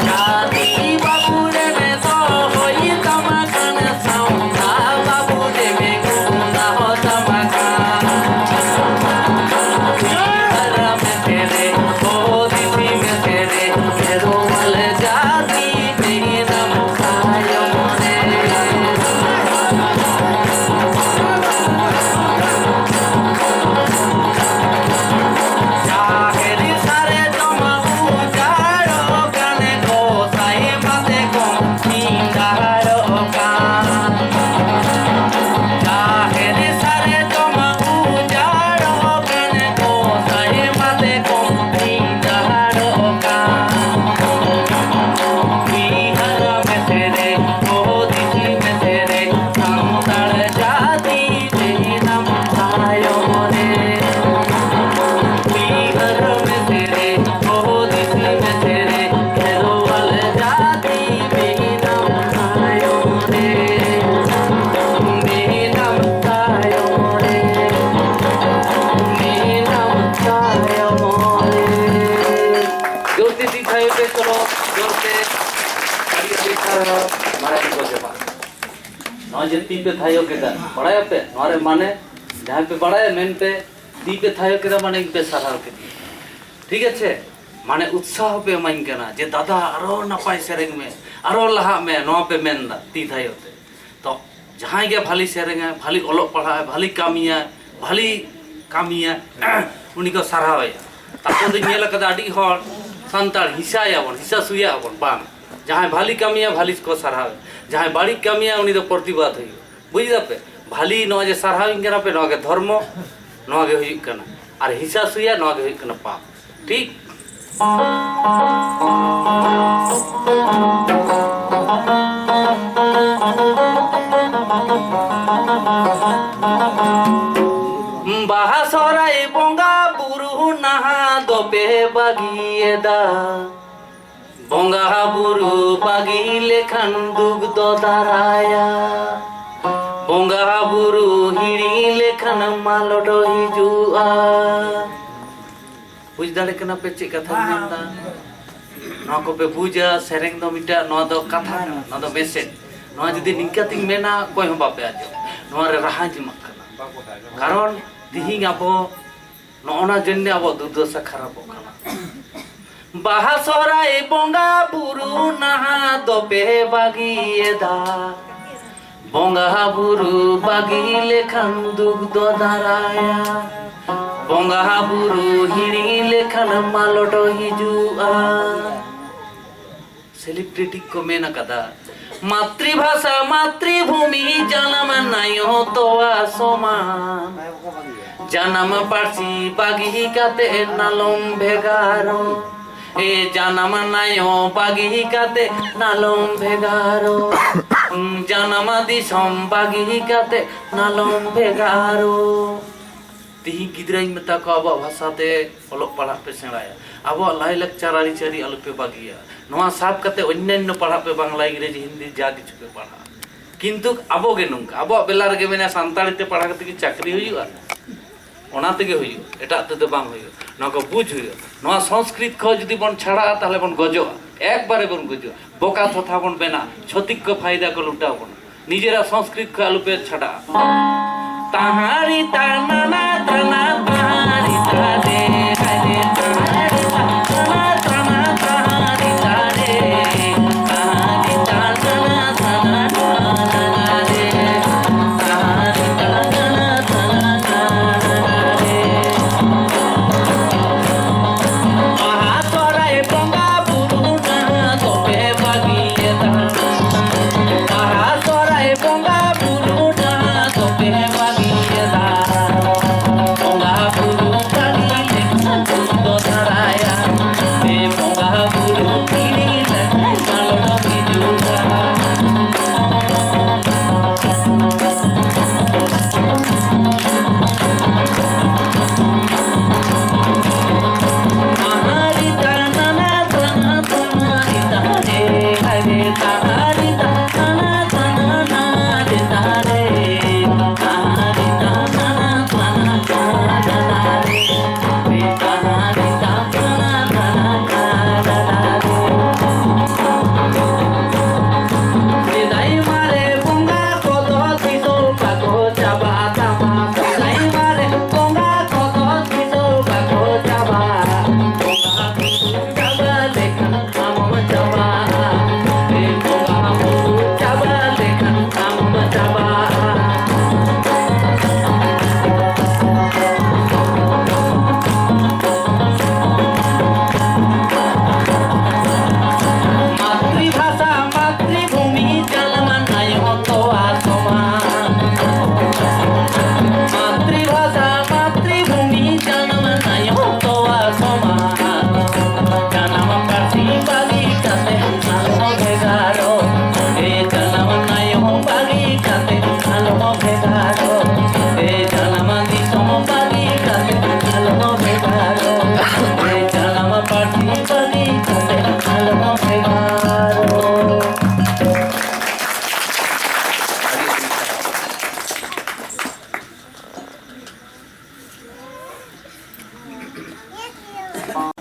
ᱡᱟᱹᱛᱤ ᱵᱟᱹᱵᱩ ᱨᱮ ᱢᱮ ᱫᱚᱦᱚᱭ ᱛᱟᱢᱟ ᱠᱷᱟᱱ ᱥᱟᱶᱛᱟ ᱵᱟᱹᱵᱩ ᱨᱮ ᱢᱮ ᱩᱛᱱᱟᱹᱣ ᱛᱟᱢᱟ ᱠᱷᱟᱱ᱾ ᱡᱟᱦᱮᱨ ᱥᱟᱨᱡᱚᱢ ᱩᱡᱟᱲᱚᱜ ᱠᱟᱱ, ᱜᱚᱸᱥᱟᱭ ᱢᱟᱛᱮ ᱠᱚ ᱵᱷᱤᱸᱫᱟᱹᱲᱚᱜ ᱠᱟᱱ᱾ ᱵᱤᱦᱟᱨ ᱢᱮᱥᱮᱨᱮ, ᱳᱰᱤᱥᱤ ᱢᱮᱥᱮᱨᱮ, ᱥᱟᱱᱛᱟᱲ ᱡᱟᱹᱛᱤ ᱡᱮᱱᱟᱢ ᱛᱟᱭᱚᱢ ᱨᱮ᱾ ᱵᱤᱦᱟᱨ ᱢᱮᱥᱮᱨᱮ, ᱳᱰᱤᱥᱤ ᱢᱮᱥᱮᱨᱮ, ᱠᱷᱮᱨᱣᱟᱞ ᱡᱟᱹᱛᱤ ᱢᱮᱱᱟᱢ ᱛᱟᱭᱚᱢ ᱨᱮ, ᱢᱮᱱᱟᱢ ᱛᱟᱭᱚᱢ ᱨᱮ, ᱢᱮᱱᱟᱢ ᱛᱟᱭᱚᱢ ᱨᱮ᱾ ᱡᱳᱨ ᱛᱮ ᱛᱤ ᱛᱷᱟᱭᱚ ᱯᱮ, ᱪᱚᱞᱚ, ᱡᱳᱨ ᱛᱮ᱾ ᱟᱹᱰᱤ ᱟᱹᱰᱤ ᱥᱟᱨᱦᱟᱣ, ᱢᱟᱨᱟᱝ ᱠᱚ ᱡᱚᱦᱟᱨ᱾ ᱱᱚᱣᱟ ᱡᱮ ᱛᱤ ᱯᱮ ᱛᱷᱟᱭᱚ ᱠᱮᱫᱟ, ᱵᱟᱲᱟᱭᱟᱯᱮ ᱱᱚᱣᱟ ᱨᱮ ᱢᱟᱱᱮ? ᱡᱟᱦᱟᱸᱭ ᱯᱮ ᱵᱟᱲᱟᱭᱟ ᱢᱮᱱ ᱯᱮ, ᱛᱤ ᱯᱮ ᱛᱷᱟᱭᱚ ᱠᱮᱫᱟ ᱢᱟᱱᱮ ᱤᱧ ᱯᱮ ᱥᱟᱨᱦᱟᱣ ᱠᱮᱫᱤᱧᱟ᱾ ᱴᱷᱤᱠ ᱟᱪᱷᱮ? ᱢᱟᱱᱮ ᱩᱛᱥᱟᱦᱚ ᱯᱮ ᱮᱢᱟᱹᱧ ᱠᱟᱱᱟ ᱡᱮ, "ᱫᱟᱫᱟ, ᱟᱨᱚ ᱱᱟᱯᱟᱭ ᱥᱮᱨᱮᱧ ᱢᱮ, ᱟᱨᱚ ᱞᱟᱦᱟᱜ ᱢᱮ", ᱱᱚᱣᱟ ᱯᱮ ᱢᱮᱱᱫᱟ ᱛᱤ ᱛᱷᱟᱭᱚ ᱛᱮ᱾ ᱛᱚ ᱡᱟᱦᱟᱸᱭ ᱜᱮ ᱵᱷᱟᱞᱤ ᱥᱮᱨᱮᱧᱟᱭ, ᱵᱷᱟᱞᱤ ᱚᱞᱚᱜ ᱯᱟᱲᱦᱟᱜ ᱟᱭ, ᱵᱷᱟᱞᱤ ᱠᱟᱹᱢᱤᱭᱟᱭ, ᱵᱷᱟᱞᱤ ᱠᱟᱹᱢᱤᱭᱟ, ᱩᱱᱤ ᱠᱚ ᱥᱟᱨᱦᱟᱣᱮᱭᱟ᱾ ᱛᱟᱨᱯᱚᱨ ᱫᱚᱧ ᱧᱮᱞ ᱟᱠᱟᱫᱟ ᱟᱹᱰᱤ ᱦᱚᱲ ᱥᱟᱱᱛᱟᱲ ᱦᱤᱸᱥᱟᱭᱟᱵᱚᱱ, ᱦᱤᱥᱟ ᱥᱩᱭᱟᱜ ᱟᱵᱚᱱ, ᱵᱟᱝ᱾ ᱡᱟᱦᱟᱸᱭ ᱵᱷᱟᱞᱤ ᱠᱟᱹᱢᱤᱭᱟ, ᱵᱷᱟᱞᱤ ᱠᱚ ᱥᱟᱨᱦᱟᱣᱮᱭᱟ, ᱡᱟᱦᱟᱸᱭ ᱵᱟᱹᱲᱤᱡ ᱠᱟᱹᱢᱤᱭᱟ, ᱩᱱᱤ ᱫᱚ ᱯᱨᱚᱛᱤᱵᱟᱫ ᱦᱩᱭᱩᱜᱼᱟ᱾ ᱵᱩᱡᱽ ᱫᱟᱯᱮ? ᱵᱷᱟᱞᱤ, ᱱᱚᱣᱟ ᱡᱮ ᱥᱟᱨᱦᱟᱣᱤᱧ ᱠᱟᱱᱟ ᱯᱮ, ᱱᱚᱣᱟ ᱜᱮ ᱫᱷᱚᱨᱢᱚ, ᱱᱚᱣᱟ ᱜᱮ ᱦᱩᱭᱩᱜ ᱠᱟᱱᱟ᱾ ᱟᱨ ᱦᱤᱥᱟ ᱥᱩᱭᱟ, ᱱᱚᱣᱟ ᱜᱮ ᱦᱩᱭᱩᱜ ᱠᱟᱱᱟ ᱯᱟᱯ᱾ ᱴᱷᱤᱠ? ᱵᱟᱦᱟ ᱥᱚᱦᱨᱟᱭ ᱵᱚᱸᱜᱟ ᱵᱩᱨᱩ ᱱᱟᱦᱟ ᱫᱚᱯᱮ ᱵᱟᱹᱜᱤᱭᱮᱫᱟ᱾ ᱵᱚᱸᱜᱟ ᱵᱩᱨᱩ ᱵᱟᱹᱜᱤ ᱞᱮᱠᱷᱟᱱ ᱫᱩᱠ ᱫᱚ ᱫᱟᱨᱟᱭᱟ᱾ ᱵᱚᱸᱜᱟ ᱵᱩᱨᱩ ᱦᱤᱲᱤᱧ ᱞᱮᱠᱷᱟᱱ ᱢᱟᱞᱚᱴ ᱦᱤᱡᱩᱜᱼᱟ᱾ ᱵᱩᱡᱽ ᱫᱟᱲᱮ ᱠᱟᱱᱟ ᱯᱮ ᱪᱮᱫ ᱠᱟᱛᱷᱟᱧ ᱢᱮᱱᱫᱟ? ᱱᱚᱣᱟ ᱠᱚᱯᱮ ᱵᱩᱡᱟ, ᱥᱮᱨᱮᱧ ᱫᱚ ᱢᱤᱫᱴᱟᱝ, ᱱᱚᱣᱟ ᱫᱚ ᱠᱟᱛᱷᱟ ᱠᱟᱱᱟ, ᱱᱚᱣᱟ ᱫᱚ ᱢᱮᱥᱮᱡᱽ᱾ ᱱᱚᱣᱟ ᱡᱩᱫᱤ ᱱᱤᱝᱠᱟᱹ ᱛᱤᱧ ᱢᱮᱱᱟ, ᱚᱠᱚᱭ ᱦᱚᱸ ᱵᱟᱯᱮ ᱟᱸᱡᱚᱢᱟ᱾ ᱱᱚᱣᱟ ᱨᱮ ᱨᱟᱦᱟᱧ ᱮᱢᱟᱜ ᱠᱟᱱᱟ, ᱠᱟᱨᱚᱱ ᱛᱤᱦᱤᱧ ᱟᱵᱚ ᱱᱚᱜᱼᱚ ᱱᱟ ᱡᱚᱱᱱᱮ ᱟᱵᱚᱣᱟᱜ ᱫᱩᱨᱫᱚᱥᱟ ᱠᱷᱟᱨᱟᱯᱚᱜ ᱠᱟᱱᱟ᱾ ᱵᱟᱦᱟ ᱥᱚᱦᱨᱟᱭ ᱵᱚᱸᱜᱟ ᱵᱩᱨᱩ ᱱᱟᱦᱟ ᱫᱚᱯᱮ ᱵᱟᱹᱜᱤᱭᱮᱫᱟ᱾ ᱵᱚᱸᱜᱟ ᱵᱩᱨᱩ ᱵᱟᱹᱜᱤ ᱞᱮᱠᱷᱟᱱ ᱫᱩᱠ ᱫᱚ ᱫᱟᱨᱟᱭᱟ᱾ ᱵᱚᱸᱜᱟ ᱵᱩᱨᱩ ᱦᱤᱲᱤᱧ ᱞᱮᱠᱷᱟᱱ ᱢᱟᱞᱚᱴ ᱦᱤᱡᱩᱜᱼᱟ᱾ ᱥᱮᱞᱤᱵᱨᱤᱴᱤ ᱠᱚ ᱢᱮᱱ ᱟᱠᱟᱫᱟ, ᱢᱟᱛᱨᱤᱵᱷᱟᱥᱟ ᱢᱟᱛᱨᱤᱵᱷᱩᱢᱤ, ᱡᱟᱱᱟᱢ ᱱᱟᱭᱚ ᱛᱚᱣᱟ ᱥᱚᱢᱟᱱ᱾ ᱡᱟᱱᱟᱢ ᱯᱟᱹᱨᱥᱤ ᱵᱟᱹᱜᱤ ᱠᱟᱛᱮ ᱱᱟᱞᱚᱢ ᱵᱷᱮᱜᱟᱨᱚ᱾ ᱮ ᱡᱟᱱᱟᱢ ᱱᱟᱭᱚ ᱵᱟᱹᱜᱤ ᱠᱟᱛᱮ ᱱᱟᱞᱚᱢ ᱵᱷᱮᱜᱟᱨᱚ᱾ ᱡᱟᱱᱟᱢ ᱫᱤᱥᱚᱢ ᱵᱟᱹᱜᱤ ᱠᱟᱛᱮ ᱱᱟᱞᱚᱢ ᱵᱷᱮᱜᱟᱨᱚ᱾ ᱛᱤᱦᱤᱧ ᱜᱤᱫᱽᱨᱟᱹᱧ ᱢᱮᱛᱟ ᱠᱚᱣᱟ, ᱟᱵᱚᱣᱟᱜ ᱵᱷᱟᱥᱟ ᱛᱮ ᱚᱞᱚᱜ ᱯᱟᱲᱦᱟᱜ ᱯᱮ ᱥᱮᱬᱟᱭᱟ, ᱟᱵᱚᱣᱟᱜ ᱞᱟᱭᱼᱞᱟᱠᱪᱟᱨ ᱟᱹᱨᱤᱪᱟᱹᱞᱤ ᱟᱞᱚ ᱯᱮ ᱵᱟᱹᱜᱤᱭᱟ᱾ ᱱᱚᱣᱟ ᱥᱟᱵ ᱠᱟᱛᱮ ᱚᱱᱭᱟᱱᱭᱚ ᱯᱟᱲᱦᱟᱜ ᱯᱮ, ᱵᱟᱝᱞᱟ, ᱤᱝᱨᱮᱡᱤ, ᱦᱤᱱᱫᱤ, ᱡᱟ ᱠᱤᱪᱷᱩ ᱯᱮ ᱯᱟᱲᱦᱟᱜᱼᱟ, ᱠᱤᱱᱛᱩ ᱟᱵᱚ ᱜᱮ ᱱᱚᱝᱠᱟ, ᱟᱵᱚᱣᱟᱜ ᱵᱮᱞᱟ ᱨᱮᱜᱮ ᱢᱮᱱᱟ, ᱥᱟᱱᱛᱟᱲᱤ ᱛᱮ ᱯᱟᱲᱦᱟᱣ ᱠᱟᱛᱮ ᱠᱤ ᱪᱟᱹᱠᱨᱤ ᱦᱩᱭᱩᱜᱼᱟ? ᱚᱱᱟ ᱛᱮᱜᱮ ᱦᱩᱭᱩᱜᱼᱟ, ᱮᱴᱟᱜ ᱛᱮᱫᱚ ᱵᱟᱝ ᱦᱩᱭᱩᱜᱼᱟ᱾ ᱱᱚᱣᱟ ᱠᱚ ᱵᱩᱡᱽ ᱦᱩᱭᱩᱜᱼᱟ᱾ ᱱᱚᱣᱟ ᱥᱚᱝᱥᱠᱨᱤᱛ ᱠᱷᱚᱱ ᱡᱩᱫᱤ ᱵᱚᱱ ᱪᱷᱟᱲᱟᱜᱼᱟ, ᱛᱟᱦᱚᱞᱮ ᱵᱚᱱ ᱜᱚᱡᱚᱜᱼᱟ, ᱮᱠᱵᱟᱨᱮ ᱵᱚᱱ ᱜᱚᱡᱚᱜᱼᱟ, ᱵᱚᱠᱟ ᱛᱷᱚᱛᱷᱟ ᱵᱚᱱ ᱵᱮᱱᱟᱜᱼᱟ, ᱪᱷᱚᱛᱤᱠ ᱠᱚ ᱯᱷᱟᱭᱫᱟ ᱠᱚ ᱞᱩᱴᱟᱣ ᱵᱚᱱᱟ᱾ ᱱᱤᱡᱮᱨᱟᱜ ᱥᱚᱝᱥᱠᱨᱤᱛ ᱠᱷᱚᱱ ᱟᱞᱚᱯᱮ ᱪᱷᱟᱰᱟᱜᱼᱟ᱾ ᱛᱟᱦᱟᱨᱤ ᱛᱟᱱᱟᱱᱟ ᱛᱟᱱᱟ ᱛᱟᱦᱟᱨᱤ ᱛᱟᱱᱮ ᱦᱟᱨᱮ ᱛᱟᱦᱟᱨᱤ ᱛᱟᱱᱟ ᱛᱟᱱᱟ ᱛᱟᱦᱟᱨᱤ ᱛᱟᱱᱮ ᱛᱟᱦᱟᱨᱤ ᱛᱟᱱᱟᱱᱟ ᱛᱟᱱᱟ ᱛᱟᱱᱟ ᱨᱮ᱾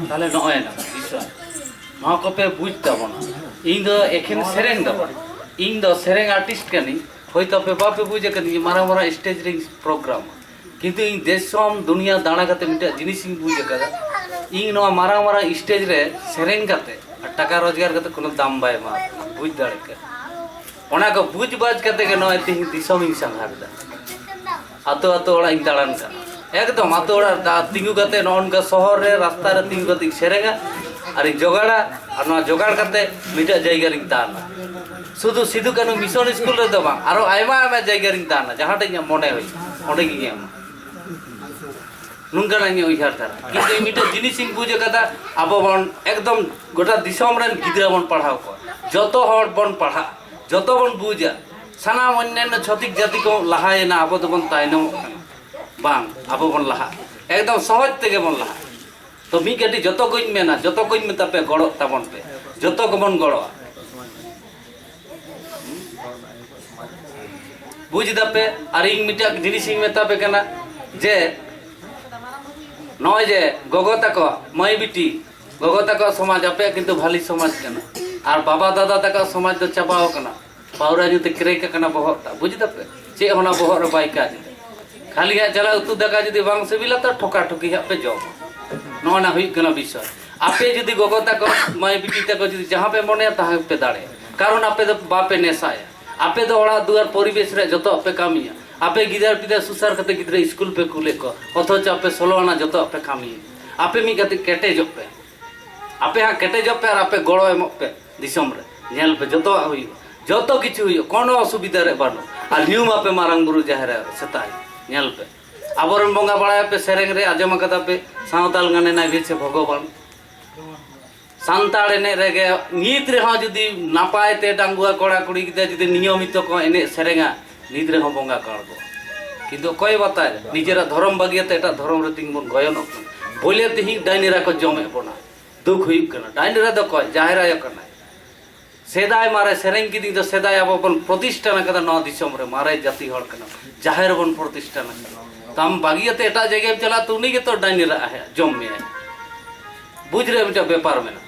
ᱛᱟᱦᱞᱮ ᱱᱚᱜᱼᱚᱭ ᱱᱟ ᱵᱤᱥᱚᱭ, ᱱᱚᱣᱟ ᱠᱚᱯᱮ ᱵᱩᱡᱽ ᱛᱟᱵᱚᱱᱟ᱾ ᱤᱧ ᱫᱚ ᱮᱠᱷᱮᱱ ᱥᱮᱨᱮᱧ ᱫᱚ ᱵᱟᱝ, ᱤᱧ ᱫᱚ ᱥᱮᱨᱮᱧ ᱟᱨᱴᱤᱥᱴ ᱠᱟᱹᱱᱟᱹᱧ᱾ ᱦᱳᱭᱛᱳ ᱟᱯᱮ ᱵᱟᱯᱮ ᱵᱩᱡᱽ ᱟᱠᱟᱫᱤᱧᱟ, ᱢᱟᱨᱟᱝ ᱢᱟᱨᱟᱝ ᱥᱴᱮᱡᱽ ᱨᱮᱧ ᱯᱨᱳᱜᱨᱟᱢᱟ, ᱠᱤᱱᱛᱩ ᱤᱧ ᱫᱤᱥᱚᱢ ᱫᱩᱱᱤᱭᱟᱹ ᱫᱟᱬᱟ ᱠᱟᱛᱮ ᱢᱤᱫᱴᱮᱱ ᱡᱤᱱᱤᱥ ᱤᱧ ᱵᱩᱡᱽ ᱟᱠᱟᱫᱟ᱾ ᱤᱧ ᱱᱚᱣᱟ ᱢᱟᱨᱟᱝ ᱢᱟᱨᱟᱝ ᱥᱴᱮᱡᱽ ᱨᱮ ᱥᱮᱨᱮᱧ ᱠᱟᱛᱮ ᱟᱨ ᱴᱟᱠᱟ ᱨᱳᱡᱽᱜᱟᱨ ᱠᱟᱛᱮ ᱠᱳᱱᱳ ᱫᱟᱢ ᱵᱟᱭ ᱮᱢᱟ, ᱵᱩᱡᱽ ᱫᱟᱲᱮᱭᱟᱜ ᱠᱟᱱᱟ᱾ ᱚᱱᱟ ᱠᱚ ᱵᱩᱡᱽ ᱵᱟᱡᱽ ᱠᱟᱛᱮ ᱜᱮ ᱱᱚᱜᱼᱚᱭ ᱛᱮᱦᱮᱧ ᱫᱤᱥᱚᱢ ᱤᱧ ᱥᱟᱸᱜᱷᱟᱨ ᱮᱫᱟ᱾ ᱟᱛᱳ ᱟᱛᱳ ᱚᱲᱟᱜ ᱤᱧ ᱫᱟᱬᱟᱱ ᱠᱟᱱᱟ᱾ ᱮᱠᱫᱚᱢ ᱟᱛᱳ ᱚᱲᱟᱜ ᱨᱮ ᱫᱟ-, ᱛᱤᱸᱜᱩ ᱠᱟᱛᱮ, ᱱᱚᱜᱼᱚ ᱱᱚᱝᱠᱟ ᱥᱚᱦᱚᱨ ᱨᱮ ᱨᱟᱥᱛᱟ ᱨᱮ ᱛᱤᱸᱜᱩ ᱠᱟᱛᱮ ᱤᱧ ᱥᱮᱨᱮᱧᱟ ᱟᱨᱤᱧ ᱡᱚᱜᱟᱲᱟ᱾ ᱟᱨ ᱱᱚᱣᱟ ᱡᱚᱜᱟᱲ ᱠᱟᱛᱮ ᱢᱤᱫᱴᱟᱝ ᱡᱟᱭᱜᱟ ᱨᱤᱧ ᱫᱟᱬᱟᱱᱟ᱾ ᱥᱩᱫᱷᱩ ᱥᱤᱫᱩ ᱠᱟᱹᱱᱦᱩ ᱢᱤᱥᱚᱱ ᱥᱠᱩᱞ ᱨᱮᱫᱚ ᱵᱟᱝ, ᱟᱨᱚ ᱟᱭᱢᱟ ᱟᱭᱢᱟ ᱡᱟᱭᱜᱟ ᱨᱤᱧ ᱫᱟᱬᱟᱱᱟ, ᱡᱟᱦᱟᱸ ᱴᱷᱮᱱ ᱤᱧᱟᱹᱜ ᱢᱚᱱᱮ ᱦᱩᱭᱩᱜ, ᱚᱸᱰᱮ ᱜᱤᱧ ᱮᱢᱟ᱾ ᱱᱚᱝᱠᱟᱱᱟᱜ ᱤᱧᱟᱹᱜ ᱩᱭᱦᱟᱹᱨ ᱫᱷᱟᱨᱟ᱾ ᱠᱤᱱᱛᱩ ᱤᱧ ᱢᱤᱫᱴᱟᱝ ᱡᱤᱱᱤᱥ ᱤᱧ ᱵᱩᱡᱽ ᱟᱠᱟᱫᱟ, ᱟᱵᱚ ᱵᱚᱱ ᱮᱠᱫᱚᱢ ᱜᱚᱴᱟ ᱫᱤᱥᱚᱢ ᱨᱮᱱ ᱜᱤᱫᱽᱨᱟᱹ ᱵᱚᱱ ᱯᱟᱲᱦᱟᱣ ᱠᱚᱣᱟ, ᱡᱚᱛᱚ ᱦᱚᱲ ᱵᱚᱱ ᱯᱟᱲᱦᱟᱜᱼᱟ, ᱡᱚᱛᱚ ᱵᱚᱱ ᱵᱩᱡᱟ᱾ ᱥᱟᱱᱟᱢ ᱚᱱᱱᱟᱱᱱᱚ ᱪᱷᱟᱹᱛᱤᱠ ᱡᱟᱹᱛᱤ ᱠᱚ ᱞᱟᱦᱟᱭᱮᱱᱟ, ᱟᱵᱚ ᱫᱚᱵᱚᱱ ᱛᱟᱭᱱᱚᱢᱚᱜ ᱠᱟᱱᱟ᱾ ᱵᱟᱝ, ᱟᱵᱚ ᱵᱚᱱ ᱞᱟᱦᱟᱜᱼᱟ, ᱮᱠᱫᱚᱢ ᱥᱚᱦᱚᱡᱽ ᱛᱮᱜᱮ ᱵᱚᱱ ᱞᱟᱦᱟᱜᱼᱟ᱾ ᱛᱚ ᱢᱤᱫ ᱠᱟᱹᱴᱤᱡ ᱡᱚᱛᱚ ᱠᱚᱧ ᱢᱮᱱᱟ, ᱡᱚᱛᱚ ᱠᱚᱧ ᱢᱮᱛᱟ ᱯᱮ, ᱜᱚᱲᱚᱜ ᱛᱟᱵᱚᱱ ᱯᱮ, ᱡᱚᱛᱚ ᱠᱚᱵᱚᱱ ᱜᱚᱲᱚᱜᱼᱟ᱾ ᱵᱩᱡᱽ ᱫᱟᱯᱮ? ᱟᱨ ᱤᱧ ᱢᱤᱫᱴᱟᱝ ᱡᱤᱱᱤᱥ ᱤᱧ ᱢᱮᱛᱟ ᱯᱮ ᱠᱟᱱᱟ ᱡᱮ ᱱᱚᱜᱼᱚᱭ ᱡᱮ ᱜᱚᱜᱚ ᱛᱟᱠᱚ, ᱢᱟᱹᱭ ᱵᱤᱴᱤ, ᱜᱚᱜᱚ ᱛᱟᱠᱚᱣᱟᱜ ᱥᱚᱢᱟᱡᱽ ᱟᱯᱮᱭᱟᱜ ᱠᱤᱱᱛᱩ ᱵᱷᱟᱞᱤ ᱥᱚᱢᱟᱡᱽ ᱠᱟᱱᱟ, ᱟᱨ ᱵᱟᱵᱟ ᱫᱟᱫᱟ ᱛᱟᱠᱚᱣᱟᱜ ᱥᱚᱢᱟᱡᱽ ᱫᱚ ᱪᱟᱵᱟᱣ ᱠᱟᱱᱟ᱾ ᱯᱟᱣᱨᱟ ᱧᱩ ᱛᱮ ᱠᱨᱮᱠ ᱟᱠᱟᱱᱟ ᱵᱚᱦᱚᱜ ᱴᱟᱜ, ᱵᱩᱡᱽ ᱫᱟᱯᱮ? ᱪᱮᱫ ᱦᱚᱸ ᱚᱱᱟ ᱵᱚᱦᱚᱜ ᱨᱮ ᱵᱟᱭ ᱠᱟᱡᱽ ᱮᱫᱟ᱾ ᱠᱷᱟᱹᱞᱤ ᱦᱟᱸᱜ ᱪᱟᱞᱟᱜ ᱩᱛᱩ ᱫᱟᱠᱟ ᱡᱩᱫᱤ ᱵᱟᱝ ᱥᱤᱵᱤᱞᱟ ᱛᱚ ᱴᱷᱚᱠᱟ ᱴᱷᱚᱠᱤ ᱦᱟᱸᱜ ᱯᱮ ᱡᱚᱢᱟ᱾ ᱱᱚᱜᱼᱚ ᱱᱟ ᱦᱩᱭᱩᱜ ᱠᱟᱱᱟ ᱵᱤᱥᱚᱭ᱾ ᱟᱯᱮ ᱡᱩᱫᱤ ᱜᱚᱜᱚ ᱛᱟᱠᱚ, ᱢᱟᱹᱭ ᱵᱤᱴᱤ ᱛᱟᱠᱚ ᱡᱩᱫᱤ ᱡᱟᱦᱟᱸ ᱯᱮ ᱢᱚᱱᱮᱭᱟ ᱛᱟᱦᱟᱸ ᱯᱮ ᱫᱟᱲᱮᱭᱟᱜᱼᱟ, ᱠᱟᱨᱚᱱ ᱟᱯᱮ ᱫᱚ ᱵᱟᱯᱮ ᱱᱮᱥᱟᱭᱟ᱾ ᱟᱯᱮ ᱫᱚ ᱚᱲᱟᱜ ᱫᱩᱣᱟᱹᱨ ᱯᱚᱨᱤᱵᱮᱥ ᱨᱮ ᱡᱚᱛᱚᱣᱟᱜ ᱯᱮ ᱠᱟᱹᱢᱤᱭᱟ᱾ ᱟᱯᱮ ᱜᱤᱫᱟᱹᱨ ᱯᱤᱫᱟᱹᱨ ᱥᱩᱥᱟᱹᱨ ᱠᱟᱛᱮ ᱜᱤᱫᱽᱨᱟᱹ ᱥᱠᱩᱞ ᱯᱮ ᱠᱩᱞᱮᱫ ᱠᱚᱣᱟ, ᱚᱛᱷᱚᱪᱚ ᱟᱯᱮ ᱥᱳᱞᱳ ᱟᱱᱟ ᱡᱚᱛᱚᱣᱟᱜ ᱯᱮ ᱠᱟᱹᱢᱤᱭᱟ᱾ ᱟᱯᱮ ᱢᱤᱫ ᱠᱟᱹᱴᱤᱡ ᱠᱮᱴᱮᱡᱚᱜ ᱯᱮ᱾ ᱟᱯᱮ ᱦᱟᱸᱜ ᱠᱮᱴᱮᱡᱚᱜ ᱯᱮ ᱟᱨ ᱟᱯᱮ ᱜᱚᱲᱚ ᱮᱢᱚᱜ ᱯᱮ ᱫᱤᱥᱚᱢ ᱨᱮ, ᱧᱮᱞ ᱯᱮ ᱡᱚᱛᱚᱣᱟᱜ ᱦᱩᱭᱩᱜᱼᱟ, ᱡᱚᱛᱚ ᱠᱤᱪᱷᱩ ᱦᱩᱭᱩᱜᱼᱟ, ᱠᱳᱱᱳ ᱚᱥᱩᱵᱤᱫᱷᱟ ᱨᱮ ᱵᱟᱹᱱᱩᱜ᱾ ᱟᱨ ᱧᱩᱢ ᱟᱯᱮ ᱢᱟᱨᱟᱝ ᱵᱩᱨᱩ ᱡᱟᱦᱮᱨ ᱟᱭᱳ ᱥᱮᱛᱟᱭ, ᱧᱮᱞ ᱯᱮ ᱟᱵᱚᱨᱮᱱ ᱵᱚᱸᱜᱟ ᱵᱟᱲᱟᱭᱟᱯᱮ, ᱥᱮᱨᱮᱧ ᱨᱮ ᱟᱸᱡᱚᱢ ᱟᱠᱟᱫᱟ ᱯᱮ, ᱥᱟᱶᱛᱟᱞ ᱜᱟᱱᱮ ᱱᱟᱭᱵᱷᱮ ᱥᱮ ᱵᱷᱚᱜᱚᱵᱟᱱ᱾ ᱥᱟᱱᱛᱟᱲ ᱮᱱᱮᱡ ᱨᱮᱜᱮ ᱱᱤᱛ ᱨᱮᱦᱚᱸ ᱡᱩᱫᱤ ᱱᱟᱯᱟᱭ ᱛᱮ ᱰᱟᱺᱜᱩᱣᱟᱹ ᱠᱚᱲᱟ ᱠᱩᱲᱤ ᱜᱤᱫᱽᱨᱟᱹ ᱡᱩᱫᱤ ᱱᱤᱭᱚᱢᱤᱛᱚ ᱠᱚ ᱮᱱᱮᱡ ᱥᱮᱨᱮᱧᱟ, ᱱᱤᱛ ᱨᱮᱦᱚᱸ ᱵᱚᱸᱜᱟ ᱠᱚ ᱟᱬᱜᱚ᱾ ᱠᱤᱱᱛᱩ ᱚᱠᱚᱭ ᱵᱟᱛᱟᱭ ᱱᱤᱡᱮᱨᱟᱜ ᱫᱷᱚᱨᱚᱢ ᱵᱟᱹᱜᱤᱭᱟᱛᱮ ᱮᱴᱟᱜ ᱫᱷᱚᱨᱚᱢ ᱨᱮ ᱛᱤᱧ ᱵᱚᱱ ᱜᱚᱭᱚᱱᱚᱜ ᱠᱟᱱᱟ᱾ ᱵᱚᱞᱮ ᱛᱮᱦᱤᱧ ᱰᱟᱹᱱᱤᱨᱟ ᱠᱚ ᱡᱚᱢᱮᱫ ᱵᱚᱱᱟ, ᱫᱩᱠ ᱦᱩᱭᱩᱜ ᱠᱟᱱᱟ᱾ ᱰᱟᱹᱱᱤᱨᱟ ᱫᱚ ᱚᱠᱚᱭ? ᱡᱟᱦᱮᱨ ᱟᱭᱳ ᱠᱟᱱᱟᱭ᱾ ᱥᱮᱫᱟᱭ ᱢᱟᱨᱮ ᱥᱮᱨᱮᱧ ᱠᱤᱫᱤᱧ ᱫᱚ ᱥᱮᱫᱟᱭ ᱟᱵᱚ ᱵᱚᱱ ᱯᱨᱚᱛᱤᱥᱴᱷᱟᱱ ᱟᱠᱟᱫᱟ ᱱᱚᱣᱟ ᱫᱤᱥᱚᱢ ᱨᱮ, ᱢᱟᱨᱮ ᱡᱟᱹᱛᱤ ᱦᱚᱲ ᱠᱟᱱᱟ, ᱡᱟᱦᱮᱨ ᱵᱚᱱ ᱯᱨᱚᱛᱤᱥᱴᱷᱟᱱ ᱟᱠᱟᱫᱟ᱾ ᱛᱟᱢ ᱵᱟᱹᱜᱤᱭᱟᱛᱮ ᱮᱴᱟᱜ ᱡᱟᱭᱜᱟᱢ ᱪᱟᱞᱟᱜᱼᱟ ᱛᱚ ᱩᱱᱤ ᱜᱮᱛᱚ ᱰᱟᱹᱱᱤᱨᱟ ᱟᱦᱮ ᱡᱚᱢ ᱢᱮᱭᱟᱭ᱾ ᱵᱩᱡᱽ ᱨᱮ ᱢᱤᱫᱴᱟᱝ ᱵᱮᱯᱟᱨ ᱢᱮᱱᱟᱜᱼᱟ᱾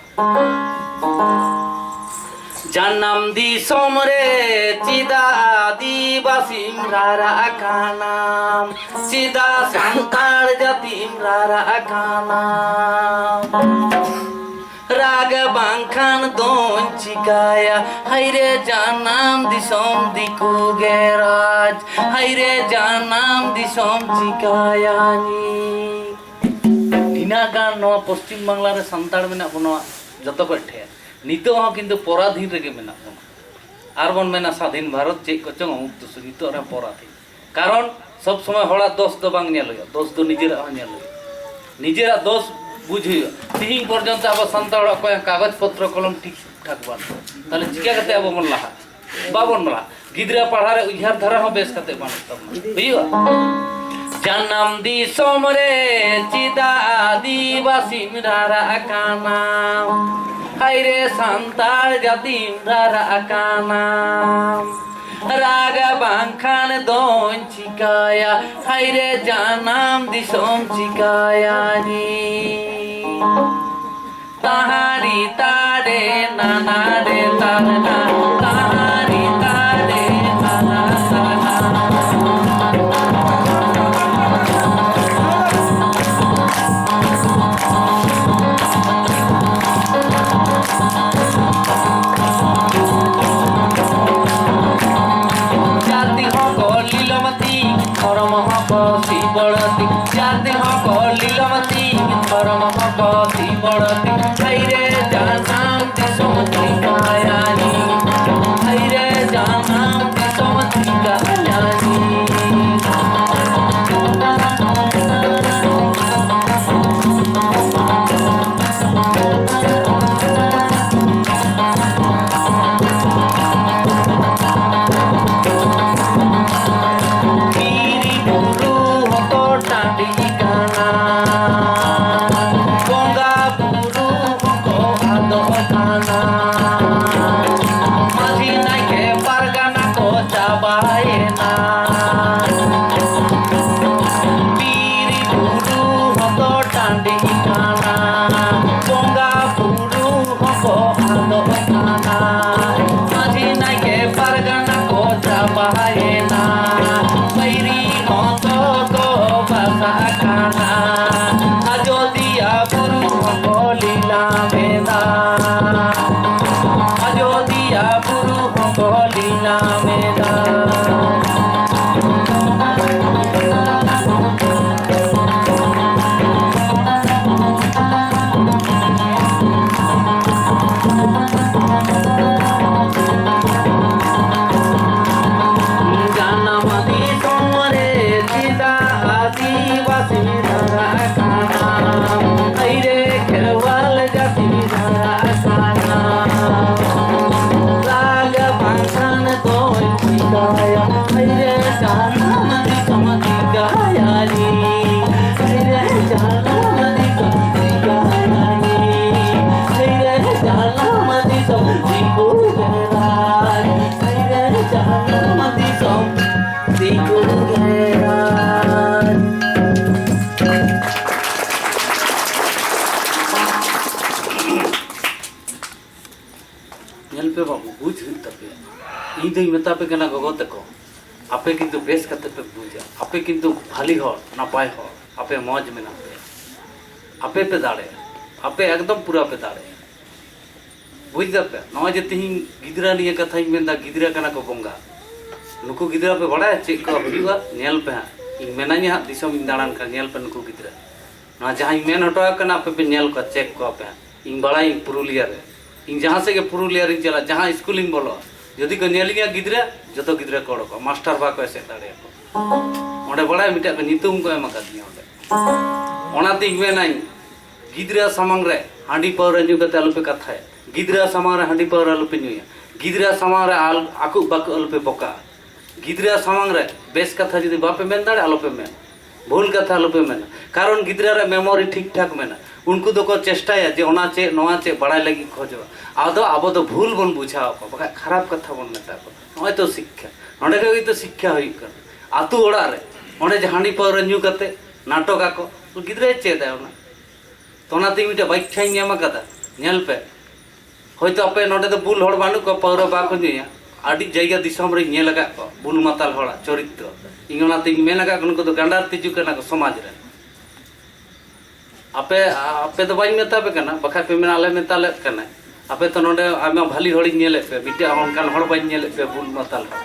ᱡᱟᱱᱟᱢ ᱫᱤᱥᱚᱢ ᱨᱮ ᱪᱮᱫᱟᱜ ᱟᱹᱫᱤᱵᱟᱹᱥᱤᱢ ᱨᱟᱨᱟᱜ ᱠᱟᱱᱟᱢ? ᱪᱮᱫᱟᱜ ᱥᱟᱱᱛᱟᱲ ᱡᱟᱹᱛᱤᱢ ᱨᱟᱨᱟᱜ ᱠᱟᱱᱟᱢ? ᱨᱟᱜ ᱵᱟᱝᱠᱷᱟᱱ ᱫᱚᱧ ᱪᱤᱠᱟᱭᱟ, ᱦᱟᱭᱨᱮ ᱡᱟᱱᱟᱢ ᱫᱤᱥᱚᱢ ᱫᱤᱠᱩ ᱜᱮ ᱨᱟᱡᱽ, ᱦᱟᱭᱨᱮ ᱡᱟᱱᱟᱢ ᱫᱤᱥᱚᱢ ᱪᱤᱠᱟᱭᱟᱧ᱾ ᱱᱤᱱᱟᱹᱜ ᱜᱟᱱ ᱱᱚᱣᱟ ᱯᱚᱥᱪᱤᱢ ᱵᱟᱝᱞᱟ ᱨᱮ ᱥᱟᱱᱛᱟᱲ ᱢᱮᱱᱟᱜ ᱵᱚᱱᱟ ᱡᱚᱛᱚ ᱠᱷᱚᱱ ᱰᱷᱮᱨ, ᱱᱤᱛᱚᱜ ᱦᱚᱸ ᱠᱤᱱᱛᱩ ᱯᱚᱨᱟᱫᱷᱤᱱ ᱨᱮᱜᱮ ᱢᱮᱱᱟᱜ ᱵᱚᱱᱟ᱾ ᱟᱨ ᱵᱚᱱ ᱢᱮᱱᱟ ᱥᱟᱫᱷᱤᱱ ᱵᱷᱟᱨᱚᱛ ᱪᱮᱫ ᱠᱚᱪᱚᱝ ᱚᱢᱩᱠ ᱛᱩᱥᱩᱠ, ᱱᱤᱛᱚᱜ ᱨᱮ ᱯᱚᱨᱟᱫᱷᱤᱱ᱾ ᱠᱟᱨᱚᱱ ᱥᱚᱵ ᱥᱚᱢᱚᱭ ᱦᱚᱲᱟᱜ ᱫᱚᱥ ᱫᱚ ᱵᱟᱝ ᱧᱮᱞ ᱦᱩᱭᱩᱜᱼᱟ, ᱫᱚᱥ ᱫᱚ ᱱᱤᱡᱮᱨᱟᱜ ᱦᱚᱸ ᱧᱮᱞ ᱦᱩᱭᱩᱜᱼᱟ᱾ ᱱᱤᱡᱮᱨᱟᱜ ᱫᱚᱥ ᱵᱩᱡᱽ ᱦᱩᱭᱩᱜᱼᱟ᱾ ᱛᱤᱦᱤᱧ ᱯᱚᱨᱡᱚᱱᱛᱚ ᱟᱵᱚ ᱥᱟᱱᱛᱟᱲ ᱦᱚᱲᱟᱜ ᱚᱠᱚᱭᱟᱜ ᱠᱟᱜᱚᱡᱽ ᱯᱚᱛᱨᱚ ᱠᱚᱞᱚᱢ ᱴᱷᱤᱠ ᱴᱷᱟᱠ ᱵᱟᱹᱱᱩᱜᱼᱟ, ᱛᱟᱦᱞᱮ ᱪᱤᱠᱟ ᱠᱟᱛᱮ ᱟᱵᱚ ᱵᱚᱱ ᱞᱟᱦᱟᱜᱼᱟ? ᱵᱟᱵᱚᱱ ᱞᱟᱦᱟᱜᱼᱟ᱾ ᱜᱤᱫᱽᱨᱟᱹ ᱯᱟᱲᱦᱟᱣ ᱨᱮ ᱩᱭᱦᱟᱹᱨ ᱫᱷᱟᱨᱟ ᱦᱚᱸ ᱵᱮᱥ ᱠᱟᱛᱮ ᱵᱟᱹᱱᱩᱜ ᱛᱟᱵᱚᱱᱟ᱾ ᱦᱩᱭᱩᱜᱼᱟ? ᱡᱟᱱᱟᱢ ᱫᱤᱥᱚᱢ ᱨᱮ ᱪᱮᱫᱟᱜ ᱟᱹᱫᱤᱵᱟᱹᱥᱤᱢ ᱨᱟᱨᱟᱜ ᱠᱟᱱᱟ? ᱦᱟᱭᱨᱮ ᱥᱟᱱᱛᱟᱲ ᱡᱟᱹᱛᱤᱢ ᱨᱟᱨᱟᱜ ᱠᱟᱱᱟ? ᱨᱟᱜ ᱵᱟᱝᱠᱷᱟᱱ ᱫᱚᱧ ᱪᱤᱠᱟᱭᱟ, ᱦᱟᱭᱨᱮ ᱡᱟᱱᱟᱢ ᱫᱤᱥᱚᱢ ᱪᱤᱠᱟᱭᱟᱧ᱾ ᱛᱟᱦᱟᱨᱤ ᱛᱟᱨᱮ ᱱᱟᱱᱟ ᱨᱮ ᱛᱟᱨᱱᱟ, ᱛᱟᱦᱟᱨᱤ ᱛᱟᱨᱮ ᱱᱟᱱᱟ ᱨᱮ ᱛᱟᱨᱱᱟ᱾ ᱡᱟᱹᱛᱤ ᱦᱚᱸᱠᱚ ᱞᱤᱞᱚᱢ ᱟᱹᱛᱤᱧ, ᱫᱷᱚᱨᱚᱢ ᱦᱚᱸᱠᱚ ᱥᱤᱵᱚᱲ ᱟᱹᱛᱤᱧ᱾ ᱡᱟᱹᱛᱤ ᱦᱚᱸᱠᱚ ᱞᱤᱞᱚᱢ ᱟᱹᱛᱤᱧ, ᱫᱷᱚᱨᱚᱢ ᱦᱚᱸᱠᱚ ᱥᱤᱵᱚᱲ ᱟᱹᱛᱤᱧ᱾ ᱦᱟᱭᱨᱮ ᱡᱟᱱᱟᱢ ᱫᱤᱥᱚᱢ ᱪᱤᱠᱟᱭᱟᱧ, ᱦᱟᱭᱨᱮ ᱡᱟᱱᱟᱢ ᱫᱤᱥᱚᱢ ᱪᱤᱠᱟᱭᱟᱧ᱾ ᱫᱷᱤᱨᱤ ᱵᱩᱨᱩ ᱦᱚᱛᱚ ᱴᱟᱺᱰᱤ ᱠᱟᱱᱟ, ᱵᱚᱸᱜᱟ ᱵᱩᱨᱩ ᱠᱟᱱᱟ᱾ ᱟᱡᱳᱫᱤᱭᱟ ᱵᱩᱨᱩ ᱦᱚᱸᱠᱚ ᱞᱤᱞᱟᱢ ᱮᱫᱟ, ᱟᱡᱳᱫᱤᱭᱟ ᱵᱩᱨᱩ ᱦᱚᱸᱠᱚ ᱞᱤᱞᱟᱢ ᱮᱫᱟ᱾ ᱡᱟᱱᱟᱢ ᱫᱤᱥᱚᱢ ᱨᱮ ᱪᱮᱫᱟᱜ ᱟᱹᱫᱤᱵᱟᱹᱥᱤ ᱫᱷᱟᱨᱟ ᱠᱟᱱᱟ? ᱟᱭ ᱨᱮ ᱠᱷᱮᱨᱣᱟᱞ ᱡᱟᱹᱛᱤ ᱫᱷᱟᱨᱟ ᱠᱟᱱᱟ᱾ ᱨᱟᱜ ᱵᱟᱝᱠᱷᱟᱱ ᱫᱚᱭ ᱪᱤᱠᱟᱹᱭᱟ? ᱟᱭ ᱨᱮ ᱡᱟᱱᱟᱢ ᱫᱤᱥᱚᱢ ᱪᱤᱠᱟᱹᱭᱟᱞᱤᱧ? ᱟᱭ ᱨᱮ ᱡᱟᱱᱟᱢ ᱫᱤᱥᱚᱢ ᱪᱤᱠᱟᱹᱭᱟᱞᱤᱧ? ᱟᱭ ᱨᱮ ᱡᱟᱱᱟᱢ ᱫᱤᱥᱚᱢ ᱫᱤᱠᱩ ᱜᱮᱞᱟᱭ᱾ ᱟᱭ ᱨᱮ ᱡᱟᱱᱟᱢ ᱫᱤᱥᱚᱢ ᱫᱤᱠᱩ ᱜᱮᱞᱟᱭ᱾ ᱧᱮᱞ ᱯᱮ ᱵᱟᱹᱵᱩ, ᱵᱩᱡᱽ ᱦᱩᱭᱩᱜ ᱛᱟᱯᱮᱭᱟ᱾ ᱤᱧ ᱫᱚᱧ ᱢᱮᱛᱟ ᱯᱮ ᱠᱟᱱᱟ ᱜᱚᱜᱚ ᱛᱟᱠᱚ, ᱟᱯᱮ ᱠᱤᱱᱛᱩ ᱵᱮᱥ ᱠᱟᱛᱮ ᱯᱮ ᱵᱩᱡᱟ᱾ ᱟᱯᱮ ᱠᱤᱱᱛᱩ ᱵᱷᱟᱞᱤ ᱦᱚᱲ, ᱱᱟᱯᱟᱭ ᱦᱚᱲ, ᱟᱯᱮ ᱢᱚᱡᱽ ᱢᱮᱱᱟᱜ ᱯᱮᱭᱟ᱾ ᱟᱯᱮ ᱯᱮ ᱫᱟᱲᱮᱭᱟᱜᱼᱟ, ᱟᱯᱮ ᱮᱠᱫᱚᱢ ᱯᱩᱨᱟᱹ ᱯᱮ ᱫᱟᱲᱮᱭᱟᱜᱼᱟ᱾ ᱵᱩᱡᱽ ᱫᱟᱯᱮ? ᱱᱚᱜᱼᱚᱭ ᱡᱮ ᱛᱤᱦᱤᱧ ᱜᱤᱫᱽᱨᱟᱹ ᱱᱤᱭᱟᱹ ᱠᱟᱛᱷᱟᱧ ᱢᱮᱱᱫᱟ, ᱜᱤᱫᱽᱨᱟᱹ ᱠᱟᱱᱟ ᱠᱚ ᱵᱚᱸᱜᱟ᱾ ᱱᱩᱠᱩ ᱜᱤᱫᱽᱨᱟᱹ ᱯᱮ ᱵᱟᱲᱟᱭᱟ ᱪᱮᱫ ᱠᱚ ᱦᱩᱭᱩᱜᱼᱟ? ᱧᱮᱞ ᱯᱮ ᱦᱟᱸᱜ, ᱤᱧ ᱢᱮᱱᱟᱧᱟ ᱦᱟᱸᱜ, ᱫᱤᱥᱚᱢ ᱤᱧ ᱫᱟᱬᱟᱱ ᱠᱟᱱ, ᱧᱮᱞ ᱯᱮ ᱱᱩᱠᱩ ᱜᱤᱫᱽᱨᱟᱹ᱾ ᱱᱚᱣᱟ ᱡᱟᱦᱟᱸᱧ ᱢᱮᱱ ᱦᱚᱴᱚ ᱟᱠᱟᱱᱟ, ᱟᱯᱮ ᱯᱮ ᱧᱮᱞ ᱠᱚᱣᱟ, ᱪᱮᱠ ᱠᱚᱣᱟ ᱯᱮ ᱦᱟᱸᱜ᱾ ᱤᱧ ᱵᱟᱲᱟᱭᱟᱹᱧ ᱯᱩᱨᱩᱞᱤᱭᱟᱹ ᱨᱮ, ᱤᱧ ᱡᱟᱦᱟᱸ ᱥᱮᱫ ᱜᱮ ᱯᱩᱨᱩᱞᱤᱭᱟᱹ ᱨᱤᱧ ᱪᱟᱞᱟᱜᱼᱟ, ᱡᱟᱦᱟᱸ ᱥᱠᱩᱞᱤᱧ ᱵᱚᱞᱚᱜᱼᱟ, ᱡᱩᱫᱤ ᱠᱚ ᱧᱮᱞᱤᱧᱟ ᱜᱤᱫᱽᱨᱟᱹ, ᱡᱚᱛᱚ ᱜᱤᱫᱽᱨᱟᱹ ᱠᱚ ᱚᱰᱚᱠᱚᱜᱼᱟ, ᱢᱟᱥᱴᱟᱨ ᱵᱟᱠᱚ ᱮᱥᱮᱫ ᱫᱟᱲᱮᱭᱟᱠᱚ᱾ ᱚᱸᱰᱮ ᱵᱟᱲᱟᱭ ᱢᱤᱫᱴᱟᱝ ᱠᱚ ᱧᱩᱛᱩᱢ ᱠᱚ ᱮᱢ ᱟᱠᱟᱫᱤᱧᱟ ᱚᱸᱰᱮ᱾ ᱚᱱᱟᱛᱤᱧ ᱢᱮᱱᱟᱹᱧ, ᱜᱤᱫᱽᱨᱟᱹ ᱥᱟᱢᱟᱝ ᱨᱮ ᱦᱟᱺᱰᱤ ᱯᱟᱹᱣᱨᱟᱹ ᱧᱩ ᱠᱟᱛᱮ ᱟᱞᱚᱯᱮ ᱠᱟᱛᱷᱟᱭᱟ, ᱜᱤᱫᱽᱨᱟᱹ ᱥᱟᱢᱟᱝ ᱨᱮ ᱦᱟᱺᱰᱤ ᱯᱟᱹᱣᱨᱟᱹ ᱟᱞᱚᱯᱮ ᱧᱩᱭᱟ, ᱜᱤᱫᱽᱨᱟᱹ ᱥᱟᱢᱟᱝ ᱨᱮ ᱟᱞ-, ᱟᱠᱩ ᱵᱟᱠᱩ ᱟᱞᱚᱯᱮ ᱵᱚᱠᱟᱜᱼᱟ᱾ ᱜᱤᱫᱽᱨᱟᱹ ᱥᱟᱢᱟᱝ ᱨᱮ ᱵᱮᱥ ᱠᱟᱛᱷᱟ ᱡᱩᱫᱤ ᱵᱟᱯᱮ ᱢᱮᱱ ᱫᱟᱲᱮᱭᱟᱜᱼᱟ, ᱟᱞᱚᱯᱮ ᱢᱮᱱ, ᱵᱷᱩᱞ ᱠᱟᱛᱷᱟ ᱟᱞᱚᱯᱮ ᱢᱮᱱᱟ᱾ ᱠᱟᱨᱚᱱ ᱜᱤᱫᱽᱨᱟᱹ ᱨᱮ ᱢᱮᱢᱳᱨᱤ ᱴᱷᱤᱠ ᱴᱷᱟᱠ ᱢᱮᱱᱟᱜᱼᱟ, ᱩᱱᱠᱩ ᱫᱚᱠᱚ ᱪᱮᱥᱴᱟᱭᱟ ᱡᱮ ᱚᱱᱟ ᱪᱮᱫ, ᱱᱚᱣᱟ ᱪᱮᱫ ᱵᱟᱲᱟᱭ ᱞᱟᱹᱜᱤᱫ ᱠᱷᱚᱡᱚᱜᱼᱟ᱾ ᱟᱫᱚ ᱟᱵᱚ ᱫᱚ ᱵᱷᱩᱞ ᱵᱚᱱ ᱵᱩᱡᱷᱟᱹᱣ ᱟᱠᱚᱣᱟ, ᱵᱟᱠᱷᱟᱡ ᱠᱷᱟᱨᱟᱯ ᱠᱟᱛᱷᱟ ᱵᱚᱱ ᱢᱮᱛᱟ ᱠᱚᱣᱟ᱾ ᱱᱚᱜᱼᱚᱭ ᱛᱚ ᱥᱤᱠᱠᱷᱟ, ᱱᱚᱸᱰᱮ ᱠᱷᱚᱡ ᱜᱮᱛᱚ ᱥᱤᱠᱠᱷᱟ ᱦᱩᱭᱩᱜ ᱠᱟᱱᱟ᱾ ᱟᱛᱳ ᱚᱲᱟᱜ ᱨᱮ ᱚᱸᱰᱮ ᱡᱮ ᱦᱟᱺᱰᱤ ᱯᱟᱹᱣᱨᱟᱹ ᱧᱩ ᱠᱟᱛᱮ ᱱᱟᱴᱚᱠ ᱟᱠᱚ, ᱜᱤᱫᱽᱨᱟᱹᱭ ᱪᱮᱫᱟ ᱚᱱᱟ᱾ ᱛᱚ ᱚᱱᱟᱛᱮ ᱢᱤᱫᱴᱮᱡ ᱵᱟᱠᱠᱷᱟᱧ ᱮᱢ ᱟᱠᱟᱫᱟ, ᱧᱮᱞ ᱯᱮ᱾ ᱦᱚᱭᱛᱳ ᱟᱯᱮ ᱱᱚᱰᱮ ᱫᱚ ᱵᱩᱞ ᱦᱚᱲ ᱵᱟᱹᱱᱩᱜ ᱠᱚᱣᱟ, ᱯᱟᱹᱣᱨᱟᱹ ᱵᱟᱠᱚ ᱧᱩᱭᱟ᱾ ᱟᱹᱰᱤ ᱡᱟᱭᱜᱟ ᱫᱤᱥᱚᱢ ᱨᱮᱧ ᱧᱮᱞ ᱟᱠᱟᱫ ᱠᱚᱣᱟ ᱵᱩᱞ ᱢᱟᱛᱟᱞ ᱦᱚᱲᱟᱜ ᱪᱚᱨᱤᱛᱨᱚ᱾ ᱤᱧ ᱚᱱᱟᱛᱮᱧ ᱢᱮᱱ ᱟᱠᱟᱫ ᱠᱚᱣᱟ, ᱱᱩᱠᱩ ᱫᱚ ᱜᱟᱸᱰᱟᱨ ᱛᱤᱡᱩ ᱠᱟᱱᱟ ᱠᱚ ᱥᱚᱢᱟᱡᱽ ᱨᱮ᱾ ᱟᱯᱮ ᱟᱯᱮ ᱫᱚ ᱵᱟᱹᱧ ᱢᱮᱛᱟ ᱯᱮ ᱠᱟᱱᱟ, ᱵᱟᱠᱷᱟᱡ ᱯᱮ ᱢᱮᱱᱟ ᱟᱞᱮ ᱢᱮᱛᱟ ᱞᱮᱫ ᱠᱟᱱᱟ᱾ ᱟᱯᱮ ᱛᱚ ᱱᱚᱰᱮ ᱟᱭᱢᱟ ᱵᱷᱟᱞᱤ ᱦᱚᱲᱤᱧ ᱧᱮᱞᱮᱫ ᱯᱮ, ᱢᱤᱫᱴᱮᱡ ᱦᱚᱸ ᱚᱱᱠᱟᱱ ᱦᱚᱲ ᱵᱟᱹᱧ ᱧᱮᱞᱮᱫ ᱯᱮ ᱵᱩᱞ ᱢᱟᱛᱟᱞ ᱦᱚᱲ᱾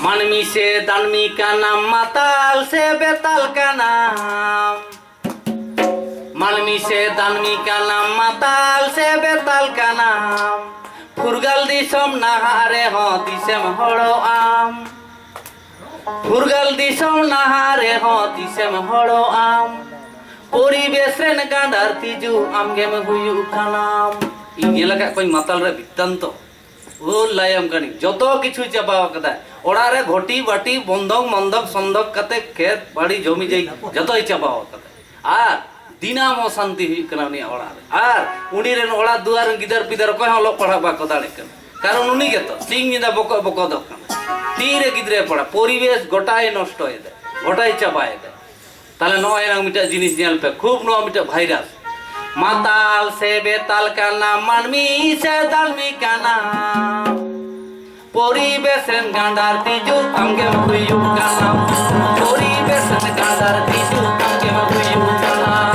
ᱢᱟᱹᱱᱢᱤ ᱥᱮ ᱫᱟᱹᱱᱢᱤ ᱠᱟᱱᱟᱢ, ᱢᱟᱛᱟᱞ ᱥᱮ ᱵᱮᱛᱟᱞ ᱠᱟᱱᱟᱢ? ᱢᱟᱹᱱᱢᱤ ᱥᱮ ᱫᱟᱹᱱᱢᱤ ᱠᱟᱱᱟᱢ, ᱢᱟᱛᱟᱞ ᱥᱮ ᱵᱮᱛᱟᱞ ᱠᱟᱱᱟᱢ? ᱯᱷᱩᱨᱜᱟᱹᱞ ᱫᱤᱥᱚᱢ ᱱᱟᱦᱟᱜ ᱨᱮᱦᱚᱸ ᱛᱤᱥᱮᱢ ᱦᱚᱲᱚᱜ ᱟᱢ? ᱯᱷᱩᱨᱜᱟᱹᱞ ᱫᱤᱥᱚᱢ ᱱᱟᱦᱟᱜ ᱨᱮᱦᱚᱸ ᱛᱤᱥᱮᱢ ᱦᱚᱲᱚᱜ ᱟᱢ? ᱯᱚᱨᱤᱵᱮᱥ ᱨᱮᱱ ᱜᱟᱸᱰᱟᱨ ᱛᱤᱡᱩ ᱟᱢᱜᱮᱢ ᱦᱩᱭᱩᱜ ᱠᱟᱱᱟᱢ᱾ ᱤᱧ ᱧᱮᱞ ᱟᱠᱟᱫ ᱠᱚᱣᱟᱧ ᱢᱟᱛᱟᱞ ᱨᱮ ᱵᱤᱛᱛᱟᱱᱛᱚ᱾ ᱳ ᱞᱟᱭᱟᱢ ᱠᱟᱹᱱᱟᱹᱧ, ᱡᱚᱛᱚ ᱠᱤᱪᱷᱩ ᱪᱟᱵᱟᱣ ᱠᱟᱫᱟᱭ᱾ ᱚᱲᱟᱜ ᱨᱮ ᱜᱷᱚᱴᱤ ᱵᱟᱹᱴᱤ ᱵᱚᱱᱫᱚᱠ ᱢᱚᱱᱫᱚᱠ ᱥᱚᱱᱫᱚᱠ ᱠᱟᱛᱮ ᱠᱷᱮᱛ ᱵᱟᱲᱤ ᱡᱚᱢᱤ ᱡᱟᱭ ᱡᱚᱛᱚᱭ ᱪᱟᱵᱟᱣ ᱠᱟᱫᱟᱭ᱾ ᱟᱨ ᱫᱤᱱᱟᱢ ᱚᱥᱟᱱᱛᱤ ᱦᱩᱭᱩᱜ ᱠᱟᱱᱟ ᱩᱱᱤᱭᱟᱜ ᱚᱲᱟᱜ ᱨᱮ᱾ ᱟᱨ ᱩᱱᱤ ᱨᱮᱱ ᱚᱲᱟᱜ ᱫᱩᱣᱟᱨ ᱨᱮᱱ ᱜᱤᱫᱟᱹᱨ ᱯᱤᱫᱟᱹᱨ ᱚᱠᱚᱭ ᱦᱚᱸ ᱚᱞᱚᱜ ᱯᱟᱲᱦᱟᱜ ᱵᱟᱠᱚ ᱫᱟᱲᱮᱜ ᱠᱟᱱᱟ᱾ ᱠᱟᱨᱚᱱ ᱩᱱᱤ ᱜᱮᱛᱚ ᱥᱤᱧ ᱧᱤᱫᱟᱹ ᱵᱚᱠᱚᱜ ᱵᱚᱠᱚᱫᱚᱜ ᱠᱟᱱᱟ᱾ ᱛᱤᱨᱮ ᱜᱤᱫᱽᱨᱟᱹᱭ ᱯᱟᱲᱦᱟᱜ? ᱯᱚᱨᱤᱵᱮᱥ ᱜᱚᱴᱟᱭ ᱱᱚᱥᱴᱚᱭᱮᱫᱟ, ᱜᱚᱴᱟᱭ ᱪᱟᱵᱟᱭᱮᱫᱟ᱾ ᱛᱟᱦᱞᱮ ᱱᱚᱜᱼᱚᱭ ᱱᱟᱝ ᱢᱤᱫᱴᱟᱝ ᱡᱤᱱᱤᱥ ᱧᱮᱞ ᱯᱮ, ᱠᱷᱩᱵ ᱱᱚᱣᱟ ᱢᱤᱫᱴᱟᱝ ᱵᱷᱟᱭᱨᱟᱥ᱾ ᱢᱟᱛᱟᱞ ᱥᱮ ᱵᱮᱛᱟᱞ ᱠᱟᱱᱟᱢ, ᱢᱟᱹᱱᱢᱤ ᱥᱮ ᱫᱟᱹᱱᱢᱤ ᱠᱟᱱᱟᱢ? ᱯᱚᱨᱤᱵᱮᱥ ᱨᱮᱱ ᱜᱟᱸᱰᱟᱨ ᱛᱤᱡᱩ ᱟᱢᱜᱮᱢ ᱦᱩᱭᱩᱜ ᱠᱟᱱᱟᱢ᱾ ᱯᱚᱨᱤᱵᱮᱥ ᱨᱮᱱ ᱜᱟᱸᱰᱟᱨ ᱛᱤᱡᱩ ᱟᱢᱜᱮᱢ ᱦᱩᱭᱩᱜ ᱠᱟᱱᱟᱢ᱾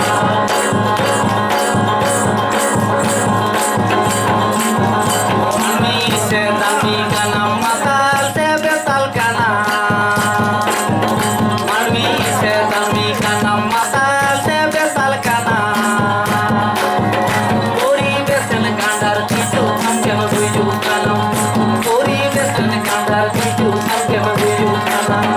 ᱢᱟᱹᱱᱢᱤ ᱥᱮ ᱫᱟᱹᱱᱢᱤ ᱠᱟᱱᱟᱢ, ᱢᱟᱛᱟᱞ ᱥᱮ ᱵᱮᱛᱟᱞ ᱠᱟᱱᱟᱢ? ᱢᱟᱹᱱᱢᱤ ᱥᱮ ᱫᱟᱹᱱᱢᱤ ᱠᱟᱱᱟᱢ, ᱢᱟᱛᱟᱞ ᱥᱮ ᱵᱮᱛᱟᱞ ᱠᱟᱱᱟᱢ? ᱯᱚᱨᱤᱵᱮᱥ ᱨᱮᱱ ᱜᱟᱸᱰᱟᱨ ᱛᱤᱡᱩ ᱟᱢᱜᱮᱢ ᱦᱩᱭᱩᱜ ᱠᱟᱱᱟᱢ᱾ ᱯᱚᱨᱤᱵᱮᱥ ᱨᱮᱱ ᱜᱟᱸᱰᱟᱨ ᱛᱤᱡᱩ ᱟᱢᱜᱮᱢ ᱦᱩᱭᱩᱜ ᱠᱟᱱᱟᱢ᱾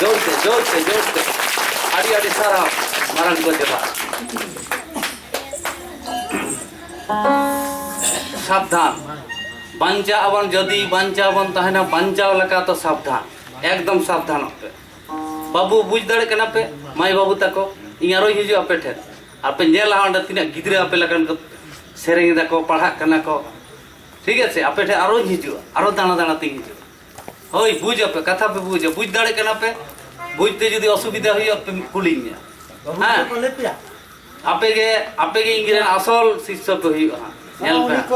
ᱡᱳᱨ ᱛᱮ, ᱡᱳᱨ ᱛᱮ, ᱡᱳᱨ ᱛᱮ᱾ ᱟᱹᱰᱤ ᱟᱹᱰᱤ ᱥᱟᱨᱦᱟᱣ, ᱢᱟᱨᱟᱝ ᱠᱚ ᱡᱚᱦᱟᱨ᱾ ᱥᱟᱵᱫᱷᱟᱱ, ᱵᱟᱧᱪᱟᱜ ᱟᱵᱚᱱ, ᱡᱩᱫᱤ ᱵᱟᱧᱪᱟᱣ ᱵᱚᱱ ᱛᱟᱦᱮᱱᱟ, ᱵᱟᱧᱪᱟᱣ ᱞᱮᱠᱟ ᱛᱚ ᱥᱟᱵᱫᱷᱟᱱ, ᱮᱠᱫᱚᱢ ᱥᱟᱵᱫᱷᱟᱱᱚᱜ ᱯᱮ᱾ ᱵᱟᱹᱵᱩ, ᱵᱩᱡᱽ ᱫᱟᱲᱮᱭᱟᱜ ᱠᱟᱱᱟ ᱯᱮ? ᱢᱟᱹᱭ ᱵᱟᱹᱵᱩ ᱛᱟᱠᱚ, ᱤᱧ ᱟᱨᱚᱧ ᱦᱤᱡᱩᱜᱼᱟ ᱟᱯᱮ ᱴᱷᱮᱱ, ᱟᱨ ᱯᱮ ᱧᱮᱞᱟ ᱚᱸᱰᱮ ᱛᱤᱱᱟᱹᱜ ᱜᱤᱫᱽᱨᱟᱹ ᱟᱯᱮ ᱞᱮᱠᱟᱱ ᱠᱚ ᱥᱮᱨᱮᱧ ᱮᱫᱟ ᱠᱚ, ᱯᱟᱲᱦᱟᱜ ᱠᱟᱱᱟ ᱠᱚ, ᱴᱷᱤᱠ ᱟᱪᱷᱮ? ᱟᱯᱮ ᱴᱷᱮᱱ ᱟᱨᱚᱧ ᱦᱤᱡᱩᱜᱼᱟ, ᱟᱨᱚ ᱫᱟᱬᱟ ᱫᱟᱬᱟ ᱛᱤᱧ ᱦᱤᱡᱩᱜᱼᱟ᱾ ᱦᱳᱭ, ᱵᱩᱡᱽ ᱟᱯᱮ, ᱠᱟᱛᱷᱟ ᱯᱮ ᱵᱩᱡᱟ, ᱵᱩᱡᱽ ᱫᱟᱲᱮᱭᱟᱜ ᱠᱟᱱᱟ ᱯᱮ? ᱵᱩᱡᱽ ᱛᱮ ᱡᱩᱫᱤ ᱚᱥᱩᱵᱤᱫᱷᱟ ᱦᱩᱭᱩᱜᱼᱟ, ᱯᱮ ᱠᱩᱞᱤᱧᱟ᱾ ᱦᱮᱸ? ᱟᱯᱮ ᱜᱮ, ᱟᱯᱮ ᱜᱮ ᱤᱧ ᱨᱮᱱ ᱟᱥᱚᱞ ᱥᱤᱥᱥᱚ ᱯᱮ ᱦᱩᱭᱩᱜᱼᱟ ᱦᱟᱸᱜ᱾ ᱧᱮᱞ ᱯᱮ ᱦᱟᱸᱜ᱾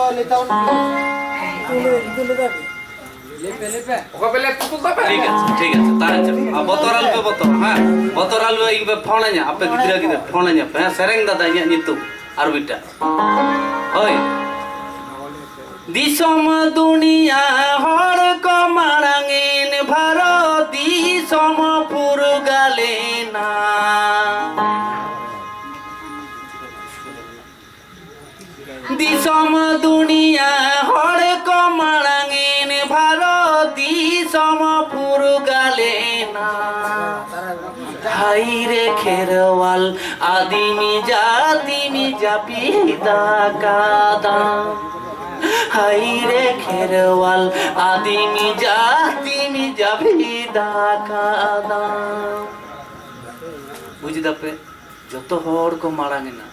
ᱚᱠᱟ ᱯᱮ ᱞᱮ ᱯᱩᱛᱩᱞ ᱛᱟᱯᱮ? ᱴᱷᱤᱠ ᱟᱪᱷᱮ, ᱴᱷᱤᱠ ᱟᱪᱷᱮ, ᱛᱟᱦᱮᱸ ᱦᱚᱪᱚ᱾ ᱟᱨ ᱵᱚᱛᱚᱨ ᱟᱞᱚ ᱯᱮ ᱵᱚᱛᱚᱨᱚᱜᱼᱟ, ᱦᱮᱸ? ᱵᱚᱛᱚᱨ ᱟᱞᱚ ᱯᱮ, ᱤᱧ ᱯᱮ ᱯᱷᱳᱱ ᱟᱹᱧᱟ, ᱟᱯᱮ ᱜᱤᱫᱽᱨᱟᱹ ᱜᱤᱫᱽᱨᱟᱹ ᱯᱷᱳᱱ ᱟᱹᱧᱟ ᱯᱮ, ᱦᱮᱸ? ᱥᱮᱨᱮᱧ ᱫᱟᱫᱟ ᱤᱧᱟᱹᱜ ᱧᱩᱛᱩᱢ ᱟᱨ ᱢᱤᱫᱴᱟᱝ᱾ ᱦᱳᱭ᱾ ᱫᱤᱥᱚᱢ ᱫᱩᱱᱤᱭᱟ ᱦᱚᱲ ᱠᱚ ᱢᱟᱲᱟᱝᱮᱱ, ᱵᱷᱟᱨᱚᱛ ᱫᱤᱥᱚᱢ ᱯᱷᱩᱨᱜᱟᱹᱞᱮᱱᱟ᱾ ᱫᱤᱥᱚᱢ ᱫᱩᱱᱤᱭᱟ ᱦᱚᱲ ᱠᱚ ᱢᱟᱲᱟᱝᱮᱱ, ᱵᱷᱟᱨᱚᱛ ᱫᱤᱥᱚᱢ ᱯᱷᱩᱨᱜᱟᱹᱞᱮᱱᱟ᱾ ᱦᱟᱭ ᱨᱮ ᱠᱷᱮᱨᱣᱟᱞ ᱟᱹᱫᱤᱢ ᱡᱟᱹᱛᱤᱢ ᱡᱟᱹᱯᱤᱫ ᱟᱠᱟᱫᱟ᱾ ᱦᱟᱭ ᱨᱮ ᱠᱷᱮᱨᱣᱟᱞ ᱟᱹᱫᱤᱢ ᱡᱟᱹᱛᱤᱢ ᱡᱟᱹᱯᱤᱫ ᱟᱠᱟᱫᱟ᱾ ᱵᱩᱡᱽ ᱫᱟᱯᱮ? ᱡᱚᱛᱚ ᱦᱚᱲ ᱠᱚ ᱢᱟᱲᱟᱝ ᱮᱱᱟ,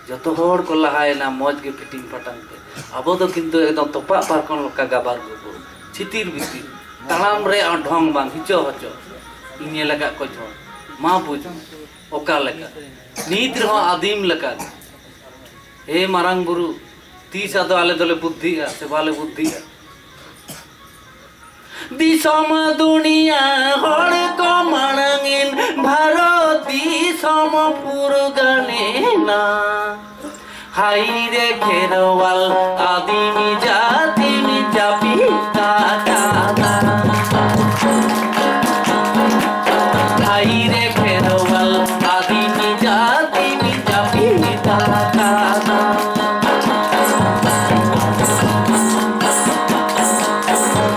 ᱡᱚᱛᱚ ᱦᱚᱲ ᱠᱚ ᱞᱟᱦᱟᱭᱮᱱᱟ, ᱢᱚᱡᱽ ᱜᱮ ᱯᱷᱤᱴᱤᱝ ᱯᱷᱟᱴᱟᱝ ᱛᱮ᱾ ᱟᱵᱚ ᱫᱚ ᱠᱤᱱᱛᱩ ᱮᱠᱫᱚᱢ ᱛᱚᱯᱟᱜ ᱯᱟᱨᱠᱚᱢ ᱞᱮᱠᱟ ᱜᱟᱵᱟᱨ ᱜᱩᱵᱩᱨ, ᱪᱷᱤᱛᱤᱨ ᱵᱤᱛᱤᱨ, ᱛᱟᱲᱟᱢ ᱨᱮ ᱰᱷᱚᱝ ᱵᱟᱝ, ᱦᱤᱪᱚ ᱦᱚᱪᱚ᱾ ᱤᱧ ᱧᱮᱞ ᱟᱠᱟᱫ ᱠᱚ ᱡᱷᱚᱲ, ᱢᱟ ᱵᱩᱡᱽ ᱢᱮ ᱚᱠᱟ ᱞᱮᱠᱟ᱾ ᱱᱤᱛ ᱨᱮᱦᱚᱸ ᱟᱹᱫᱤᱢ ᱞᱮᱠᱟ ᱜᱮ᱾ ᱦᱮ ᱢᱟᱨᱟᱝ ᱵᱩᱨᱩ, ᱛᱤᱥ ᱟᱫᱚ ᱟᱞᱮ ᱫᱚᱞᱮ ᱵᱩᱫᱽᱫᱷᱤᱜᱼᱟ ᱥᱮ ᱵᱟᱞᱮ ᱵᱩᱫᱽᱫᱷᱤᱜᱼᱟ? ᱫᱤᱥᱚᱢ ᱫᱩᱱᱤᱭᱟ ᱦᱚᱲ ᱠᱚ ᱢᱟᱲᱟᱝᱮᱱ, ᱵᱷᱟᱨᱚᱛ ᱫᱤᱥᱚᱢ ᱯᱷᱩᱨᱜᱟᱹᱞᱮᱱᱟ᱾ ᱦᱟᱭ ᱨᱮ ᱠᱷᱮᱨᱣᱟᱞ ᱟᱹᱫᱤᱢ ᱡᱟᱹᱛᱤᱢ ᱡᱟᱹᱯᱤᱫ ᱟᱠᱟᱫᱟ᱾ ᱦᱟᱭ ᱨᱮ ᱠᱷᱮᱨᱣᱟᱞ ᱟᱹᱫᱤᱢ ᱡᱟᱹᱛᱤᱢ ᱡᱟᱹᱯᱤᱫ ᱟᱠᱟᱫᱟ᱾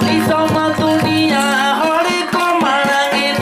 ᱫᱤᱥᱚᱢ ᱫᱩᱱᱤᱭᱟ ᱦᱚᱲ ᱠᱚ ᱢᱟᱲᱟᱝᱮᱱ,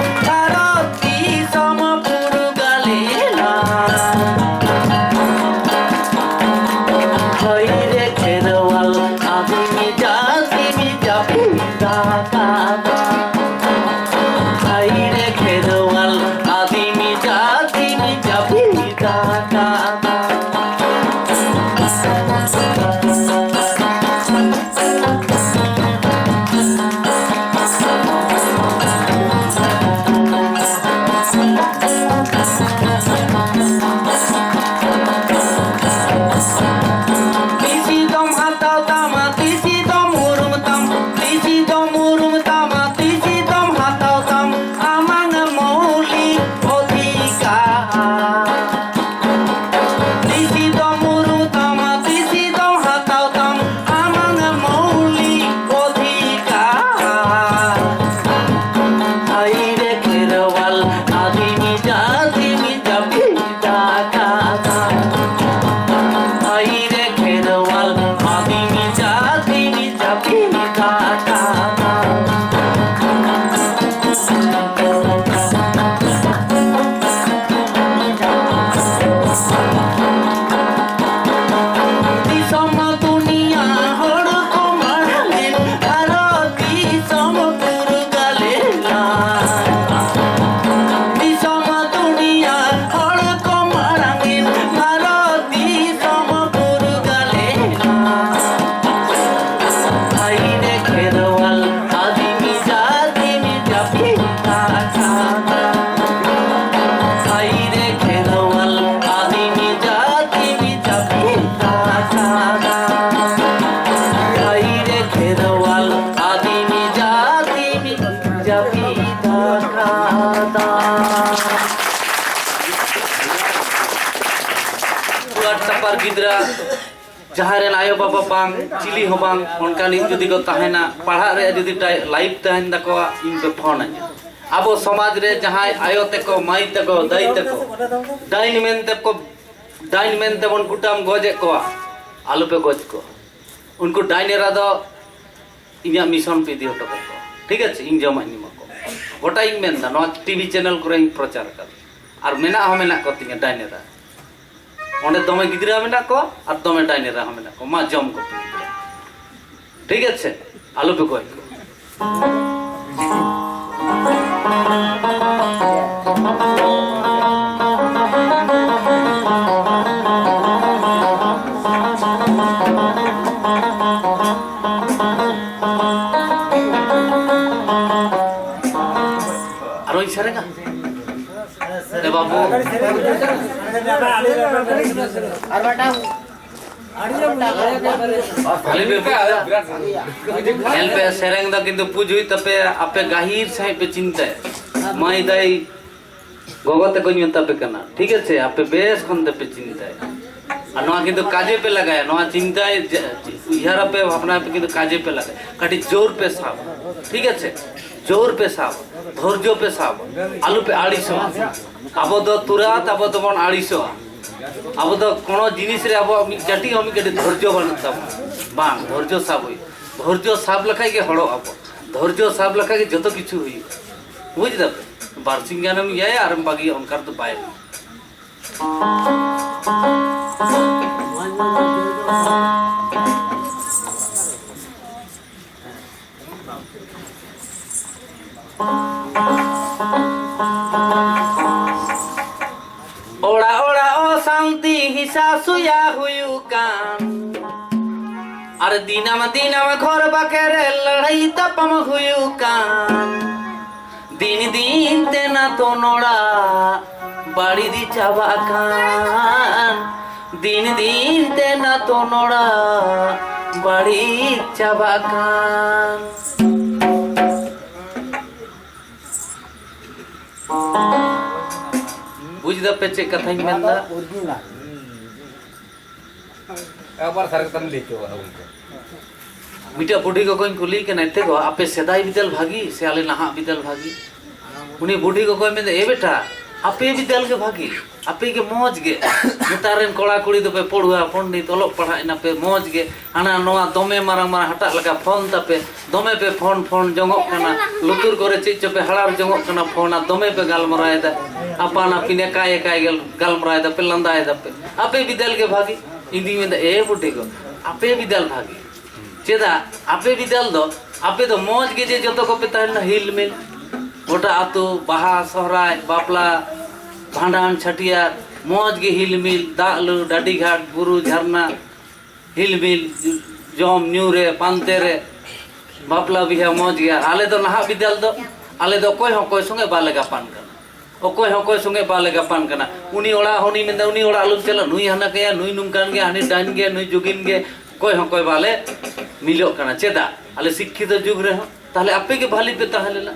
ᱟᱨ ᱜᱤᱫᱽᱨᱟᱹ ᱡᱟᱦᱟᱸᱭ ᱨᱮᱱ ᱟᱭᱳ ᱵᱟᱵᱟ ᱵᱟᱝ, ᱪᱤᱞᱤ ᱦᱚᱸ ᱵᱟᱝ, ᱚᱱᱠᱟᱱᱤᱡ ᱡᱩᱫᱤ ᱠᱚ ᱛᱟᱦᱮᱱᱟ, ᱯᱟᱲᱦᱟᱜ ᱨᱮᱭᱟᱜ ᱡᱩᱫᱤ ᱴᱟᱭ-, ᱞᱟᱭᱤᱯᱷ ᱛᱟᱦᱮᱱ ᱛᱟᱠᱚᱣᱟ, ᱤᱧ ᱯᱮ ᱯᱷᱳᱱ ᱟᱹᱧᱟ᱾ ᱟᱵᱚ ᱥᱚᱢᱟᱡᱽ ᱨᱮ ᱡᱟᱦᱟᱸᱭ ᱟᱭᱳ ᱛᱮᱠᱚ, ᱢᱟᱹᱭ ᱛᱮᱠᱚ, ᱫᱟᱹᱭ ᱛᱮᱠᱚ ᱰᱟᱹᱱ ᱢᱮᱱᱛᱮ ᱠᱚ, ᱰᱟᱹᱱ ᱢᱮᱱᱛᱮ ᱵᱚᱱ ᱠᱩᱴᱟᱹᱢ ᱜᱚᱡᱮᱫ ᱠᱚᱣᱟ, ᱟᱞᱚᱯᱮ ᱜᱚᱡ ᱠᱚᱣᱟ᱾ ᱩᱱᱠᱩ ᱰᱟᱹᱱ ᱮᱨᱟ ᱫᱚ ᱤᱧᱟᱹᱜ ᱢᱤᱥᱚᱱ ᱯᱮ ᱤᱫᱤ ᱦᱚᱴᱚ ᱠᱟᱠᱚᱣᱟ, ᱴᱷᱤᱠ ᱟᱪᱷᱮ? ᱤᱧ ᱡᱚᱢᱟᱜ ᱤᱧ ᱮᱢᱟ ᱠᱚᱣᱟ, ᱜᱚᱴᱟᱧ ᱢᱮᱱᱫᱟ, ᱱᱚᱣᱟ ᱴᱤᱵᱷᱤ ᱪᱮᱱᱮᱞ ᱠᱚᱨᱮᱧ ᱯᱨᱚᱪᱟᱨ ᱟᱠᱟᱫᱟ, ᱟᱨ ᱢᱮᱱᱟᱜ ᱦᱚᱸ ᱢᱮᱱᱟᱜ ᱠᱚ ᱛᱤᱧᱟ ᱰᱟᱹᱱ ᱮᱨᱟ᱾ ᱚᱸᱰᱮ ᱫᱚᱢᱮ ᱜᱤᱫᱽᱨᱟᱹ ᱢᱮᱱᱟᱜ ᱠᱚᱣᱟ ᱟᱨ ᱫᱚᱢᱮ ᱰᱟᱹᱱ ᱮᱨᱟ ᱦᱚᱸ ᱢᱮᱱᱟᱜ ᱠᱚᱣᱟ᱾ ᱢᱟ ᱡᱚᱢ ᱠᱚᱯᱮ ᱜᱤᱫᱽᱨᱟᱹ, ᱴᱷᱤᱠ ᱟᱪᱷᱮ? ᱟᱞᱚ ᱯᱮ ᱜᱚᱡ ᱠᱚᱣᱟ᱾ ᱟᱨᱚᱧ ᱥᱮᱨᱮᱧᱟ᱾ ᱮ ᱵᱟᱹᱵᱩ᱾ ᱟᱨ ᱢᱤᱫᱴᱟᱝ᱾ ᱧᱮᱞ ᱯᱮ, ᱥᱮᱨᱮᱧ ᱫᱚ ᱠᱤᱱᱛᱩ ᱵᱩᱡᱽ ᱦᱩᱭᱩᱜ ᱛᱟᱯᱮᱭᱟ, ᱟᱯᱮ ᱜᱟᱹᱦᱤᱨ ᱥᱟᱺᱦᱤᱡ ᱯᱮ ᱪᱤᱱᱛᱟᱹᱭᱟ᱾ ᱢᱟᱹᱭ ᱫᱟᱹᱭ, ᱜᱚᱜᱚ ᱛᱟᱠᱚᱧ ᱢᱮᱛᱟ ᱯᱮ ᱠᱟᱱᱟ, ᱴᱷᱤᱠ ᱟᱪᱷᱮ? ᱟᱯᱮ ᱵᱮᱥ ᱠᱷᱚᱱ ᱛᱮᱯᱮ ᱪᱤᱱᱛᱟᱹᱭᱟ᱾ ᱟᱨ ᱱᱚᱣᱟ ᱠᱤᱱᱛᱩ ᱠᱟᱡᱮ ᱯᱮ ᱞᱟᱜᱟᱭᱟ, ᱱᱚᱣᱟ ᱪᱤᱱᱛᱟᱹᱭ ᱡᱮ, ᱩᱭᱦᱟᱹᱨ ᱟᱯᱮ, ᱵᱷᱟᱵᱽᱱᱟ ᱟᱯᱮ, ᱠᱤᱱᱛᱩ ᱠᱟᱡᱮ ᱯᱮ ᱞᱟᱜᱟᱭᱟ᱾ ᱠᱟᱹᱴᱤᱡ ᱡᱳᱨ ᱯᱮ ᱥᱟᱵᱟ, ᱴᱷᱤᱠ ᱟᱪᱷᱮ? ᱡᱳᱨ ᱯᱮ ᱥᱟᱵᱟ, ᱫᱷᱳᱨᱡᱚ ᱯᱮ ᱥᱟᱵᱟ, ᱟᱞᱚ ᱯᱮ ᱟᱹᱲᱤᱥᱚᱜᱼᱟ᱾ ᱟᱵᱚ ᱫᱚ ᱛᱩᱨᱟᱛ ᱟᱵᱚ ᱫᱚᱵᱚᱱ ᱟᱹᱲᱤᱥᱚᱜᱼᱟ᱾ ᱟᱵᱚ ᱫᱚ ᱠᱳᱱᱳ ᱡᱤᱱᱤᱥ ᱨᱮ ᱟᱵᱚᱣᱟᱜ ᱢᱤᱫ ᱠᱟᱹᱴᱤᱡ ᱦᱚᱸ ᱢᱤᱫ ᱠᱟᱹᱴᱤᱡ ᱫᱷᱳᱨᱡᱚ ᱵᱟᱹᱱᱩᱜ ᱛᱟᱵᱚᱱᱟ᱾ ᱵᱟᱝ, ᱫᱷᱳᱨᱡᱚ ᱥᱟᱵ ᱦᱩᱭᱩᱜᱼᱟ᱾ ᱫᱷᱳᱨᱡᱚ ᱥᱟᱵ ᱞᱮᱠᱷᱟᱡ ᱜᱮ ᱦᱚᱲᱚᱜ ᱟᱵᱚ᱾ ᱫᱷᱳᱨᱡᱚ ᱥᱟᱵ ᱞᱮᱠᱷᱟᱡ ᱜᱮ ᱡᱚᱛᱚ ᱠᱤᱪᱷᱩ ᱦᱩᱭᱩᱜᱼᱟ᱾ ᱵᱩᱡᱽ ᱫᱟᱯᱮ? ᱵᱟᱨᱥᱤᱧ ᱜᱟᱱᱮᱢ ᱤᱭᱟᱹᱭᱟ ᱟᱨᱮᱢ ᱵᱟᱹᱜᱤᱭᱟ, ᱚᱱᱠᱟ ᱨᱮᱫᱚ ᱵᱟᱭ ᱦᱩᱭᱩᱜᱼᱟ᱾ ᱚᱲᱟᱜ ᱚᱲᱟᱜ ᱚᱥᱟᱱᱛᱤ ᱦᱤᱥᱟ ᱥᱩᱭᱟ ᱦᱩᱭᱩᱜ ᱠᱟᱱ, ᱟᱨ ᱫᱤᱱᱟᱢ ᱫᱤᱱᱟᱢ ᱜᱷᱚᱨ ᱵᱟᱠᱮ ᱨᱮ ᱞᱟᱹᱲᱦᱟᱹᱭ ᱛᱟᱯᱟᱢ ᱦᱩᱭᱩᱜ ᱠᱟᱱ᱾ ᱫᱤᱱ ᱫᱤᱱ ᱛᱮ ᱱᱟᱛᱚ ᱱᱚᱲᱟ ᱵᱟᱹᱲᱤᱡ ᱪᱟᱵᱟᱜ ᱠᱟᱱ᱾ ᱫᱤᱱ ᱫᱤᱱ ᱛᱮ ᱱᱟᱛᱚ ᱱᱚᱲᱟ ᱵᱟᱹᱲᱤᱡ ᱪᱟᱵᱟᱜ ᱠᱟᱱ᱾ ᱵᱩᱡᱽ ᱫᱟᱯᱮ ᱪᱮᱫ ᱠᱟᱛᱷᱟᱧ ᱢᱮᱱᱫᱟ? ᱟᱵᱟᱨ ᱥᱟᱨᱮ ᱠᱟᱛᱷᱟᱢ ᱞᱟᱹᱭ ᱦᱚᱪᱚ ᱠᱟᱜᱼᱟ ᱜᱚᱢᱠᱮ᱾ ᱢᱤᱫᱴᱮᱡ ᱵᱩᱰᱷᱤ ᱜᱚᱜᱚᱧ ᱠᱩᱞᱤᱭᱮ ᱠᱟᱱᱟ, "ᱮᱱᱛᱮ ᱜᱚ, ᱟᱯᱮ ᱥᱮᱫᱟᱭ ᱵᱤᱫᱟᱹᱞ ᱵᱷᱟᱹᱜᱤ ᱥᱮ ᱟᱞᱮ ᱱᱟᱦᱟᱜ ᱵᱤᱫᱟᱹᱞ ᱵᱷᱟᱹᱜᱤ?" ᱩᱱᱤ ᱵᱩᱰᱷᱤ ᱜᱚᱜᱚᱭ ᱢᱮᱱᱫᱟ, "ᱮ ᱵᱮᱴᱟ, ᱟᱯᱮ ᱵᱤᱫᱟᱹᱞ ᱜᱮ ᱵᱷᱟᱹᱜᱤ, ᱟᱯᱮ ᱜᱮ ᱢᱚᱡᱽ ᱜᱮ᱾ ᱱᱮᱛᱟᱨ ᱨᱮᱱ ᱠᱚᱲᱟ ᱠᱩᱲᱤ ᱫᱚᱯᱮ ᱯᱟᱹᱲᱦᱩᱣᱟ ᱯᱚᱱᱰᱤᱛ, ᱚᱞᱚᱜ ᱯᱟᱲᱦᱟᱜ ᱮᱱᱟ ᱯᱮ ᱢᱚᱡᱽ ᱜᱮ, ᱦᱟᱱᱟ ᱱᱚᱣᱟ ᱫᱚᱢᱮ ᱢᱟᱨᱟᱝ ᱢᱟᱨᱟᱝ ᱦᱟᱴᱟᱜ ᱞᱮᱠᱟ ᱯᱷᱳᱱ ᱛᱟᱯᱮ, ᱫᱚᱢᱮ ᱯᱮ ᱯᱷᱳᱱ ᱯᱷᱳᱱ ᱡᱚᱝᱚᱜ ᱠᱟᱱᱟ, ᱞᱩᱛᱩᱨ ᱠᱚᱨᱮ ᱪᱮᱫ ᱪᱚᱯᱮ ᱦᱟᱲᱟᱨ ᱡᱚᱝᱚᱜ ᱠᱟᱱᱟ ᱯᱷᱳᱱ, ᱟᱨ ᱫᱚᱢᱮ ᱯᱮ ᱜᱟᱞᱢᱟᱨᱟᱣᱮᱫᱟ, ᱟᱯᱟᱱ ᱟᱹᱯᱤᱱ ᱮᱠᱟᱭ ᱮᱠᱟᱭ ᱜᱮ ᱜᱟᱞᱢᱟᱨᱟᱣᱮᱫᱟ ᱯᱮ, ᱞᱟᱸᱫᱟᱭᱮᱫᱟ ᱯᱮ, ᱟᱯᱮ ᱵᱤᱫᱟᱹᱞ ᱜᱮ ᱵᱷᱟᱹᱜᱤ᱾" ᱤᱧ ᱫᱩᱧ ᱢᱮᱱᱫᱟ, "ᱮ ᱵᱩᱰᱷᱤ ᱜᱚ, ᱟᱯᱮ ᱵᱤᱫᱟᱹᱞ ᱵᱷᱟᱹᱜᱤ᱾ ᱪᱮᱫᱟᱜ? ᱟᱯᱮ ᱵᱤᱫᱟᱹᱞ ᱫᱚ ᱟᱯᱮ ᱫᱚ ᱢᱚᱡᱽ ᱜᱮ ᱡᱮ ᱡᱚᱛᱚ ᱠᱚᱯᱮ ᱛᱟᱦᱮᱸ ᱞᱮᱱᱟ, ᱦᱤᱞ ᱢᱤᱞ, ᱜᱚᱴᱟ ᱟᱹᱛᱩ, ᱵᱟᱦᱟ, ᱥᱚᱦᱨᱟᱭ, ᱵᱟᱯᱞᱟ, ᱵᱷᱟᱸᱰᱟᱱ, ᱪᱷᱟᱹᱴᱭᱟᱹᱨ, ᱢᱚᱡᱽ ᱜᱮ ᱦᱤᱞ ᱢᱤᱞ, ᱫᱟᱜ ᱞᱩ, ᱰᱟᱹᱰᱤ ᱜᱷᱟᱴ, ᱵᱩᱨᱩ, ᱡᱷᱟᱨᱱᱟ, ᱦᱤᱞ ᱢᱤᱞ, ᱡᱚᱢ ᱧᱩ ᱨᱮ, ᱯᱟᱱᱛᱮ ᱨᱮ, ᱵᱟᱯᱞᱟ ᱵᱤᱦᱟ ᱢᱚᱡᱽ ᱜᱮ᱾ ᱟᱨ ᱟᱞᱮ ᱫᱚ ᱱᱟᱦᱟᱜ ᱵᱤᱫᱟᱹᱞ ᱫᱚ, ᱟᱞᱮ ᱫᱚ ᱚᱠᱚᱭ ᱦᱚᱸ ᱚᱠᱚᱭ ᱥᱚᱸᱜᱮ ᱵᱟᱞᱮ ᱜᱟᱯᱟᱱ ᱠᱟᱱᱟ, ᱚᱠᱚᱭ ᱦᱚᱸ ᱚᱠᱚᱭ ᱥᱚᱸᱜᱮ ᱵᱟᱞᱮ ᱜᱟᱯᱟᱱ ᱠᱟᱱᱟ᱾ ᱩᱱᱤ ᱚᱲᱟᱜ ᱦᱚᱸ ᱩᱱᱤ ᱢᱮᱱᱫᱟ, ᱩᱱᱤ ᱚᱲᱟᱜ ᱟᱞᱚᱢ ᱪᱟᱞᱟᱜ, ᱱᱩᱭ ᱦᱟᱱᱟ ᱜᱮᱭᱟ, ᱱᱩᱭ ᱱᱚᱝᱠᱟᱱ ᱜᱮᱭᱟ, ᱦᱟᱹᱱᱤ ᱰᱟᱹᱱ ᱜᱮ, ᱱᱩᱭ ᱡᱩᱜᱤᱱ ᱜᱮ, ᱚᱠᱚᱭ ᱦᱚᱸ ᱚᱠᱚᱭ ᱵᱟᱞᱮ ᱢᱤᱞᱚᱜ ᱠᱟᱱᱟ᱾ ᱪᱮᱫᱟᱜ? ᱟᱞᱮ ᱥᱤᱠᱠᱷᱤᱛᱚ ᱡᱩᱜᱽ ᱨᱮᱦᱚᱸ ᱛᱟᱦᱞᱮ ᱟᱯᱮ ᱜᱮ ᱵᱷᱟᱹᱞᱤ ᱯᱮ ᱛᱟᱦᱮᱸ ᱞᱮᱱᱟ᱾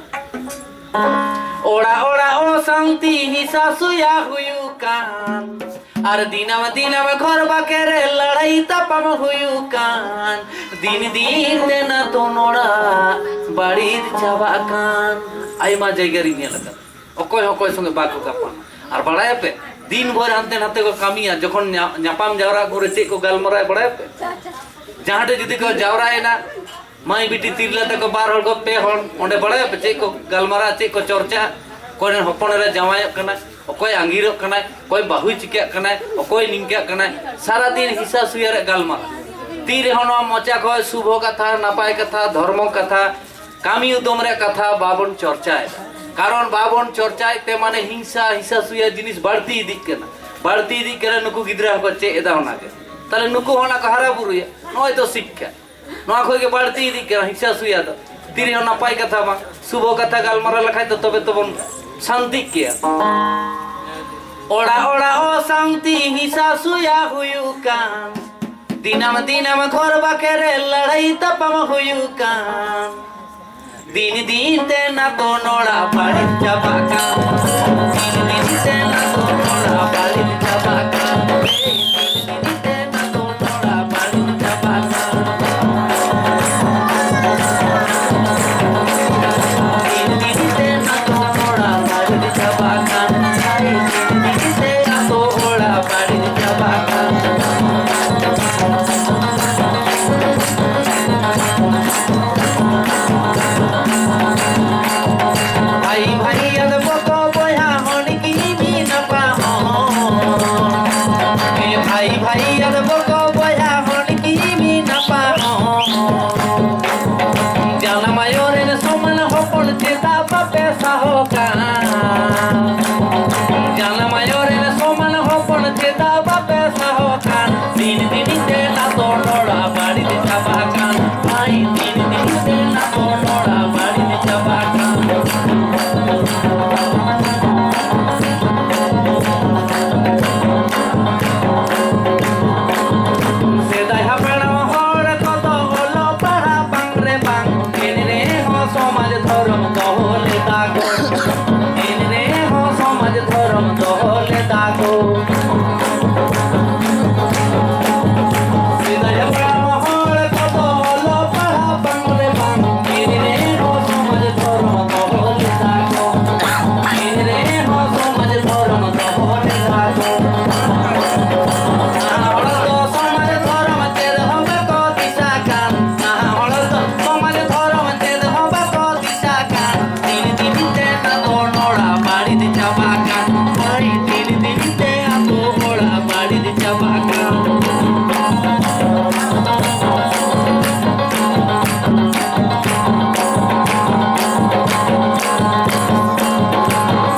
ᱚᱲᱟᱜ ᱚᱲᱟᱜ ᱚᱥᱟᱱᱛᱤ, ᱦᱤᱥᱟ ᱥᱩᱭᱟ ᱦᱩᱭᱩᱜ ᱠᱟᱱ, ᱟᱨ ᱫᱤᱱᱟᱢ ᱫᱤᱱᱟᱢ ᱜᱷᱚᱨ ᱵᱟᱠᱮ ᱨᱮ ᱞᱟᱲᱟᱭ ᱛᱟᱯᱟᱢ ᱦᱩᱭᱩᱜ ᱠᱟᱱ, ᱫᱤᱱ ᱫᱤᱱ ᱛᱮ ᱱᱟᱛᱚᱱ ᱚᱲᱟᱜ ᱵᱟᱹᱲᱤᱡ ᱪᱟᱵᱟᱜ ᱠᱟᱱ᱾ ᱟᱭᱢᱟ ᱡᱟᱭᱜᱟ ᱨᱤᱧ ᱧᱮᱞ ᱟᱠᱟᱫᱟ, ᱚᱠᱚᱭ ᱦᱚᱸ ᱚᱠᱚᱭ ᱥᱚᱸᱜᱮ ᱵᱟᱠᱚ ᱜᱟᱯᱟᱱᱟ᱾ ᱟᱨ ᱵᱟᱲᱟᱭᱟᱯᱮ, ᱫᱤᱱ ᱵᱷᱳᱨ ᱦᱟᱱᱛᱮ ᱱᱟᱛᱮ ᱠᱚ ᱠᱟᱹᱢᱤᱭᱟ, ᱡᱚᱠᱷᱚᱱ ᱧᱟ-, ᱧᱟᱯᱟᱢ ᱡᱟᱣᱨᱟ ᱠᱚᱨᱮ ᱪᱮᱫ ᱠᱚ ᱜᱟᱞᱢᱟᱨᱟᱣ ᱵᱟᱲᱟᱭᱟᱯᱮ? ᱡᱟᱦᱟᱸ ᱴᱷᱮᱡ ᱡᱩᱫᱤ ᱠᱚ ᱡᱟᱣᱨᱟᱭᱮᱱᱟ, ᱢᱟᱹᱭ ᱵᱤᱴᱤ ᱛᱤᱨᱞᱟᱹ ᱛᱟᱠᱚ ᱵᱟᱨ ᱦᱚᱲ ᱠᱚ, ᱯᱮ ᱦᱚᱲ, ᱚᱸᱰᱮ ᱵᱟᱲᱟᱭᱟᱯᱮ ᱪᱮᱫ ᱠᱚ ᱜᱟᱞᱢᱟᱨᱟᱜᱼᱟ, ᱪᱮᱫ ᱠᱚ ᱪᱚᱨᱪᱟᱜᱼᱟ? ᱚᱠᱚᱭ ᱨᱮᱱ ᱦᱚᱯᱚᱱ ᱮᱨᱟ ᱡᱟᱶᱟᱭᱚᱜ ᱠᱟᱱᱟᱭ, ᱚᱠᱚᱭ ᱟᱸᱜᱤᱨᱚᱜ ᱠᱟᱱᱟᱭ, ᱚᱠᱚᱭ ᱵᱟᱹᱦᱩᱭ ᱪᱤᱠᱟᱹᱜ ᱠᱟᱱᱟᱭ, ᱚᱠᱚᱭ ᱱᱤᱝᱠᱟᱹᱜ ᱠᱟᱱᱟᱭ, ᱥᱟᱨᱟ ᱫᱤᱱ ᱦᱤᱥᱟ ᱥᱩᱭᱟ ᱨᱮ ᱜᱟᱞᱢᱟᱨᱟᱣ᱾ ᱛᱤ ᱨᱮᱦᱚᱸ ᱱᱚᱣᱟ ᱢᱚᱪᱟ ᱠᱷᱚᱱ ᱥᱩᱵᱷᱚ ᱠᱟᱛᱷᱟ, ᱱᱟᱯᱟᱭ ᱠᱟᱛᱷᱟ, ᱫᱷᱚᱨᱢᱚ ᱠᱟᱛᱷᱟ, ᱠᱟᱹᱢᱤ ᱩᱫᱚᱢ ᱨᱮᱭᱟᱜ ᱠᱟᱛᱷᱟ ᱵᱟᱵᱚᱱ ᱪᱚᱨᱪᱟᱭᱮᱫᱟ᱾ ᱠᱟᱨᱚᱱ ᱵᱟᱵᱚᱱ ᱪᱚᱨᱪᱟᱭᱮᱫ ᱛᱮ ᱢᱟᱱᱮ ᱦᱤᱝᱥᱟ, ᱦᱤᱥᱟ ᱥᱩᱭᱟ ᱡᱤᱱᱤᱥ ᱵᱟᱹᱲᱛᱤ ᱤᱫᱤᱜ ᱠᱟᱱᱟ, ᱵᱟᱹᱲᱛᱤ ᱤᱫᱤᱜ ᱠᱟᱱᱟ᱾ ᱱᱩᱠᱩ ᱜᱤᱫᱽᱨᱟᱹ ᱦᱚᱸᱠᱚ ᱪᱮᱫ ᱮᱫᱟ ᱚᱱᱟᱜᱮ, ᱛᱟᱦᱞᱮ ᱱᱩᱠᱩ ᱦᱚᱸ ᱚᱱᱟ ᱠᱚ ᱦᱟᱨᱟ ᱵᱩᱨᱩᱭᱟ᱾ ᱱᱚᱜᱼᱚᱭ ᱛᱚ ᱥᱤᱠᱠᱷᱟ᱾ ᱱᱚᱣᱟ ᱠᱷᱚᱡ ᱜᱮ ᱵᱟᱹᱲᱛᱤ ᱤᱫᱤᱜ ᱠᱟᱱᱟ ᱦᱤᱝᱥᱟ ᱥᱩᱭᱟ ᱫᱚ᱾ ᱛᱤᱨᱮᱦᱚᱸ ᱱᱟᱯᱟᱭ ᱠᱟᱛᱷᱟ ᱵᱟᱝ, ᱥᱩᱵᱷᱚ ᱠᱟᱛᱷᱟ ᱜᱟᱞᱢᱟᱨᱟᱣ ᱞᱮᱠᱷᱟᱡ ᱫᱚ ᱛᱚᱵᱮ ᱛᱚᱵᱚᱱ ᱥᱟᱱᱛᱤᱜ ᱜᱮᱭᱟ᱾ ᱚᱲᱟᱜ ᱚᱲᱟᱜ ᱚᱥᱟᱱᱛᱤ ᱦᱤᱥᱟ ᱥᱩᱭᱟ ᱦᱩᱭᱩᱜ ᱠᱟᱱ, ᱫᱤᱱᱟᱢ ᱫᱤᱱᱟᱢ ᱜᱷᱚᱨ ᱵᱟᱠᱮ ᱨᱮ ᱞᱟᱹᱲᱦᱟᱹᱭ ᱛᱟᱯᱟᱢ ᱦᱩᱭᱩᱜ ᱠᱟᱱ, ᱫᱤᱱ ᱫᱤᱱ ᱛᱮ ᱱᱟᱛᱚᱱ ᱚᱲᱟᱜ ᱵᱟᱹᱲᱤᱡ ᱪᱟᱵᱟᱜ ᱠᱟᱱ, ᱫᱤᱱ ᱫᱤᱱ ᱛᱮ ᱱᱟᱛᱚᱱ ᱚᱲᱟᱜ ᱵᱟᱹᱲᱤᱡ ᱪᱟᱵᱟᱜ ᱠᱟᱱ, ᱫᱤᱱ ᱫᱤᱱ ᱛᱮ ᱱᱟᱛᱚᱱ ᱚᱲᱟᱜ ᱥᱟᱦᱚ ᱠᱟᱱ᱾ ᱡᱟᱱᱟᱢ ᱟᱭᱳ ᱨᱮᱱ ᱥᱚᱢᱟᱱ ᱦᱚᱯᱚᱱ ᱪᱮᱫᱟᱜ ᱵᱟᱯᱮ ᱥᱟᱦᱚ ᱠᱟᱱ? ᱫᱤᱱ ᱫᱤᱱ ᱛᱮ ᱟᱛᱳ ᱴᱚᱞᱟ ᱵᱟᱹᱲᱤᱡ ᱪᱟᱵᱟᱜ ᱠᱟᱱ᱾ ᱵᱷᱟᱭ, ᱫᱤᱱ ᱫᱤᱱ ᱛᱮ ᱟᱛᱳ ᱴᱚᱞᱟ ᱵᱟᱹᱲᱤᱡ ᱪᱟᱵᱟᱜ ᱠᱟᱱ᱾ ᱥᱮᱫᱟᱭ ᱦᱟᱯᱲᱟᱢ ᱦᱚᱲ ᱠᱚᱫᱚ ᱚᱞᱚᱜ ᱯᱟᱲᱦᱟᱜ ᱵᱟᱝ ᱨᱮ ᱵᱟᱝ, ᱮᱱ ᱨᱮᱦᱚᱸ ᱥᱚᱢᱟᱡᱽ ᱫᱷᱚᱨᱚᱢ ᱫᱚᱦᱚ ᱞᱮᱫᱟ ᱠᱚ᱾ ᱮᱱ ᱨᱮᱦᱚᱸ ᱥᱚᱢᱟᱡᱽ ᱫᱷᱚᱨᱚᱢ ᱫᱚᱦᱚ ᱞᱮᱫᱟ ᱠᱚ᱾ ᱥᱮᱫᱟᱭ ᱦᱟᱯᱲᱟᱢ ᱦᱚᱲ ᱠᱚᱫᱚ ᱚᱞᱚᱜ ᱯᱟᱲᱦᱟᱜ ᱵᱟᱝ ᱨᱮ ᱵᱟᱝ, ᱮᱱ ᱨᱮᱦᱚᱸ ᱥᱚᱢᱟᱡᱽ ᱫᱷᱚᱨᱚᱢ ᱫᱚᱦᱚ ᱞᱮᱫᱟ ᱠᱚ᱾ ᱮᱱ ᱨᱮᱦᱚᱸ ᱥᱚᱢᱟᱡᱽ ᱫᱷᱚᱨᱚᱢ ᱫᱚᱦᱚ ᱞᱮᱫᱟ ᱠᱚ᱾ ᱱᱟᱦᱟᱜ ᱦᱚᱲ ᱫᱚ ᱥᱚᱢᱟᱡᱽ ᱫᱷᱚᱨᱚᱢ ᱪᱮᱫ ᱦᱚᱸ ᱵᱟᱠᱚ ᱫᱤᱥᱟᱹᱜ ᱠᱟᱱ᱾ ᱱᱟᱦᱟᱜ ᱦᱚᱲ ᱫᱚ ᱥᱚᱢᱟᱡᱽ ᱫᱷᱚᱨᱚᱢ ᱪᱮᱫ ᱦᱚᱸ ᱵᱟᱠᱚ ᱫᱤᱥᱟᱹᱜ ᱠᱟᱱ᱾ ᱫᱤᱱ ᱫᱤᱱ ᱛᱮ ᱟᱛᱳ ᱴᱚᱞᱟ ᱵᱟᱹᱲᱤᱡ ᱪᱟᱵᱟᱜ ᱠᱟᱱ᱾ ᱦᱳᱭ, ᱫᱤᱱ ᱫᱤᱱ ᱛᱮ ᱟᱛᱳ ᱴᱚᱞᱟ ᱵᱟᱹᱲᱤᱡ ᱪᱟᱵᱟᱜ ᱠᱟᱱ᱾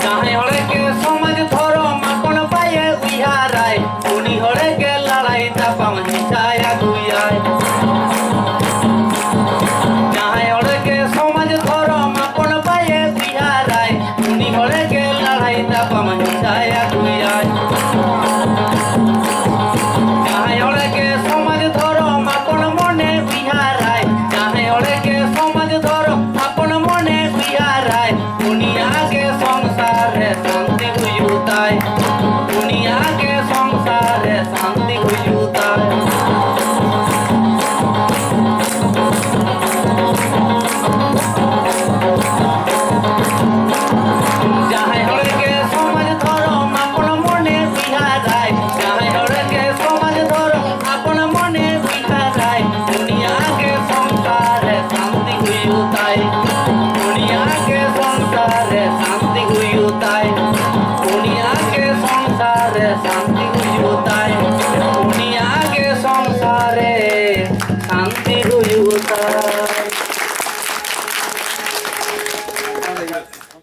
ᱡᱟᱦᱟᱸᱭ ᱦᱚᱲ ᱜᱮ ᱥᱚᱢᱟᱡᱽ ᱫᱷᱚᱨᱚᱢ ᱟᱯᱚᱱ ᱵᱟᱭ ᱩᱭᱦᱟᱹᱨᱟᱭ, ᱩᱱᱤ ᱦᱚᱲ ᱜᱮ ᱞᱟᱲᱟᱭ ᱛᱟᱯᱟᱢ ᱦᱤᱝᱥᱟᱭ ᱟᱹᱜᱩᱭᱟᱭ᱾ ᱡᱟᱦᱟᱸᱭ ᱦᱚᱲ ᱜᱮ ᱥᱚᱢᱟᱡᱽ ᱫᱷᱚᱨᱚᱢ ᱟᱯᱚᱱ ᱵᱟᱭ ᱩᱭᱦᱟᱹᱨᱟᱭ, ᱩᱱᱤ ᱦᱚᱲ ᱜᱮ ᱞᱟᱲᱟᱭ ᱛᱟᱯᱟᱢ ᱦᱤᱝᱥᱟᱭ ᱟᱹᱜᱩᱭᱟᱭ᱾ ᱡᱟᱦᱟᱸᱭ ᱦᱚᱲ ᱜᱮ ᱥᱚᱢᱟᱡᱽ ᱫᱷᱚᱨᱚᱢ ᱟᱯᱚᱱ ᱢᱚᱱᱮ ᱩᱭᱦᱟᱹᱨᱟᱭ, ᱡᱟᱦᱟᱸᱭ ᱦᱚᱲ ᱜᱮ ᱥᱚᱢᱟᱡᱽ ᱫᱷᱚᱨᱚᱢ ᱟᱯᱚᱱ ᱢᱚᱱᱮ ᱩᱭᱦᱟᱹᱨᱟᱭ, ᱩᱱᱤᱭᱟᱜ ᱜᱮ ᱥᱚᱝᱥᱟᱨ ᱨᱮ ᱥᱟᱱᱛᱤ ᱦᱩᱭᱩᱜ ᱛᱟᱭ᱾ ᱩᱱᱤᱭᱟᱜ ᱜᱮ ᱥᱚᱝᱥᱟᱨ ᱨᱮ ᱥᱟᱱᱛᱤ ᱦᱩᱭᱩᱜ ᱛᱟᱭ᱾ ᱡᱟᱦᱟᱸᱭ ᱦᱚᱲ ᱜᱮ ᱥᱚᱢᱟᱡᱽ ᱫᱷᱚᱨᱚᱢ ᱟᱯᱚᱱ ᱢᱚᱱᱮ ᱩᱭᱦᱟᱹᱨᱟᱭ, ᱡᱟᱦᱟᱸᱭ ᱦᱚᱲ ᱜᱮ ᱥᱚᱢᱟᱡᱽ ᱫᱷᱚᱨᱚᱢ ᱟᱯᱚᱱ ᱢᱚᱱᱮ ᱩᱭᱦᱟᱹᱨᱟᱭ, ᱩᱱᱤᱭᱟᱜ ᱜᱮ ᱥᱚᱝᱥᱟᱨ ᱨᱮ ᱥᱟᱱᱛᱤ ᱦᱩᱭᱩᱜ ᱛᱟᱭ᱾ ᱩᱱᱤᱭᱟᱜ ᱜᱮ ᱥᱚᱝᱥᱟᱨ ᱨᱮ